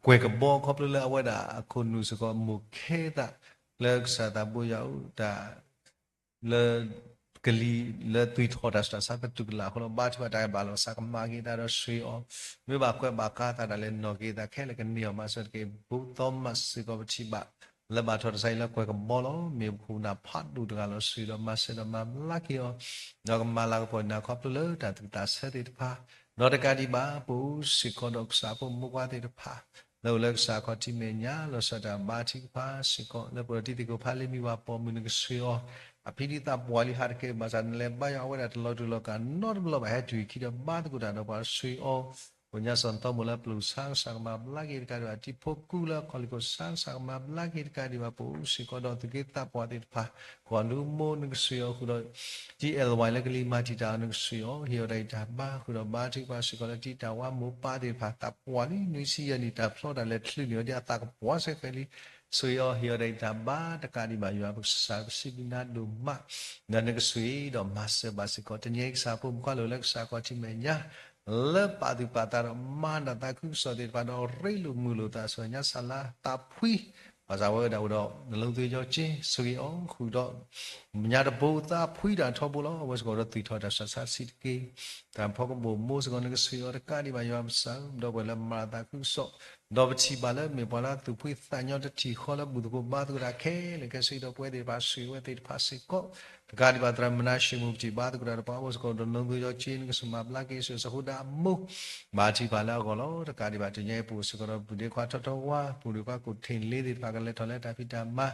ကွဲၢ်ကဘီ ခီဖျိလၢအဝဲဒၣ်အခိၣ်နူာ်စ့ၢ်ကီး မိၢ်ခဲသး လၢကစၢ်သးဘိယွၤအတၢ် လၢ ကလံၤလၢသွံၣ်ထီၣ်တၢ်ဆူးတၢ်ဆါသတူၢ်ကလာ်အဃိလီၤ. ဘါထုကဖၣ်တၢ်ဘၣ်လီၤ ကစၢ်ကမၤက့ၤသးဒီးဆိၣ်ဂ့ၤအီၤ, မ့ၢ်ဘၣ်ကွဲးဘၣ်ကါသးဒၣ်လဲာ် နီၣ်က့ၤသးခဲလၢာ် ကန့ၢ်အီၤမၤစၢၤတက့ၢ်. ဘိသီမးစ့ၢ်ကီးပထံၣ်ဘၣ် လၢဘၣ်ထီၣ်တၢ်ဆါအံၤလၢကွဲၢ်ကဘီလီၤ. မ့ၢ်ပခိၣ်ပနၢ်ဖးဒိၣ်တဂၤလီၤ. ဆိၣ်ဂ့ၤဒီးမၤစၢၤဒီးမၤဘျါက့ၤအီၤ, ဒီးကမၤလၤကပီၤနၤခီဖျိလၢတၢ်သူၣ်သးဆၢသ့ၣ်တဖၣ်, ဒီးတကးဒံးဘၣ် ပအိၣ်စ့ၢ်ကီးဒီးကစၢ်ဖိမိၢ်ပှၢ်သ့ၣ်တဖၣ် လၢအိၣ်လၢကစၢ်ခီၣ်ထံးမဲာ်ညါ လီၤဆီဒၣ်တၢ်ဘါထုကဖၣ်စ့ၢ်ကီး လၢပှၤတံၤသကိးဖးလ့မံၤပှၤပိာ်မုၣ် နကဆိၣ်ဂ့ၤအီၤ, အဖံဒံသးပှၢ်လံဟးတကဲဘၣ်ဆၣ် နလဲၤဘါယွၤအဝဲဒၣ်တလီၤတူာ်လီၤကာ်နီတဘျီဘၣ် ဟဲတုၤအခံဒီးဘါသကိးတၢ်ဒီးပှၤ ဆိၣ်ဂ့ၤအီၤ, ပညါစီၣ်သီမိၢ်လၢပျုၤဆါ ကစၢ်ကမၤဘျါက့ၤတကးဒံးဘၣ် တံၤဖိကူလၢအခီၣ်လံၢ်ခိၣ်ဆါ ကစၢ်ကမၤဘျါက့ၤတကးဒံးဘၣ် ပအိၣ်စ့ၢ်ကီးဒီးသူၣ်က့သးပှၢ်သ့ၣ်တဖၣ် ကီၢ်ဒူမိၢ် နကဆိၣ်ဂ့ၤအီၤဃုာ်ဒီး တံၤအဲၣ်ဝဲလၢကလံၤမၤတံာ်တာ် နကဆိၣ်ဂ့ၤအီၤ ဟ့ၣ်အီၤတၢ်အံၣ်တၢ်ဘါ ဃုာ်ဒီးဘါထုကဖၣ်စ့ၢ်ကီးလၢတံၤတၢ်ဝါမိၢ်ပၢ်သ့ၣ်တဖၣ် သးပှၢ်လံ နွံဆံယဲၢ်နံၣ် တၢ်ဖျီတၢ်လဲၤချုးန့ၢ်ဝဲဒ်အသးကပှၢ်စဲဃဲၤလံ ဆိၣ်ဂ့ၤအီၤ ဟ့ၣ်အီၤတၢ်အံၣ်တၢ်ဘါတကးဒံးဘၣ် ယွၤပကစၢ်ပစံးဘျုးနၤဒိၣ်မး ဒီးနကဆိၣ်ဂ့ၤဒီးမၤစၢၤဘၣ်စ့ၢ်ကီး တနံၤအံၤကစၢ်ဖိမုၣ်ခွါလၢအိၣ်လၢကစၢ်ခီၣ်ထံးမဲာ်ညါ လၢပာ်သူၣ်ပာ်သးဒီးမၤတၢ်သးခုကစီၣ်သ့ၣ်တဖၣ် ဒီးရ့လိာ်မုာ်လိာ်သး ဆိၣ်ဂ့ၤညါစၢ်လၢသးဖှံ ဘၣ်ဆၣ်ဝဲဒၣ်အိၣ်ဒီး နလိသ့ယီက့ ဆိၣ်ဂ့ၤအီၤဃုာ်ဒီး မညါတဘိသးဖှံတၢ်ထီဘိလီၤ. အဝဲစ့ၢ်ကီးဒီးသူၣ်ထီၣ်တၢ်ဆူးတၢ်ဆါဆံးတက့ၢ်. တၢ်ဖီကဘိၣ်မိၢ်စ့ၢ်ကီး နကဆိၣ်ဂ့ၤအီၤတကးဒံးဘၣ် ယွၤပကစၢ်ဧၢ ဒီပုၢ်ဝဲၢ်လၢမၤတၢ်သးခုကစီၣ် ဒီးပထံၣ်ဘၣ်လၢမ့ၢ်ပှၤလၢသူၣ်ဖှံသးညီတထံၣ်ဃီလၢဘူၣ်သကိးဘါသကိးတၢ်ခဲလၢာ်ခဲဆ့ ဒီးပဝဲသ့ၣ်တဖၣ်ဆိၣ်ဂ့ၤဝဲသ့ၣ်တဖၣ်စ့ၢ်ကီး တကးဒံးဘၣ်သရၣ်မုၣ်မနၤၡ့မူး ပထံၣ်ဘါသကိးတၢ်ဒီးပှၤအဝဲစ့ၢ်ကီးဒီး နလိသ့ယီက့ နကစၢ်မၤဘျါက့ၤ ဆိၣ်ဂ့ၤစၢ်ဃိဒၣ်အမိၢ် ဘါထုကဖၣ်လၢအဂီၢ်လီၤ. တကးဒံးဘၣ် တနံၤအံၤပအိၣ်စ့ၢ်ကီးဒီး ပုၢ်ဒ့ခွါထီထီဝါ ပုၢ်ဒ့ခွါကိၣ်ထ့ၣ်လ့သ့ၣ်တဖၣ် ကလဲၤထီၣ်လၢတၢ်ဖံးတၢ်မၤ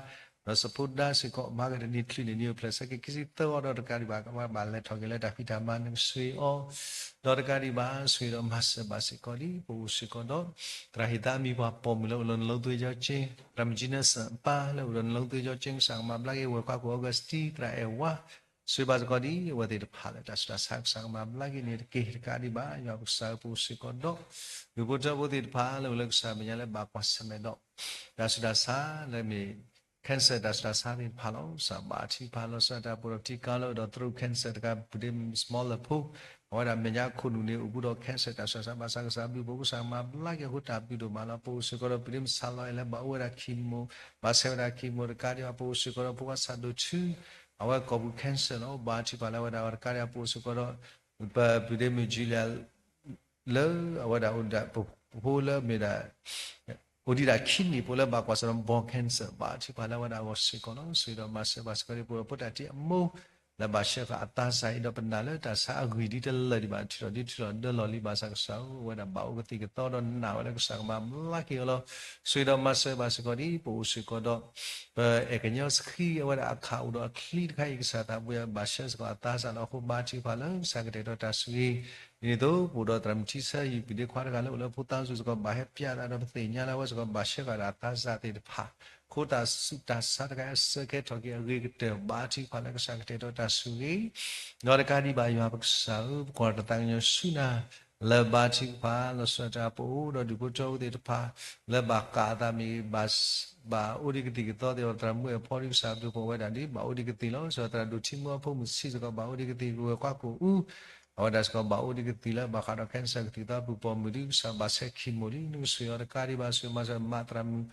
ဒီးစဖိဒါစ့ၢ်ကီး မၤကတနံၤချုးန့ၣ် နံၣ်အိၣ်ဖျဲၣ်ဆၢက့ၤခံဆံသၢအီၤဒီး တကးဒံးဘၣ် ကဘၣ်လဲၤထီၣ်က့ၤလၢတၢ်ဖံးတၢ်မၤ နကဆိၣ်ဂ့ၤအီၤ ဒီးတကးဒံးဘၣ် ဆိၣ်ဂ့ၤဒီးမၤစၢၤဘၣ်စ့ၢ်ကီးလံ ပအိၣ်စ့ၢ်ကီးဒီး သရၣ်ဟ့ၣ်သးမံၤပှၤပိာ်မုၣ်လၢအိၣ်လၢနလိသ့ယီက့ သရၣ်မုၣ်ကံနၢ်စၢၣ်ပၢ်လၢအိၣ်ဒီးနလိသ့ယီက့ ကစၢ်ကမၤဘျါက့ၤ ဝဲၢ်ခွါကိၣ်အီကူးစတံ သရၣ်အဲၣ်ဝါ ဆိၣ်ဂ့ၤဘၣ်စ့ၢ်ကီးဒ်အဝဲသ့ၣ်တဖၣ်လၢတၢ်ဆူးတၢ်ဆါ ကစၢ်ကမၤဘျါက့ၤန့ၣ်တက့ၢ်. တကးဒံးဘၣ် ယွၤပကစၢ်ဧၢ ပအိၣ်စ့ၢ်ကီးဒီး ဒူၣ်ဖိထၢဖိသ့ၣ်တဖၣ်လၢအိၣ်လၢကစၢ်မဲာ်ညါလၢဘၣ်ကွၢ်ဆၢၣ်မဲာ်ဒီး တၢ်ဆူးတၢ်ဆါလၢမ့ၢ် cancer တၢ်ဆူးတၢ်ဆါသ့ၣ်တဖၣ်လီၤ. ကစၢ်ဘါထုကဖၣ်လီၤဆီဒၣ်တၢ် ပအိၣ်ဒီးပထံကါလၢအိၣ်ဒီးသရူး cancer တကး ပုၢ်ဒ့မုၣ် small လၢဖိ အဝဲဒၣ်မဲာ်ညါခိၣ်နူာ်န့ၣ် အိၣ်ဘူးဒီး cancer တၢ်ဆူးတၢ်ဆါ ဘၣ်ဆၣ်ကစၢ်ဘျုးဖှိၣ် ကစၢ်ကမၤဘျါက့ၤအဃိ တၢ်ဘျုးဒိၣ်မးလီၤ. ပအိၣ်စ့ၢ်ကီးဒီး ပုၢ်ဒ့မုၣ်ဆၣ်လီၤအဲၣ်လၢဘၣ်အိၣ်ဝဲဒၣ် chemo ဘၣ်ဆဲးဝဲဒၣ် chemo တကးဒံးဘၣ် ပအိၣ်စ့ၢ်ကီးဒီး ဖိခွါဆၣ်ဒိၣ်ထူ အဝဲကိာ်ပူၤ cancer လီၤ. ဘါထုကဖၣ်လၢအဝဲဒၣ်တကးဒံးဘၣ် ပအိၣ်စ့ၢ်ကီးဒီး ပပုၢ်ဒ့မုၣ် Julia လၢအဝဲဒၣ်အိၣ်ဒၣ် ပဖိလၢမ့ၢ်ဒၣ် အိၣ်ဒံးဒၣ်ခံနံၣ်ဖိလၢဘၣ်ကွၢ်ဆၢၣ်ဒီး bone cancer ဘါထုကဖၣ်လၢအဝဲဒၣ်အဂီၢ်စ့ၢ်ကီးလီၤ. ဆိၣ်ဂ့ၤဒီးမၤစၢၤဘၣ်စ့ၢ်ကီးဒ် ပအိၣ်ဒီးဖိတၢ်တံၤအမိၢ် လၢဘၣ်ဆှၢဃာ်အသးစၢ်အံၤ ဒီးပနာ်လၢတၢ်ဆါအဂံၢ်ဒ်တလၢာ်ဒံးဘၣ် ထုးထီၣ်ဒ်ထုးထီၣ်ဒၢလီၢ်လံ ဘၣ်ဆၣ်ကစၢ်ဧၢ အဝဲဒၣ်ဘၣ်အိၣ်ကသံၣ်ကသီဒီးနာ်ဝဲလၢကစၢ်ကမၤဘျါက့ၤအီၤလီၤ. ဆိၣ်ဂ့ၤဒီးမၤစၢၤဘၣ်စ့ၢ်ကီးဒ် ပအိၣ်စ့ၢ်ကီးဒီး ပအဲၣ်ကညီစခံ အဝဲဒၣ်အခးအိၣ်ဒီးအချံတခါအံၤ ကစၢ်သးဘိယွၤဘၣ်ဆှၢစ့ၢ်ကီးအသးစၢ်လီၤ. အဃိဘါထုကဖၣ်လၢကစၢ်ကတဲာ်ကတီၤတၢ်ဆိၣ်ဂ့ၤ ဒ်န့ၣ်အသိး ပအိၣ်ဒီးသရၣ်မုၣ်ထံဆၢ ယပုၢ်ဒ့ခွါတဂၤလၢအိၣ်လၢဖိသၣ်စူၤစ့ၢ်ကီး ဘၣ်ဟဲပျဲသးဒီးပသ့ၣ်ညါလၢအဝဲစ့ၢ်ကီးဘၣ်ဆှၢဃာ်ဒီးအသးစၢ်သ့ၣ်တဖၣ် အဃိတၢ်ဆူးတၢ်ဆါတခါအံၤ အစၢကဲထီၣ်က့ၤအဂ့ၤကတၢၢ် ဘါထုကဖၣ်လၢကစၢ်ကတဲာ်ကတီၤတၢ်ဆိၣ်ဂ့ၤ ဒီးတကးဒံးဘၣ်ယွၤပကစၢ်ဧၢ ပကွၢ်တၢ်သးကညီၤဆူနၤ လၢဘါထုကဖၣ်လီၤဆီဒၣ်တၢ် ပအိၣ်ဒီးဒူၣ်ဖိထၢဖိသ့ၣ်တဖၣ် လၢဘၣ်ဃးအသးမ့ၢ်ဂ့ၤ ဘၣ်အိၣ်ဒံးကသံၣ်ကသီသ့ၣ်တဖၣ် သရၣ်မုၣ်အဲၣ်ဖီဒံးကစၢ်ဘျုးဖှိၣ်ဝဲဒၣ်ဒ် ဘၣ်အိၣ်ဒံးကသံၣ်လီၤ. စ့ၢ်ကီးသရၣ်ဒိၣ်ထံမူအဖိမုၣ်ဆံးစ့ၢ်ကီး ဘၣ်အိၣ်ဒံးကသံၣ် ဝဲၢ်ခွါကိာ်အူ အဝဲဒၣ်စ့ၢ်ကီးဘၣ်အိၣ်ဒံးကသံၣ်လၢ ဘၣ်ဃးဒီး cancer ကသံၣ်ကသီ ပုၢ်ပိာ်မုၣ်ဒ်ကစၢ်ဘၣ်ဆှၢ chemo ဒ် နကဆိၣ်ဂ့ၤအီၤတကးဒံးဘၣ် ဆိၣ်ဂ့ၤမၤစၢၤမးသရၣ်မုၣ်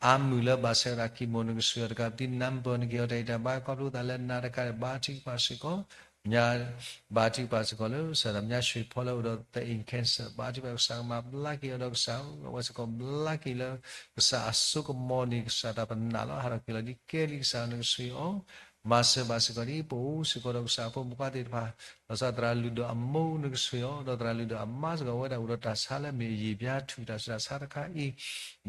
အါမုၢ်လၢဘၣ်ဆှၢဝဲဒၣ် chemo နကဆိၣ်ဂ့ၤအီၤတကး ပတံၤနါပၢၢ် နကဟ့ၣ်အီၤတၢ်ဂံၢ်တၢ်ဘါ ခီဖျိသးလၢနၤတကးဒံး ဘါထုကဖၣ်စ့ၢ်ကီး ညါ ဘါထုကဖၣ်စ့ၢ်ကီးလၢ ကစၢ်တၢ်မညါ ဆှ့ဖီလၢအိၣ်ဒီး သ in cancer ဘါထုကဖၣ်ကစၢ်ကမၤဘျါက့ၤအီၤဒီးကစၢ်ဧၢ, အဝဲစ့ၢ်ကီးဘျါက့ၤလၢ ကစၢ်အစိကမီၤန့ၣ် ကစၢ်တၢ်ပနာ်လီၤ. ဟးထီၣ်က့ၤလီၤဒ်ကဲလံ ကစၢ်နကဆိၣ်ဂ့ၤအီၤ, မၤစၢၤဘၣ်စ့ၢ်ကီးဒ် ပအိၣ်စ့ၢ်ကီးဒီးကစၢ်ဖိမုၣ်ခွါသ့ၣ်တဖၣ်, ဒီးကစၢ်သရၣ်လုၢ်ဒိၣ်အမိၢ်နကဆိၣ်ဂ့ၤအီၤ, ဒီးသရၣ်လုၢ်ဒိၣ်အမါစ့ၢ်ကီး အဝဲဒၣ်အိၣ်ဒီးတၢ်ဆါလၢအမ့ၢ်အယံာ်ဘျါထူၣ်တၢ်ဆူးတၢ်ဆါတခါအံၤ,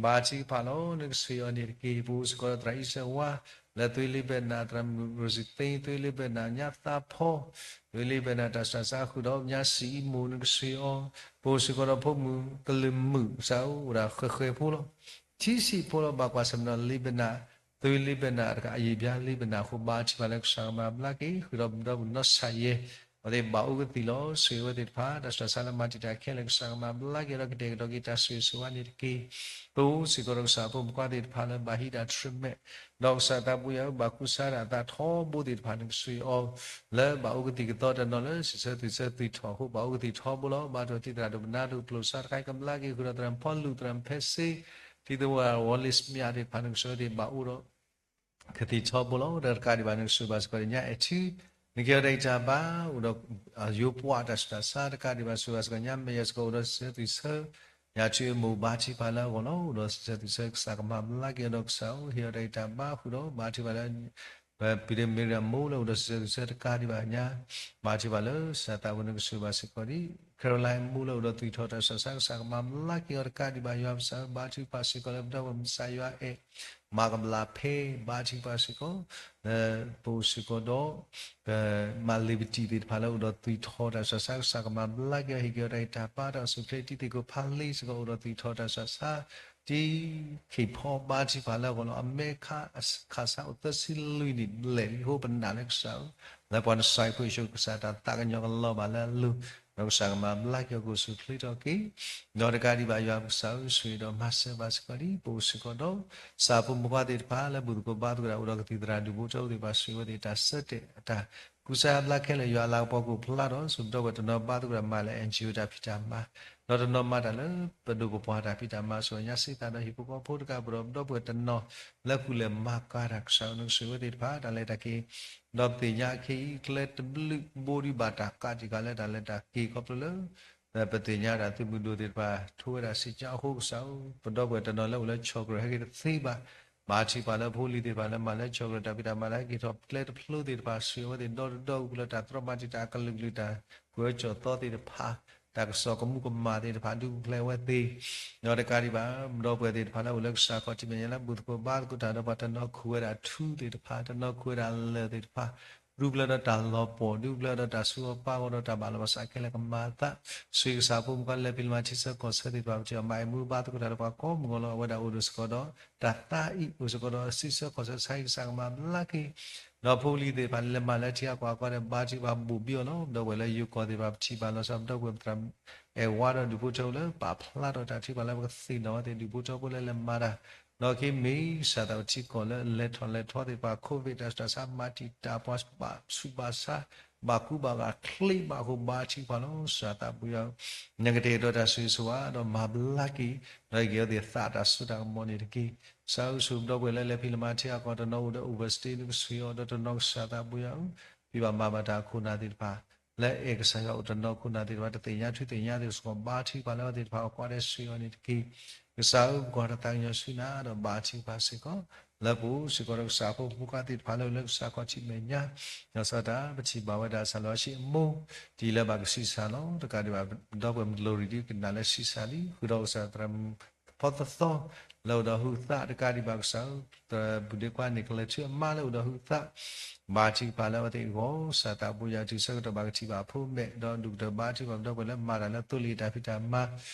ဘါထုကဖၣ်လီၤ နကဆိၣ်ဂ့ၤအီၤန့ၣ်တက့ၢ်. ပအိၣ်စ့ၢ်ကီးဒီးသရၣ်အံၣ်စၢၤဝါ လၢသွ့လ့ဘဲၣ်နၤ သရၣ်မုၣ်ရိၤစံသ့ သွ့လ့ဘဲၣ်နၤ ညါသးဖီ သွ့လ့ဘဲၣ်နၤ တၢ်ဆူးတၢ်ဆါဃုာ်ဒီး ညါစံအံမူးနကဆိၣ်ဂ့ၤအီၤ, ပအိၣ်စ့ၢ်ကီးဒီးဖိမုၣ်ကလုာ်မုၣ် ကစၢ်ဧၢ အိၣ်ဒၣ်ဃဲၤဃဲၤဖိလီၤ. ထံဆံးဖိလီၤ ဘၣ်ကွၢ်ဆၢၣ်မဲာ်ဒီးလ့ဘဲၣ်နၤ သွ့လ့ဘဲၣ်နၤတခါ အယံာ်ဘျါလ့ဘဲၣ်နၤအဃိ ဘါထုကဖၣ်လၢကစၢ်ကမၤဘျါက့ၤ ဃုာ်ဒီးပဒီပုၢ်ဝဲၢ်နီၢ်ဆၣ်ယဲၢ် အဝဲသ့ၣ်ဘၣ်အိၣ်ကသံၣ်လီၤ. ဆိၣ်ဂ့ၤအဝဲသ့ၣ်တဖၣ် တၢ်ဆူးတၢ်ဆါလၢမၤတံာ်တာ်ခဲလၢာ် ကစၢ်ကမၤဘျါက့ၤဒီးကတဲာ်ကတီၤက့ၤတၢ်ဆိၣ်ဂ့ၤဆိၣ်ဝါန့ၣ်တက့ၢ်. ပအိၣ်စ့ၢ်ကီးဒီးကစၢ်ဖိမုၣ်ခွါသ့ၣ်တဖၣ်လၢဘၣ်ဟံးတၢ် treatment ဒီးကစၢ်သးပူၤယၤဧၢ ဘၣ်ကူစါဒၣ်အသးထီဘိသ့ၣ်တဖၣ်န့ၣ် ကဆိၣ်ဂ့ၤအီၤ လၢဘၣ်အိၣ်ကသံၣ်ကသီတနီၤလၢ စံးဆၢသွံၣ်ဆၢသွံၣ်ထီၣ်အဃိ ဘၣ်အိၣ်ကသံၣ်ထီဘိလီၤ. ဘါထုကဖၣ်တံၤသရၣ်ဒိၣ်ပနါဒိၣ်ကျိၣ်စါတခါ ကဘျါက့ၤဃုာ်ဒီးသရၣ်ဖီလူၢ် သရၣ်ဖဲစ့ ထံသဝီ ဝီလ့စမၠးသ့ၣ်တဖၣ်န့ၣ် ကဆိၣ်ဂ့ၤသ့ၣ်ဘၣ်အိၣ်ဒီး ကသံၣ်ထီဘိလီၤ. ဒီးတကးဒံးဘၣ်န့ၣ် ကဆိၣ်ဂ့ၤဘၣ်စ့ၢ်ကီးဒီးညါအဲၣ်ထံ နကဲထီၣ်တၢ်အံးတၢ်ဘါ အိၣ်ဒီးယိပှၤတၢ်ဆူးတၢ်ဆါ တကးဒံးဘၣ် ဆိၣ်ဂ့ၤဘၣ်စ့ၢ်ကီးညါ မဲာ်ယဲၢ်စ့ၢ်ကီးအိၣ်ဒီးစံးဆၢသွံၣ်ဆၢ ညါထံအမိၢ်ဘါထုကဖၣ်လၢအဂီၢ်လီၤ. အိၣ်ဒီးစံးဆၢသွံၣ်ဆၢ ကစၢ်ကမၤဘျါက့ၤအီၤဒီးကစၢ်ဧၢ ဟ့ၣ်အီၤတၢ်အံးတၢ်ဘါဃုာ်ဒီး ဘါထုကဖၣ်လၢ ပဒ့မ့ၢ်ရမိၢ်လၢအိၣ်ဒီးစံးဆၢသွံၣ်ဆၢတကးဒံးဘၣ်ညါ ဘါထုကဖၣ်လၢ ကစၢ်သးပူၤန့ၣ် ကဆိၣ်ဂ့ၤဘၣ်စ့ၢ်ကီးဒ် Caroline မိၢ်လၢအိၣ်ဒီးသွံၣ်ထီၣ်တၢ်ဆူးတၢ်ဆါ ကစၢ်ကမၤဘျါက့ၤအီၤတကးဒံးဘၣ် ယွၤပစၢ်ဧၢ ဘါထုကဖၣ်စ့ၢ်ကီးလၢပဒီပုၢ်ဝဲၢ်မုၢ်ဆါယွၤအဲၣ် မၤကဘျါဖဲ ဘါထုကဖၣ်စ့ၢ်ကီး လၢပအိၣ်စ့ၢ်ကီးဒီး ပမၤလ့ၤပတံၢ်သ့ၣ်တဖၣ်လၢအိၣ်ဒီးသွံၣ်ထီၣ်တၢ်ဆူးတၢ်ဆါ ကစၢ်ကမၤဘျါက့ၤအီၤ ဟ့ၣ်က့ၤအီၤတၢ်အံးတၢ်ဘါ တၢ်အိၣ်ဆူၣ်အိၣ်ချ့တံၤသကိးဖးလ့စ့ၢ်ကီး အိၣ်ဒီးသွံၣ်ထီၣ်တၢ်ဆူးတၢ်ဆါ တံၤခ့ၣ်ဖီ ဘါထုကဖၣ်လၢအဂီၢ်လီၤ. အမဲာ်ခါ ခးဆါအိၣ်သၢဆံလွံၢ်နံၣ်ဘျဲၣ်လံအဃိ ပနာ်လၢကစၢ်ဧၢ လၢပှၤနစဲးဖိယ့ၣ်ၡူးကစၢ်တၢ်သးကညီၤကလီၤဘၣ်လၢအလိၤ ဒီးကစၢ်ကမၤဘျါက့ၤအီၤကအိၣ်ဆူၣ်အိၣ်ချ့ထီၣ်က့ၤ ဒီးတကးဒံးဘၣ်ယွၤပကစၢ်ဧၢ ဆိၣ်ဂ့ၤဒီးမၤစၢၤဘၣ်စ့ၢ်ကီးဒ် ပအိၣ်စ့ၢ်ကီးဒီး ကစၢ်ဖိမုၣ်ခွါသ့ၣ်တဖၣ်လၢဘူၣ်သကိးဘါသကိးတၢ်အိၣ်ဒီးကသံၣ်သရၣ်ဒူၣ်ဖိထၢဖိသ့ၣ်တဖၣ် ဆိၣ်ဂ့ၤအဝဲသ့ၣ်တၢ်ဆၢတဲာ်အတၢ်ကူစါဘျါခဲလၢာ် ယွၤအလၤကပီၤကအိၣ်ဖျါထီၣ် ဆိပဒီပုၢ်ဝဲၢ်တနီၤဘါသကိးတၢ်မၤလၢ NGO တၢ်ဖံးတၢ်မၤ ဒီးတနီၤမၤတၢ်လၢပဒိၣ်ပပှၢ်တၢ်ဖံးတၢ်မၤ ဆိၣ်ဂ့ၤညါစ့သးဒီးဟံၣ်ဖိဃီဖိတကး ပဒီပုၢ်ဝဲၢ်တနီၤ လၢကူၣ်လဲၤမၤကၤတၢ်ကစၢ်ဧၢ နကဆိၣ်ဂ့ၤအဝဲသ့ၣ်တဖၣ် တၢ်လဲၤတၢ်က့ၤ ဒီးပသ့ၣ်ညါအခဲအံၤ ကျဲတဘျုးဘိဒံးဘၣ်တၢ်ကးတံာ်ဃာ်လၢတၢ်လဲၤတၢ်က့ၤခီဖျိလၢ ပသ့ၣ်ညါတၢ်သုးမုၢ်ဒိၣ်သ့ၣ်တဖၣ် ထိဝဲဒၣ်စ့ၢ်ကီးအဃိကစၢ်ဧၢ ပဒီပုၢ်ဝဲၢ်တနီၤလၢအိၣ်လၢ ဆီၣ်ကြၢး ဟဲက့ၤတသ့ဘၣ် ဘါထုကဖၣ်လၢဖိလံၤသ့ၣ်တဖၣ်လၢမၤလၢဆီၣ်ကြၢးတၢ်ဖံးတၢ်မၤလၢဟဲက့ၤထီၣ်ကျဲတဖျိသ့ၣ်တဖၣ် ဆိၣ်ဂ့ၤအဝဲသ့ၣ်ဒီတဒီ ဂုာ်ကျဲၤတၢ်သရီမၤတံာ်တာ်အကလုာ်ကလုာ် တၢ်ကွဲးအီၤကၠီၣ်သီသ့ၣ်တဖၣ် တၢ်ကစီၣ်ကမူကမၣ်သ့ၣ်တဖၣ် ဒုးပူၤဖျဲးအဝဲသ့ၣ် ဒီးတကးဒံးဘၣ် ပဒီပုၢ်ဝဲၢ်သ့ၣ်တဖၣ်လၢအိၣ်လၢကစၢ်ခီၣ်ထံးမဲာ်ညါလၢဘူၣ်သကိးဘါသကိးတၢ်ဒီးပှၤတနီၤခူၣ်ဝဲဒၣ်ထူသ့ၣ်တဖၣ် တနီၤခူၣ်ဝဲဒၣ်လၢၢ်သ့ၣ်တဖၣ် ဒုးပူၤဖျဲးဒီးတၢ်လီၤပှီၢ် ဒုးပူၤဖျဲးဒီးတၢ်ဆူးအီၣ်ပၢ်အီၤဒီးတၢ်ဘၣ်လီၤဘၣ်စးခဲလၢာ်ကမၤအသး ဆိၣ်ဂ့ၤကစၢ်ဖိမုၣ်ခွါလဲၤဖံးလၢမၤထံဆၢကီၢ်ဆၢသ့ၣ်တဖၣ် ပထံၣ်အီၤမၤအံၤမူဘါသကိးတၢ်ဒီးပှၤကိးမုၢ်ဂီၤလီၤ အဝဲဒၣ်အိၣ်ဒီးစ့ၢ်ကီးဒီး တၢ်သးအံၤအိၣ်စ့ၢ်ကီးဒီးစံးဆၢကီၢ်ဆၢဆါဟံၣ်ကစၢ်ကမၤဘျါက့ၤ ဒီးဖိလံၤသ့ၣ်တဖၣ်လဲၤမၤလၢထံအကွၢ်အကီဒီးဘါထုကဖၣ်ဘိၣ်ဘံအီၤလီၤ ပဒီပုၢ်ဝဲၢ်လၢယိၤကီၢ်သ့ၣ်တဖၣ် ပထံၣ်ဘၣ်လီၤဆီ ပဒီပုၢ်ဝဲၢ်ပသရၣ် အဲၣ်ဝါဒီးဒူၣ်ဖိထၢဖိလၢပာ်ဖျါထီၣ်တၢ်ထုကဖၣ်လၢပကသ့ၣ်နီၣ်ဝဲသ့ၣ် ဒူၣ်ဖိထၢဖိလၢလဲၤမၤတၢ် ဒီးက့ၤမ့ၢ်စၢ်သးပထံကီၢ်လၢလဲၤထီၣ်လဲၤထီသ့ၣ်တဖၣ် COVID တၢ်ဆူးတၢ်ဆါမၤတံာ်တာ်ပှၤဘၣ်ဆူးဘၣ်ဆါ ဘၣ်ကူဘၣ်ဂာ်ချ့ဘၣ်အဃိ ဘါထုကဖၣ်လီၤ ကစၢ်သးပူၤယွၤ နကတဲာ်ကတီၤတၢ်ဆိၣ်ဂ့ၤဆိၣ်ဝါဒီးမၤဘျါက့ၤ ဒီးဟ့ၣ်က့ၤအဝဲသ့ၣ်သးတၢ်စိတၢ်ကမီၤန့ၣ်တက့ၢ် ကစၢ်ဧၢဆိၣ်ပဒီပုၢ်ဝဲၢ်လၢလဲၤဖံးလၢမၤထံအကွၢ်တနီၤအိၣ်ဒီး overstay နကဆိၣ်ဂ့ၤအီၤဒီးတနီၤကစၢ်သးပူၤယွၤဧၢ ဖံးဘၣ်မၤဘၣ်တၢ်အခိၣ်နၢ်သ့ၣ်တဖၣ် လၢအဲၣ်ကစၢ်ယွၤအိၣ်တနီၤခိၣ်နၢ်သ့ၣ်တဖၣ် တသ့ၣ်ညါထွံသ့ၣ်ညါသ့ၣ်စ့ၢ်ကီး ဘါထုကဖၣ်လၢအဝဲသ့ၣ်တဖၣ်အကွၢ်ဒီးဆိၣ်ဂ့ၤအီၤန့ၣ်တက့ၢ် ကစၢ်ဧၢ ပကွၢ်တၢ်သးကညီၤဆူနၤဒီးဘါထုကဖၣ်စ့ၢ်ကီး လၢပအိၣ်စ့ၢ်ကီးဒီးကစၢ်ဖိမုၣ်ခွါသ့ၣ်တဖၣ်လၢအိၣ်လၢကစၢ်ခီၣ်ထံးမဲာ်ညါ ဒီးစီၤတၢ်ပထံၣ်ဘၣ်ဝဲဒၣ်စၢ်လီၤဆံးအမိၢ် တံၤလၢဘၣ်ကဆံးစၢ်လီၤ တကးဒံးဘၣ် ဒီပုၢ်ဝဲၢ်မုၢ်တလိၤရံၣ်ဒ်ကနၣ်လၢဆံးစၢ်လံ ဃုာ်ဒီးကစၢ်သရၣ်မုၣ်ဖီသီသီ လၢအိၣ်ဒီးဟုးသး တကးဒံးဘၣ်ကစၢ်ဧၢ သရၣ်ဘူၣ်ဒ့ခွါန့ၣ် ကလဲၤထူအမါလၢအိၣ်ဒီးဟုးသး ဘါထုကဖၣ်လၢအဝဲသ့ၣ်အဂီၢ် ကစၢ်သးပူၤယွၤ တုၤဆၢကတီၢ်ဘၣ်ကထံၣ်ဘၣ်အဖိမဲာ် ဒီးဒူၣ်ကတၢၢ်ဘါထုကဖၣ်ပဒီပုၢ်ဝဲၢ်လၢမၤတၢ်လၢသိလ့ၣ်တၢ်ဖံးတၢ်မၤ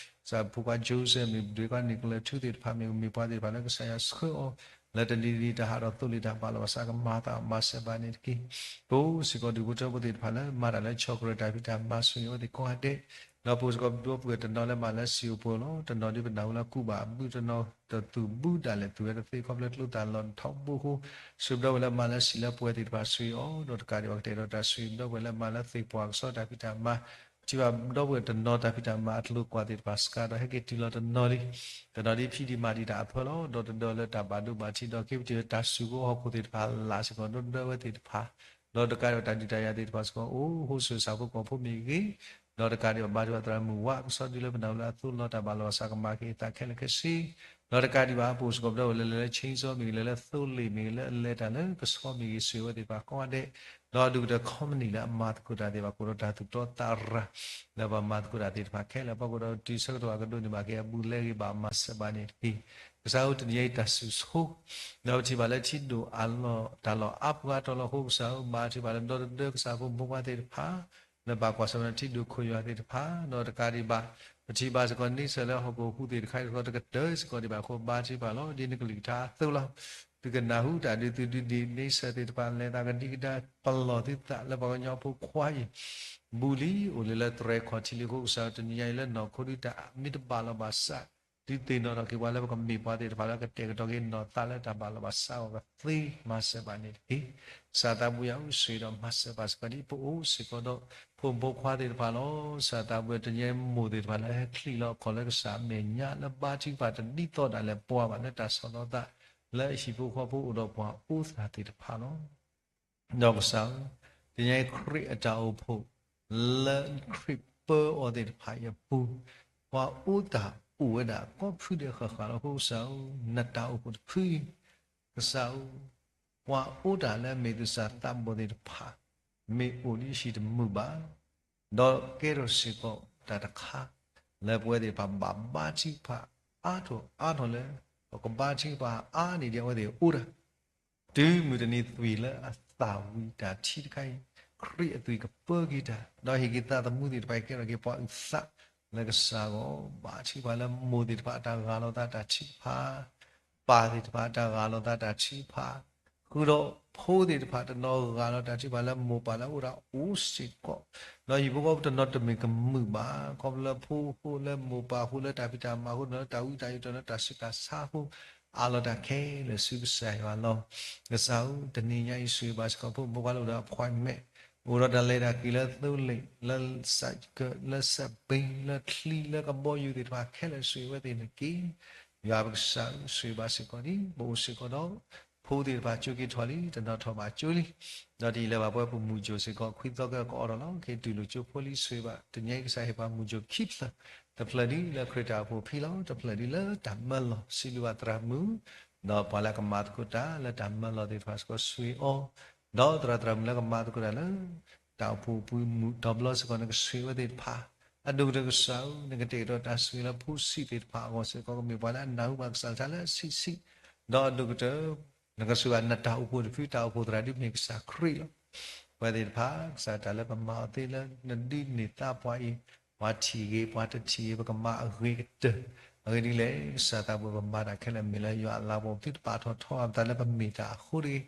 ကစၢ်ဖိခွါ Joseph မ့ၢ်ဘူၣ်ဒ့ခွါန့ၣ် ကလဲၤထူသ့ၣ်တဖၣ်မ့ၢ်ဂ့ၤ မ့ၢ်ပှၤသ့ၣ်တဖၣ်လၢကစၢ်ယွၤဆှၢအီၤ လၢတနံၤတနံၤတၢ်ဟးထီၣ်သိလ့ၣ်တၢ်ဘၣ်လီၤဘၣ်စးကမၤသးမၤစၢၤဘၣ်န့ၣ်တက့ၢ်. ပအိၣ်စ့ၢ်ကီးဒူၣ်ဖိထၢဖိသ့ၣ်တဖၣ်လၢမၤတၢ်လၢဆီၣ်ကရၢၢ်တၢ်ဖံးတၢ်မၤဆိၣ်ဂ့ၤအဝဲသ့ၣ်ကိးဂၤဒဲး ဒီးပအိၣ်စ့ၢ်ကီးဒီပုၢ်ဝဲၢ်တနီၤလၢမၤလၢစံၣ်အိၣ်ပှဲၤလီၤ. တနီၤဒ်ပနၢ်ဟူလၢကူးဘၣ်အဘု တနီၤတသူၣ်ဘုဒၣ်လဲာ်သူၣ်ဝဲတသ့ ခီဖျိကျိသၣ်လီၤထီဘိအဃိ ဆိၣ်ဂ့ၤပဒီပုၢ်ဝဲၢ်လၢမၤလၢစံၣ်လၢပှဲၤသ့ၣ်တဖၣ်ဆိၣ်ဂ့ၤအီၤ ဒီးတကးဒံးဘၣ်ကတဲာ်ဒီးတၢ်ဆိၣ်ဂ့ၤပဒီပုၢ်ဝဲၢ်လၢမၤလၢသ့ၣ်ပှၢ်ကစီၣ်တၢ်ဖံးတၢ်မၤ ပထံၣ်ဘၣ်ပဒီပုၢ်ဝဲၢ်တနီၤတၢ်ဖံးတၢ်မၤအကျိၤကွၢ်သ့ၣ်တဖၣ်စှၤဒီးဟဲက့ၤတုၤလီၤတနီၤလံ. တနီၤဒ်ဖံးဒံးမၤဒံးတၢ်အဖၢလီၤ. ဒီးတဒီလၢတၢ်ဘၣ်ဒိဘၣ်ထံးဒီးက့ၤပတုာ်တၢ်စုကဝဲၤဟီၣ်ခိၣ်သ့ၣ်တဖၣ်လၢ်စ့ၢ်ကီး ဒီဒီအဝဲသ့ၣ်တဖၣ် ဒီးတကးဒံးဘၣ်တၢ်ဒုးတၢ်ယၤသ့ၣ်တဖၣ်စ့ၢ်ကီး အိၣ်ဟိၣ်ဆိးက့ဆၣ်ဖိကီၢ်ဖိမ့ၢ်ဂ့ၤ, ဒီးတကးဒံးဘၣ်ဘါထုကဖၣ်သရၣ်မုၣ်ဝးကစီဒီလၢပနၢ်ဟူလၢအသိးလီၤတၢ်ဘၣ်လီၤဘၣ်စးကမၤက့ၤအသးခဲလၢာ်ခဲဆ့, ဒီးတကးဒံးဘၣ်ပအိၣ်စ့ၢ်ကီးပဒီပုၢ်ဝဲၢ်လၢလဲၤလၢ chainsaw မ့ၢ်ဂ့ၤ လဲၤလၢသိလ့ၣ်မ့ၢ်ဂ့ၤ လၢအလဲၤတၢ်လၢကဆီမ့ၢ်ဂ့ၤ ဆိၣ်ဂ့ၤဝဲသ့ၣ်တဖၣ်ကိးဂၤဒဲး, ဒီးဒုၣ်ကတၢၢ် company လၢအမၤသကိးတၢ်သ့ၣ်တဖၣ် ကိးဒီးတၢ်သူၣ်တီသးရၤ လၢပှၤမၤသကိးတၢ်သ့ၣ်တဖၣ်ခဲလၢာ် ပှၤကိးဒီးတုၤဆၢကတီၢ်အကဒိးန့ၢ်ဘၣ်က့ၤအဘူးလဲဂ့ၤဘၣ်မၤစၢၤဘၣ်န့ၣ်တက့ၢ်. ကစၢ်ဧၢ တနံၤအံၤတၢ်စူၢ်ဆိ ဒီးပထံၣ်ဘၣ်လၢထံဒိၣ်အလီၢ်တၢ်လီၢ်အါပူၤအါတီၤလီၤအဃိ ကစၢ်ဧၢ ဘါထုကဖၣ်လၢဒီတဒၢကစၢ်ဖိမိၢ်ပှၢ်သ့ၣ်တဖၣ် လၢဘၣ်ကွၢ်ဆၢၣ်မဲာ်ထံဒိၣ်ခိၣ်ယွၤသ့ၣ်တဖၣ် ဒီးတကးဒံးဘၣ် ပထံၣ်ဘၣ်စ့ၢ်ကီးန့ဆၢၣ်လၢဟီၣ်ခိၣ်ဟူးသ့ၣ်တခါအံၤတခီ တကတၢၢ်စ့ၢ်ကီးဒံးဘၣ်အဃိ ဘါထုကဖၣ်လီၤ ဒ်နကလုၢ်ကထါအသိးလီၤ. သုကနၢ်ဟူတၢ်ဒုးသုးဒုးဒံးန့ဆၢၣ်သ့ၣ်တဖၣ် လဲၤသးကဒံကဒါ ပလီၢ်သုသးလၢပှၤကညီဖိခွါအံၤ ဘူးလံ အိၣ်လၢလၢတြဲၤခီၣ်ထံးလံအဃိ ကစၢ်ဧၢ တနံၤညါအံၤလၢနီၢ်ခိဒုးတၢ်မ့ၢ်တဘၣ်လီၤဘၣ်စး ဒုးသ့ၣ်နီၣ်ထီၣ်က့ၤပှၤလၢပကမ့ၢ်ပှၤသ့ၣ်တဖၣ်လၢကတဲာ်ကတီၤက့ၤနီၢ်သးလၢတၢ်ဘၣ်လီၤဘၣ်စးအဂီၢ်ကသ့မၤစၢၤဘၣ်န့ၣ်တက့ၢ်. ကစၢ်သးဘိယွၤဧၢ ဆိၣ်ဂ့ၤဒီးမၤစၢၤဘၣ်စ့ၢ်ကီးဒ်ပအိၣ်စ့ၢ်ကီးဒီး ဖိမုၣ်ဖိခွါသ့ၣ်တဖၣ်လီၤ. ကစၢ်သးဘိယွၤ တနံၤညါအံၤမိၢ်သ့ၣ်တဖၣ်လၢဟဲချံးလီၤအခီၣ်လၢကစၢ်အမဲာ်ညါ လၢဘါထုကဖၣ်တဒ်သိးဒၣ်လဲာ်ပှၤဘၣ်လၢတၢ်ဆီၣ်လီၤသး လၢအဟံၣ်ဖိဃီဖိအိၣ်ဒီးပှၤအိၣ်သးသ့ၣ်တဖၣ်လီၤ. ဒီးကစၢ်ဧၢ, တနံၤညါအံၤခရံာ်အတၢ်အိၣ်ဖှိၣ် လၢခရံာ်ပၢအီၤသ့ၣ်တဖၣ်အံၤအပူၤ, ပှၤအိၣ်တၢ်အိၣ်ဝဲဒၣ်ကိးဖုဒဲးဃၣ်ဃၣ်လီၤ. အဃိကစၢ်ဧၢ, နတၢ်အိၣ်ဖှိၣ်တဖုအံၤ, ကစၢ်ဧၢ, ပှၤအိၣ်တၢ်လၢအမ့ၢ်သူၣ်စၢ်သးဘီၣ်သ့ၣ်တဖၣ် မ့ၢ်အိၣ်ဒ်အဟံၣ်တမုာ်ဘၣ် ဒီးကဲထီၣ်စ့ၢ်ကီးတၢ်တခါ လၢပဝဲသ့ၣ်တဖၣ်ဘၣ်ဘါထုကဖၣ်အါထီၣ်အါထီၣ်လၢ ပကဘါထုကဖၣ်အါန့ၢ်ဒံးအဝဲသ့ၣ်အအိၣ်တၢ် တုၤမုၢ်တနံၤသွံၣ်လၢအသၣ်ဝံၤတၢ်ထံတခါအံၤ, ခရံာ်အသွံၣ်ကပၢက့ၤတၢ်, ဒီးဟ့ၣ်က့ၤသးသမူသ့ၣ်တဖၣ်အံၤ ကဲထီၣ်က့ၤပှၤအုၣ်သးလၢကစၢ်အဂီၢ်, ဘါထုကဖၣ်လၢမိၢ်သ့ၣ်တဖၣ်အတၢ်ဂၢ်လီၤသးတၢ်ထုကဖၣ်, ပၢ်သ့ၣ်တဖၣ်အတၢ်ဂၢ်လီၤသးတၢ်ထုကဖၣ်, ဃုာ်ဒီးဖိသ့ၣ်တဖၣ်တနီၤဂၢ်လီၤတၢ်ထုကဖၣ်လၢမိၢ်ပၢ်လၢအအိၣ်ဒၣ်အိၣ်စ့ၢ်ကီး, ဒီးဟံၣ်ဖိဃီဖိတနီၤတမ့ၢ်ကမုာ်ဘၣ်, ခီဖျိလၢဖိအဃိ လၢမိၢ်ပၢ်အဃိ လၢတၢ်ဖံးတၢ်မၤအဃိ တနီၤလၢတၢ်ဝံတၢ်ယိာ် တနီၤလၢတၢ်ဆူးတၢ်ဆါအဃိ အးလီၤတၢ်ခဲလၢာ်ဆူကစၢ်ယွၤလီၤ. ကစၢ်ဧၢ, တနံၤညါအံၤ ဆိၣ်ဂ့ၤဘၣ်စ့ၢ်ကီးဖိမုၣ်ဖိခွါလၢအိၣ်ဒီး appointment, အိၣ်ဒီးတၢ်လဲၤတၢ်က့ၤလၢသိလ့ၣ်, လၢစးကၢး, လၢစးဘ့, လၢချံ, လၢကဘီယူၤသ့ၣ်တဖၣ်ခဲလၢာ် ဆိၣ်ဂ့ၤဝဲသ့ၣ်န့ၣ်တက့ၢ်. ယွၤပကစၢ်ဧၢ, ဆိၣ်ဂ့ၤဘၣ်စ့ၢ်ကီးဒ်ပအိၣ်စ့ၢ်ကီးဒီး ဖိသ့ၣ်တဖၣ်ကၠိက့ၤထီၣ်လံ, တနီၤထီၣ်ဘၣ်ကၠိလံ, ဒီးတယံာ်လၢၤဘၣ်ပဝဲပမုၢ်ကိၣ်စ့ၢ်ကီး ခွံသီကဲကအိးထီၣ်လီၤ. ခဲအံၤတူၢ်လိာ်ကၠိဖိလံ ဆိၣ်ဂ့ၤဘၣ် တနံၤညါအံၤ ကစၢ်ဟ့ၣ်ပှၤမုၢ်ကိၣ်ခံဖျၢၣ်, တဖျၢၣ်ဒ်လၢခရံာ်တၢ်အိၣ်ဖှိၣ်ဖံးလီၤ, တဖျၢၣ်ဒ်လၢတၢ်မၢလီၤ စံးဘျုးဘၣ်သရၣ်မုၣ်, ဒီးပှၤလၢကမၤသကိးတၢ်လၢတၢ်မၢလီၤသ့ၣ်တဖၣ်စ့ၢ်ကီး ဆိၣ်ဂ့ၤအီၤ, ဒီးသရၣ်သရၣ်မုၣ်လၢကမၤသကိးတၢ်လၢ တၢ်အိၣ်ဖှိၣ်အပူၤမုၢ်တဘျီစ့ၢ်ကီး နကဆိၣ်ဂ့ၤဝဲသ့ၣ်တဖၣ်, အဒိၣ်ကတၢၢ်ကစၢ်ဧၢ, နကတဲာ်ကတီၤတၢ်ဆိၣ်ဂ့ၤလၢဖိဆံးသ့ၣ်တဖၣ်အဂီၢ်စ့ၢ်ကီး ကမ့ၢ်ပှၤလၢအနၢ်ဟူဘၣ်ကစၢ်လၢဆံးဆံး, ဒီးအဒိၣ်ကတၢၢ် နကဆိၣ်ဂ့ၤဘၣ်နတၢ်အိၣ်ဖှိၣ်တဖု တၢ်အိၣ်ဖှိၣ်သရၣ်ဒ်မ့ၢ်ကစၢ်ခရံာ်လီၤ. ပဝဲသ့ၣ်တဖၣ် ကစၢ်တၢ်လၢပမၤအီၤသ့လၢ နဒုးန့ၢ်သါပှၤအံၤ, ပှၤထံၣ်ဂ့ၤ ပှၤတထံၣ်ဂ့ၤ ပကမၤအဂ့ၤကတၢၢ်, အဂ့ၢ်ဒ်လဲၣ် ကစၢ်သးဘိယွၤ ပမၤတၢ်ခဲလၢာ်မ့ၢ်လၢယွၤအလၤကပီၤ ပသုတပာ်ထီၣ်ထီအသးလၢပမ့ၢ်တၢ်အဃိတဂ့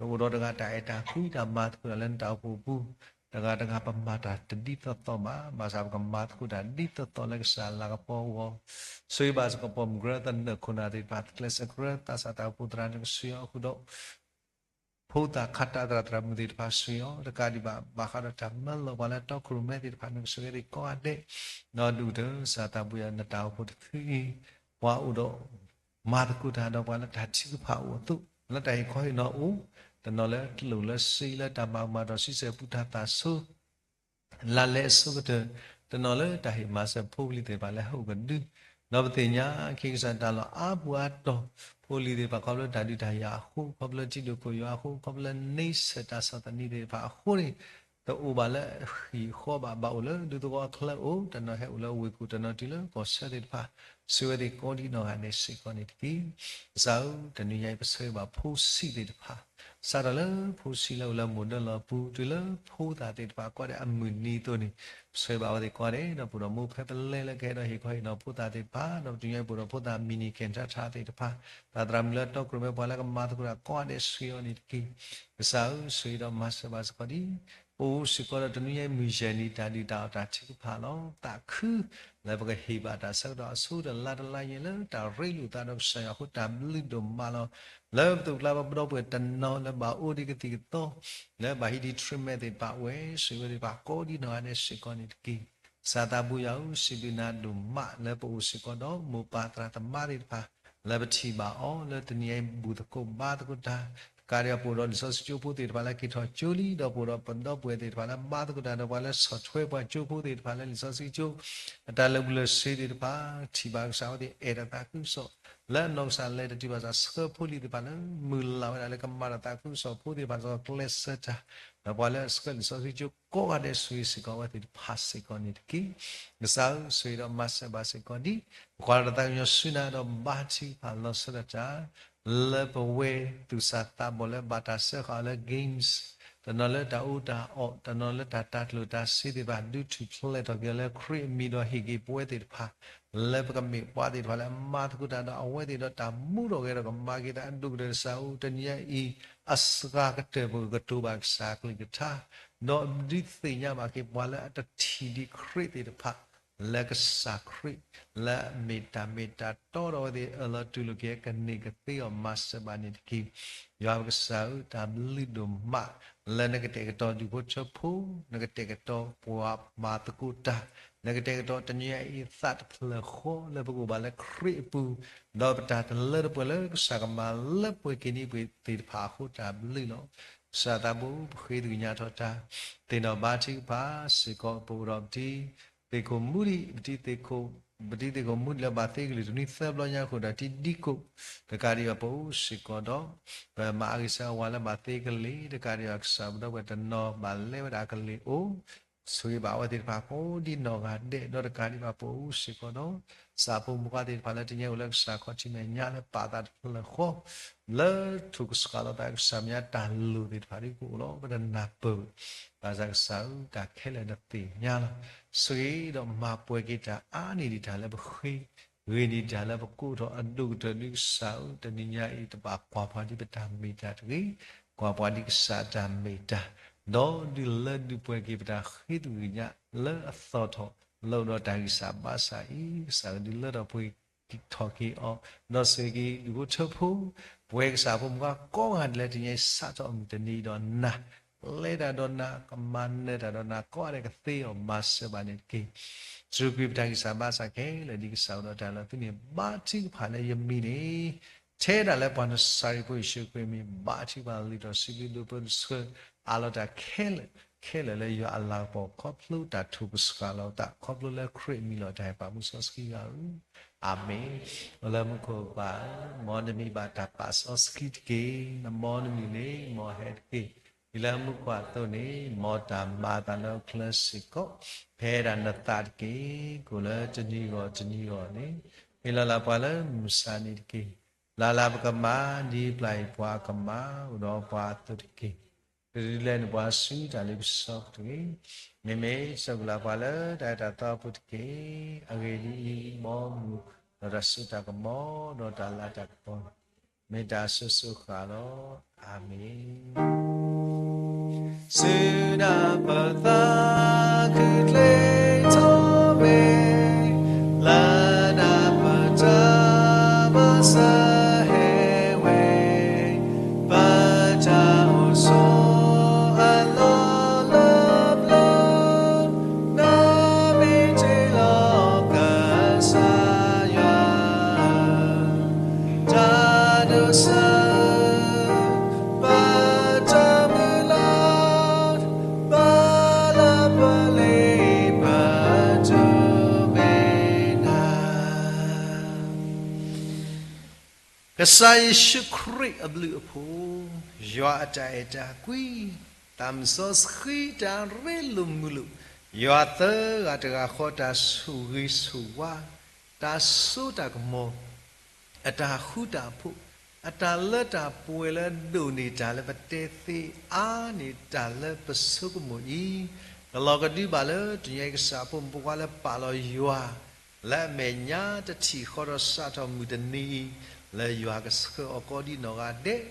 ၤ, ပအိၣ်ဒီးတဂၤတၢ်အဲၣ်တၢ်ကွံတၢ်မၤသကိးတၢ်လၢနတၢ်အိၣ်ဖှိၣ်အပူၤ, တဂၤတဂၤပမၤတၢ်တဒ်သိးသိးဘၣ်, ဘၣ်ဆၣ်ပကမၤသကိးတၢ်ဒ်သိးသိးလၢကစၢ်အလၤကပီၤအဂီၢ်, ဆိၣ်ဂ့ၤဘၣ်စ့ၢ်ကီးပိာ်မုၣ်ကရၢ သနၢၣ်ခိၣ်နၢ်သ့ၣ်တဖၣ် ကျဲးစၢးကရၢ သးစၢ်တၢ်အိၣ်ဖှိၣ်သရၣ် နကဆိၣ်ဂ့ၤအီၤဃုာ်ဒီး ဖိသၣ်ခးတၢ်သရၣ်သရၣ်မုၣ်သ့ၣ်တဖၣ် ဆိၣ်ဂ့ၤအီၤ, တကးဒံးဘၣ် ဘၣ်ဃးဒီးတၢ်မၢလီၤပှၤလၢတီခိၣ်ရိၣ်မဲသ့ၣ်တဖၣ် နကဆိၣ်ဂ့ၤသ့ၣ်ကိးဂၤဒဲး, ဒီးဒုၣ်ကတၢၢ် ကစၢ်သးဘိယွၤ နတၢ်အိၣ်ဖှိၣ်တဖုအံၤ ပှၤအိၣ်ဒီး မၤသကိးတၢ်ဒီးပှၤလၢတၢ်ထုကဖၣ်အိၣ်အသိး, လၢတၢ်ဟ့ၣ်ခီဟ့ၣ်နီၤအိၣ်, တနီၤလၢကျိၣ်လၢစ့လၢတၢ်မၤကမၣ်ဒီးဆံဆဲၣ်ပူၤတၢ်သးဆိ လၢလဲအဆိကတၢၢ်, တနီၤလၢတၢ်ဟ့ၣ်မၤစၢၤဖိပလံၤသ့ၣ်တဖၣ်လၢဟဲအိၣ်ကဒု, ဒီးပသ့ၣ်ညါက့ၤကစၢ်တၢ်လီၢ်အါပူၤအါတီၤ, ဖိပလံၤသ့ၣ်တဖၣ်ခီဖျိတၢ်ဒုးတၢ်ယၤအဃိ, ခီဖျိထံဒိၣ်ခိၣ်ယွၤအဃိ, ခီဖျိန့ဆၢၣ်တၢ်ဆီၣ်သနံးသ့ၣ်တဖၣ်အဃိန့ၣ်, တအိၣ်ဘၣ်လၢအဟံၣ်အဃီဘၣ်, ဘၣ်အိၣ်လၢဒူသဝီအချၢအိၣ်, တနီၤဟဲအိၣ်လၢဝ့ၢ်ခိၣ်, တနီၤတုၤလၢကီၢ်ဆၢသ့ၣ်တဖၣ်, ဆိၣ်ဂ့ၤဝဲသ့ၣ်ကိးဒံးနီၢ်ဂၤဒဲးစ့ၢ်ကီးန့ၣ်တက့ၢ်. ကစၢ်ဧၢ, တနံၤညါအံၤ ပဆိၣ်ဂ့ၤဘၣ်ဖိဆံးသ့ၣ်တဖၣ်, စးထီၣ်လၢဖိဆံးလၢအိၣ်လၢမိၢ်ဒၢလီၢ်ပူၤ တုၤလၢဖိသၣ်သ့ၣ်တဖၣ်ကိးဂၤဒဲးအမုၢ်နံၤအသိးန့ၣ်, ပဆိၣ်ဂ့ၤဘၣ်အဝဲသ့ၣ်ကိးဂၤဒဲး ဒီးပအိၣ်ဒီးမိၢ်ဖဲပလဲလၢကဟဲဒီးဟ့ၣ်ခီဟ့ၣ်နီၤဖိသၣ်သ့ၣ်တဖၣ်, ဒီးပတုၤညါအံၤပအိၣ်ဒီးဖိသၣ်မံၤနံၤ ကဲထါထါသ့ၣ်တဖၣ်, သရၣ်သရၣ်မုၣ်လၢတီခိၣ်ရိၣ်မဲပှၤလၢကမၤသကိးတၢ်ကိးဂၤဒဲး ဆိၣ်ဂ့ၤအီၤန့ၣ်တက့ၢ်. ကစၢ်ဧၢ, ဆိၣ်ဂ့ၤဒီးမၤစၢၤဘၣ်စ့ၢ်ကီးဒ် ပအိၣ်စ့ၢ်ကီးဒီးတနွံညါအံၤ မုၢ်ယဲၢ်နံၤ တၢ်ဒုးတၢ်အီၣ်တၢ်ထုကဖၣ်လီၤ. သးခုလၢပကဟ့ၣ်ဘၣ်တၢ်ဆၢကတီၢ်အဆိကတၢၢ်လါတလါညါလၢ တၢ်ရ့လိာ်သးဒီးကစၢ်ယွၤအဃိ တၢ်ဘျုးဒိၣ်မးလီၤ. လၢပသူၣ်ပကျါပဒီပုၢ်ဝဲၢ်တနီၤလၢဘၣ်အိၣ်ဒံးကသံၣ်ကသီ လၢဘၣ်ဟံးဒံး treatment သ့ၣ်တဖၣ်ဝဲ ဆိၣ်ဂ့ၤဝဲသ့ၣ်တဖၣ်ကိးဒံးနီၢ်ဂၤဒဲးစ့ၢ်ကီးန့ၣ်တက့ၢ်. ကစၢ်သးဘိယွၤဧၢ, စံးဘျုးနၤဒိၣ်မးလၢပအိၣ်စ့ၢ်ကီးဒီးမိၢ်ပၢ်သရၣ်သမါသ့ၣ်တဖၣ် လၢပထံၣ်ဘၣ်အီၤလၢတနံၤအံၤ ဘူၣ်သကိးဘါသကိးတၢ် တကးဒံးဘၣ် ပအိၣ်ဒီးလံာ်စီဆှံကၠိဖိသ့ၣ်တဖၣ်လၢက့ၤထီၣ်ကၠိလံ, ဒီးပအိၣ်ဒီးပဒီပုၢ်ဝဲၢ်သ့ၣ်တဖၣ်လၢဘါသကိးတၢ်ဒီးပှၤလၢဆီၣ်ထွဲပှၤကၠိဖိသ့ၣ်တဖၣ်လၢလံာ်စီဆှံကၠိ အတၢ်လၢာ်ဘူၣ်လၢာ်စ့ၤသ့ၣ်တဖၣ်, ထံၣ်ဘၣ်ကစၢ်အဝဲသ့ၣ်အဲၣ်တၢ်သးခုကစီၣ် လၢအနီၢ်ကစၢ်လဲၤတတုၤဘၣ်ဆၣ်ဆှၢဖိလံၤသ့ၣ်တဖၣ်လၢ မုၢ်လၢ်ဝဲဒၣ်လၢကမၤတၢ်သးခုကစီၣ်ဖိသ့ၣ်တဖၣ်စ့ၢ်ကီး ကျဲးစၢးတၢ်, ဒီးပှၤလၢအဆှၢလံာ်စီဆှံကၠိကိးဂၤဒဲးဆိၣ်ဂ့ၤစ့ၢ်ကီးအဝဲသ့ၣ်တဖၣ်စ့ၢ်ကီးန့ၣ်တက့ၢ်. ကစၢ်ဧၢ, ဆိၣ်ဂ့ၤဒီးမၤစၢၤဘၣ်စ့ၢ်ကီးဒံး ပကွၢ်လီၤတၢ်သးကညီၤဆူနၤဒီးဘါထုကဖၣ်လီၤဆီဒၣ်တၢ် လၢပဝဲသူၣ်စၢ်သးဘီၣ်လၢဘၣ်တၢ်စၢဃာ်အီၤလၢ games, တနီၤလၢတၢ်အူတၢ်အီၣ်, တနီၤလၢတၢ်တၤကျိၣ်တၤစ့သ့ၣ်တဖၣ် ဒုးထူၣ်ဖျဲးထီၣ်က့ၤအီၤလၢခရံာ်အမံၤဒီးဟ့ၣ်က့ၤပဝဲသ့ၣ်တဖၣ် လၢပကမ့ၢ်ပှၤသ့ၣ်တဖၣ်လၢအမၤသကိးတၢ်ဒီးအဝဲသ့ၣ်ဒီးတၢ်မူထီၣ်ဂဲၤထီၣ်ကမၤက့ၤတၢ်အဒိၣ်ကတၢၢ် ကစၢ်ဧၢ, တနံၤညါအံၤ အစှၤကတၢၢ်ပကကတိၤဘၣ်ကစၢ်အကလုၢ်ကထါ ဒီးဒုးသ့ၣ်ညါဘၣ်က့ၤပှၤလၢအတထံၣ်ဒံးခရံာ်သ့ၣ်တဖၣ် လၢကစၢ်ခရံာ် လၢအမ့ၢ်တၢ်မ့ၢ်တၢ်တီဒီးအဝဲသ့ၣ်အၢၣ်လီၤတူၢ်လိာ်က့ၤ ကန့ၢ်ကသ့အီၤ မၤစၢၤဘၣ်န့ၣ်တက့ၢ်. ယွၤပကစၢ်ဧၢ, တၢ်ဘျုးဒိၣ်မး လၢနကတဲာ်ကတီၤဒူၣ်ဖိထၢဖိ, နကတဲာ်ကတီၤပှၤမၤသကိးတၢ်, နကတဲာ်ကတီၤတနံၤညါအံၤသးတဖျၢၣ်ဃီလၢပကအိၣ်ဘၣ်လၢခရံာ်အပူၤ, ဒီးပတၢ်တလၢတပှဲၤလၢကစၢ်ကမၤလၢပှဲၤက့ၤန့ၢ်ပှၤသ့ၣ်တဖၣ်အဃိ တၢ်ဘျုးလီၤ. ကစၢ်သးဘိ ပဃ့သဂၢၢ်ညါထီၣ်တၢ် သ့ၣ်နီၣ်ဘါထုကဖၣ်စ့ၢ်ကီး ပအိၣ်ဒီးပတံၤသကိးမူဒံး, ပတံၤသကိးမူဒံးလၢဘၣ်သ့ကလုၢ်တနွံသၢဘျီညါအဃိဒီးတံၤဒံကိး, တကးဒံးဘၣ်ပအိၣ်စ့ၢ်ကီးဒီး ပမၤအဂ့ၤဆၢအဝၤလၢဘၣ်သ့ကလ့ၢ်, တကးဒံးဘၣ်ကစၢ်ပဒီပုၢ်ဝဲၢ်တနီၤဘၣ်လဲဝဲဒၣ်ကလ့ၢ်အိၣ် ဆိၣ်ဂ့ၤဘၣ်အဝဲသ့ၣ်တဖၣ်ကိးဒ်နီၢ်ဂၤဒဲး, ဒီးတကးဒံးဘၣ်ပအိၣ်စ့ၢ်ကီးဒီး ကစၢ်ဖိမုၣ်ဖိခွါသ့ၣ်တဖၣ်လၢတနံၤညါအိၣ်လၢကစၢ်ခီၣ်ထံးမဲာ်ညါလၢပာ်သးတဖျၢၣ်ဃီ လၢထိၣ်ကစှၤလီၤသးကစၢ်မဲာ်ညါတၢ်လိၣ်သ့ၣ်တဖၣ်ဒ်ကအိၣ်လီၤ. ပတနၢ်ပၢၢ် ဘၣ်ဆၣ်ကစၢ်ဧၢ, တၢ်ခဲလၢာ်နသ့ၣ်ညါလီၤ. ဆိၣ်ဂ့ၤဒီးမၤပှဲၤက့ၤတၢ်အါန့ၢ်ဒံးတၢ်လၢပဃ့, ဂ့ၤန့ၢ်တၢ်လၢပကိးထီၣ်အဒိၣ်ကတၢၢ်ဒ်ကစၢ်ဧၢ, တနံၤညါအံၤ တဘၣ်ကွၢ်ပှၤဒ်ပတၢ်မ့ၢ်တၢ်တဂ့ၤ, ကွၢ်ပှၤဒ်ကစၢ်တၢ်မ့ၢ်တၢ်, ဒီးဒုးလၢဒုးပှဲၤက့ၤပတၢ်ဃ့သဂၢၢ်ညါလၢအသီၣ်ထီၣ် လၢအိၣ်ဒီးတၢ်ဂံၢ်စၢ်ဘါစၢ်အံၤ, ကစၢ်ဧၢဒုးလၢထီၣ်ပှဲၤထီၣ်က့ၤအီၤ, ဒီးဆိၣ်ဂ့ၤက့ၤဒူၣ်ဖိထၢဖိ, ပဝဲကစၢ်ဖိမုၣ်ဖိခွါကိးဂၤဒဲးလၢတနံၤညါအံၤ စးထီၣ်အမုၢ်တနံၤအံၤဒီးနၤ လဲၤတၢ်ဒီးနၤ, ကမၤနၢၤတၢ်ဒီးနၤကိးဂၤဒဲးကသ့အီၤ မၤစၢၤဘၣ်န့ၣ်တက့ၢ်. စူးကွံာ်ပတၢ်ဂံၢ်စၢ်ဘါစၢ်ခဲလၢာ်ဒ်ကစၢ်အိၣ်ဒီးတၢ်လၢသုန့ၣ် ဘါထုကဖၣ်လၢယမံၤန့ၣ် ထဲဒၣ်လၢပှၤနစၤရ့းဖိယ့ၣ်ၡူးခရံာ်အမံၤ ဘါထုကဖၣ်လံာ်ဒီးစံးဘျုးဒိၣ်ပၢၢ်တဆှၢ အးလီၤတၢ်ခဲလၢာ်ခဲလၢာ်လၢယွၤအလၤကပီၤ ခီဖျိတၢ်ထိၣ်ကစှၤလီၤသး ခီဖျိလၢခရံာ်အမံၤလီၤတၢ်ဟဲပာ်မူစီဆှံဂၤဧၢ, အၤမ့ၣ်. အိၣ်လၢမူခိၣ်ပၢ်ဧၢ, မ်နမံၤဘၣ်တၢ်ပာ်စီဆှံတက့ၢ်. နမ်နမံၤန့ၣ် မ်ဟဲတက့ၢ်. ဒ်လၢမူခိၣ်အသိးန့ၣ် မ်တၢ်မၤအသးလၢဟီၣ်ခိၣ်ချၢစ့ၢ်ကီး ဖဲဒၣ်နသးတက့ၢ်. ကအိၣ်လၢတနံၤဂီၢ်တနံၤဂီၢ်န့ၣ် ဟ့ၣ်လီၤလၢပှၤလၢမုၢ်မဆါန့ၣ်တက့ၢ်. လၢ်လၢ်ပကမၤ ဒ်ပျၢ်အံၤပှၤအကမၤ အိၣ်ဒီးပှၤအသိးတက့ၢ်. ကဒုးလဲနပှၤဆူတၢ်လ့ပစီတဂ့ၤ. မ့မ့ၢ်စၢဃာ်လၢပှၤလၢတၢ်အဲၣ်တၢ်သီအပူၤတက့ၢ်. အဂ့ၢ်ဒ်အံၤ, မ်မုၢ် ဒီးတၢ်စိတၢ်ကမီၤ ဒီးတၢ်လၤတၢ်ကပီၤ မ့ၢ်တၢ်အစိၤစိၤဃၣ်ဃၣ်လီၤ. အၤမ့ၣ်. စုနပသးခုချ့ထီၣ်ဝဲ လၢနပတၢ်မၤစၢၤဟဲဝဲ ပတၢ်အိၣ်ဆိးအလီၢ်လၢပျၢၤ နမ့ၢ်တ့လီၤကစၢ်ယွၤ တၢ်ဒိးစၢၤ ပတၢ်မုၢ်လၢ် ဘၣ်လၢပလ့ပတုၤမ့ၢ်နၤ ကစၢ်ယ့ၣ်ၡူးခရံာ်အဘျုးအဖှိၣ်, ယွၤအတၢ်အဲၣ်တၢ်ကွံ, သးစီဆှံတၢ်ရ့လိာ်မုာ်လိာ်, ယွၤသၢဂၤတဂၤဃီတၢ်ဆိၣ်ဂ့ၤဆိၣ်ဝါ, တၢ်စိတၢ်ကမီၤ, အတၢ်ဃူတၢ်ဖိး, အတၢ်လၢတၢ်ပှဲၤလၢအဒိၣ်န့ၢ်တၢ်လၢပတဲသ့အါန့ၢ်တၢ်လၢပဆိကမိၣ်အံၤ, ကလီၤကဒုဘၣ်လၢတနံၤအံၤကစၢ်အဖိမုၣ်ဖိခွါလၢပာ်လီၤယွၤ လၢအမဲာ်ညါတထံၣ်ဃီဒီးစးထီၣ်မုၢ်တနံၤအံၤ, လၢယွၤကဆှၢအီၤကိးဒ်နီၢ်ဂၤဒဲး,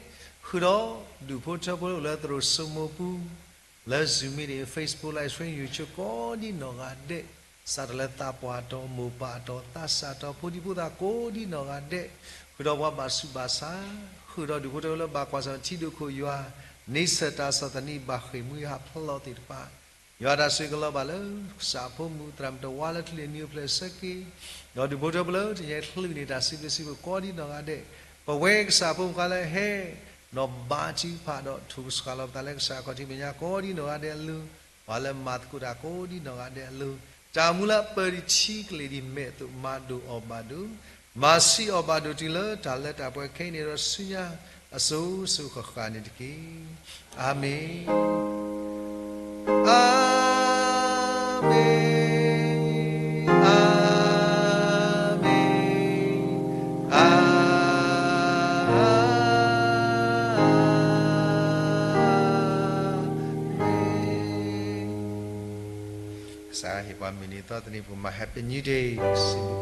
ဃုာ်ဒီးဒူၣ်ဖိထၢဖိလၢအိၣ်လၢသရိာ်စိမိၤပူၤ, လၢ Zoom meeting, Facebook Live Stream, YouTube ကိးဒ်နီၢ်ဂၤဒဲး, စးထီၣ်လၢသးပှၢ်တီၤ, မိၢ်ပၢ်တီၤ, သးစၢ်တီၤ, ဖိဒံဖိသၣ်ကိးဒ်နီၢ်ဂၤဒဲး, ဃုာ်ဒီးပှၤဘၣ်ဆူးဘၣ်ဆါ, ဃုာ်ဒီးဒူၣ်ဖိထၢဖိလၢဘၣ်ကွၢ်ဆၢၣ်ထံဒိၣ်ခိၣ်ယွၤ, န့ဆၢၣ်တၢ်ဆီၣ်သနံးဘၣ်ဃ့ၢ်မှံဟးဖျိးသ့ၣ်တဖၣ် ယွၤတၢ်ဆိၣ်ဂ့ၤကလီၤဘၣ်လၢ ကစၢ်အဖိမုၣ်သရၣ်မုၣ်တဝါလၢချုးန့ၢ်နံၤအိၣ်ဖျဲၣ်ဆၢက့ၤ, ဒီးဒူၣ်ဖိထၢဖိလၢတနံၤအံၤချုးန့ၢ်တၢ်စံးဘျုးစံးဖှိၣ်ကိးဒ်နီၢ်ဂၤဒဲး, ပဝဲကစၢ်အဖိမုၣ်ခွါလၢဟဲ နီၢ်ဘါထုကဖၣ်ဒီး ထိၣ်ကဆှၣ်လီၤပသးလၢကစၢ်ခီၣ်ထံးမဲာ်ညါကိးဒံနီၢ်ဂၤဒဲးအလိၤ, ပှၤလၢမၤသကိးတၢ်ကိးဒံနီၢ်ဂၤဒဲးအလိၤ, တၢ်မူလၢအပၢၢ်ဒံးဆံးကလ့ၢ်ဒံးမဲာ်အသိး မၤဒိၣ်အီၣ်ဘၣ်ဒိၣ်, မၤဆံးအီၣ်ဘၣ်ဒိၣ်တုၤလၢတၢ်လၢတၢ်ပှဲၤခဲအံၤန့ၣ်ဒီးဆူညါအစိၤစိၤဃၣ်ဃၣ်န့ၣ်တက့ၢ်. အၤမ့ၣ်, အၤမ့ၣ်, အၤမ့ၣ်, အၤမ့ၣ်. ကစၢ်ယွၤဟ့ၣ်ပှၤမုၢ်နံၤသီသနံၤပူၤမၤ Happy New Day စံး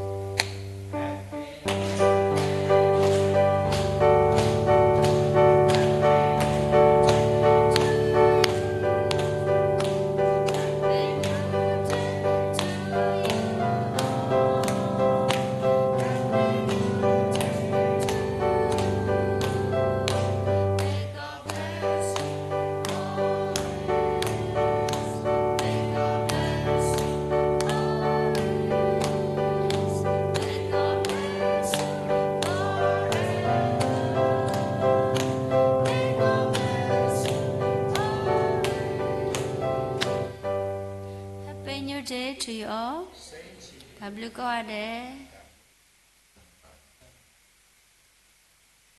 Happy New Day to you all. တၢ်ဘျုးကိးဂၤဒဲး.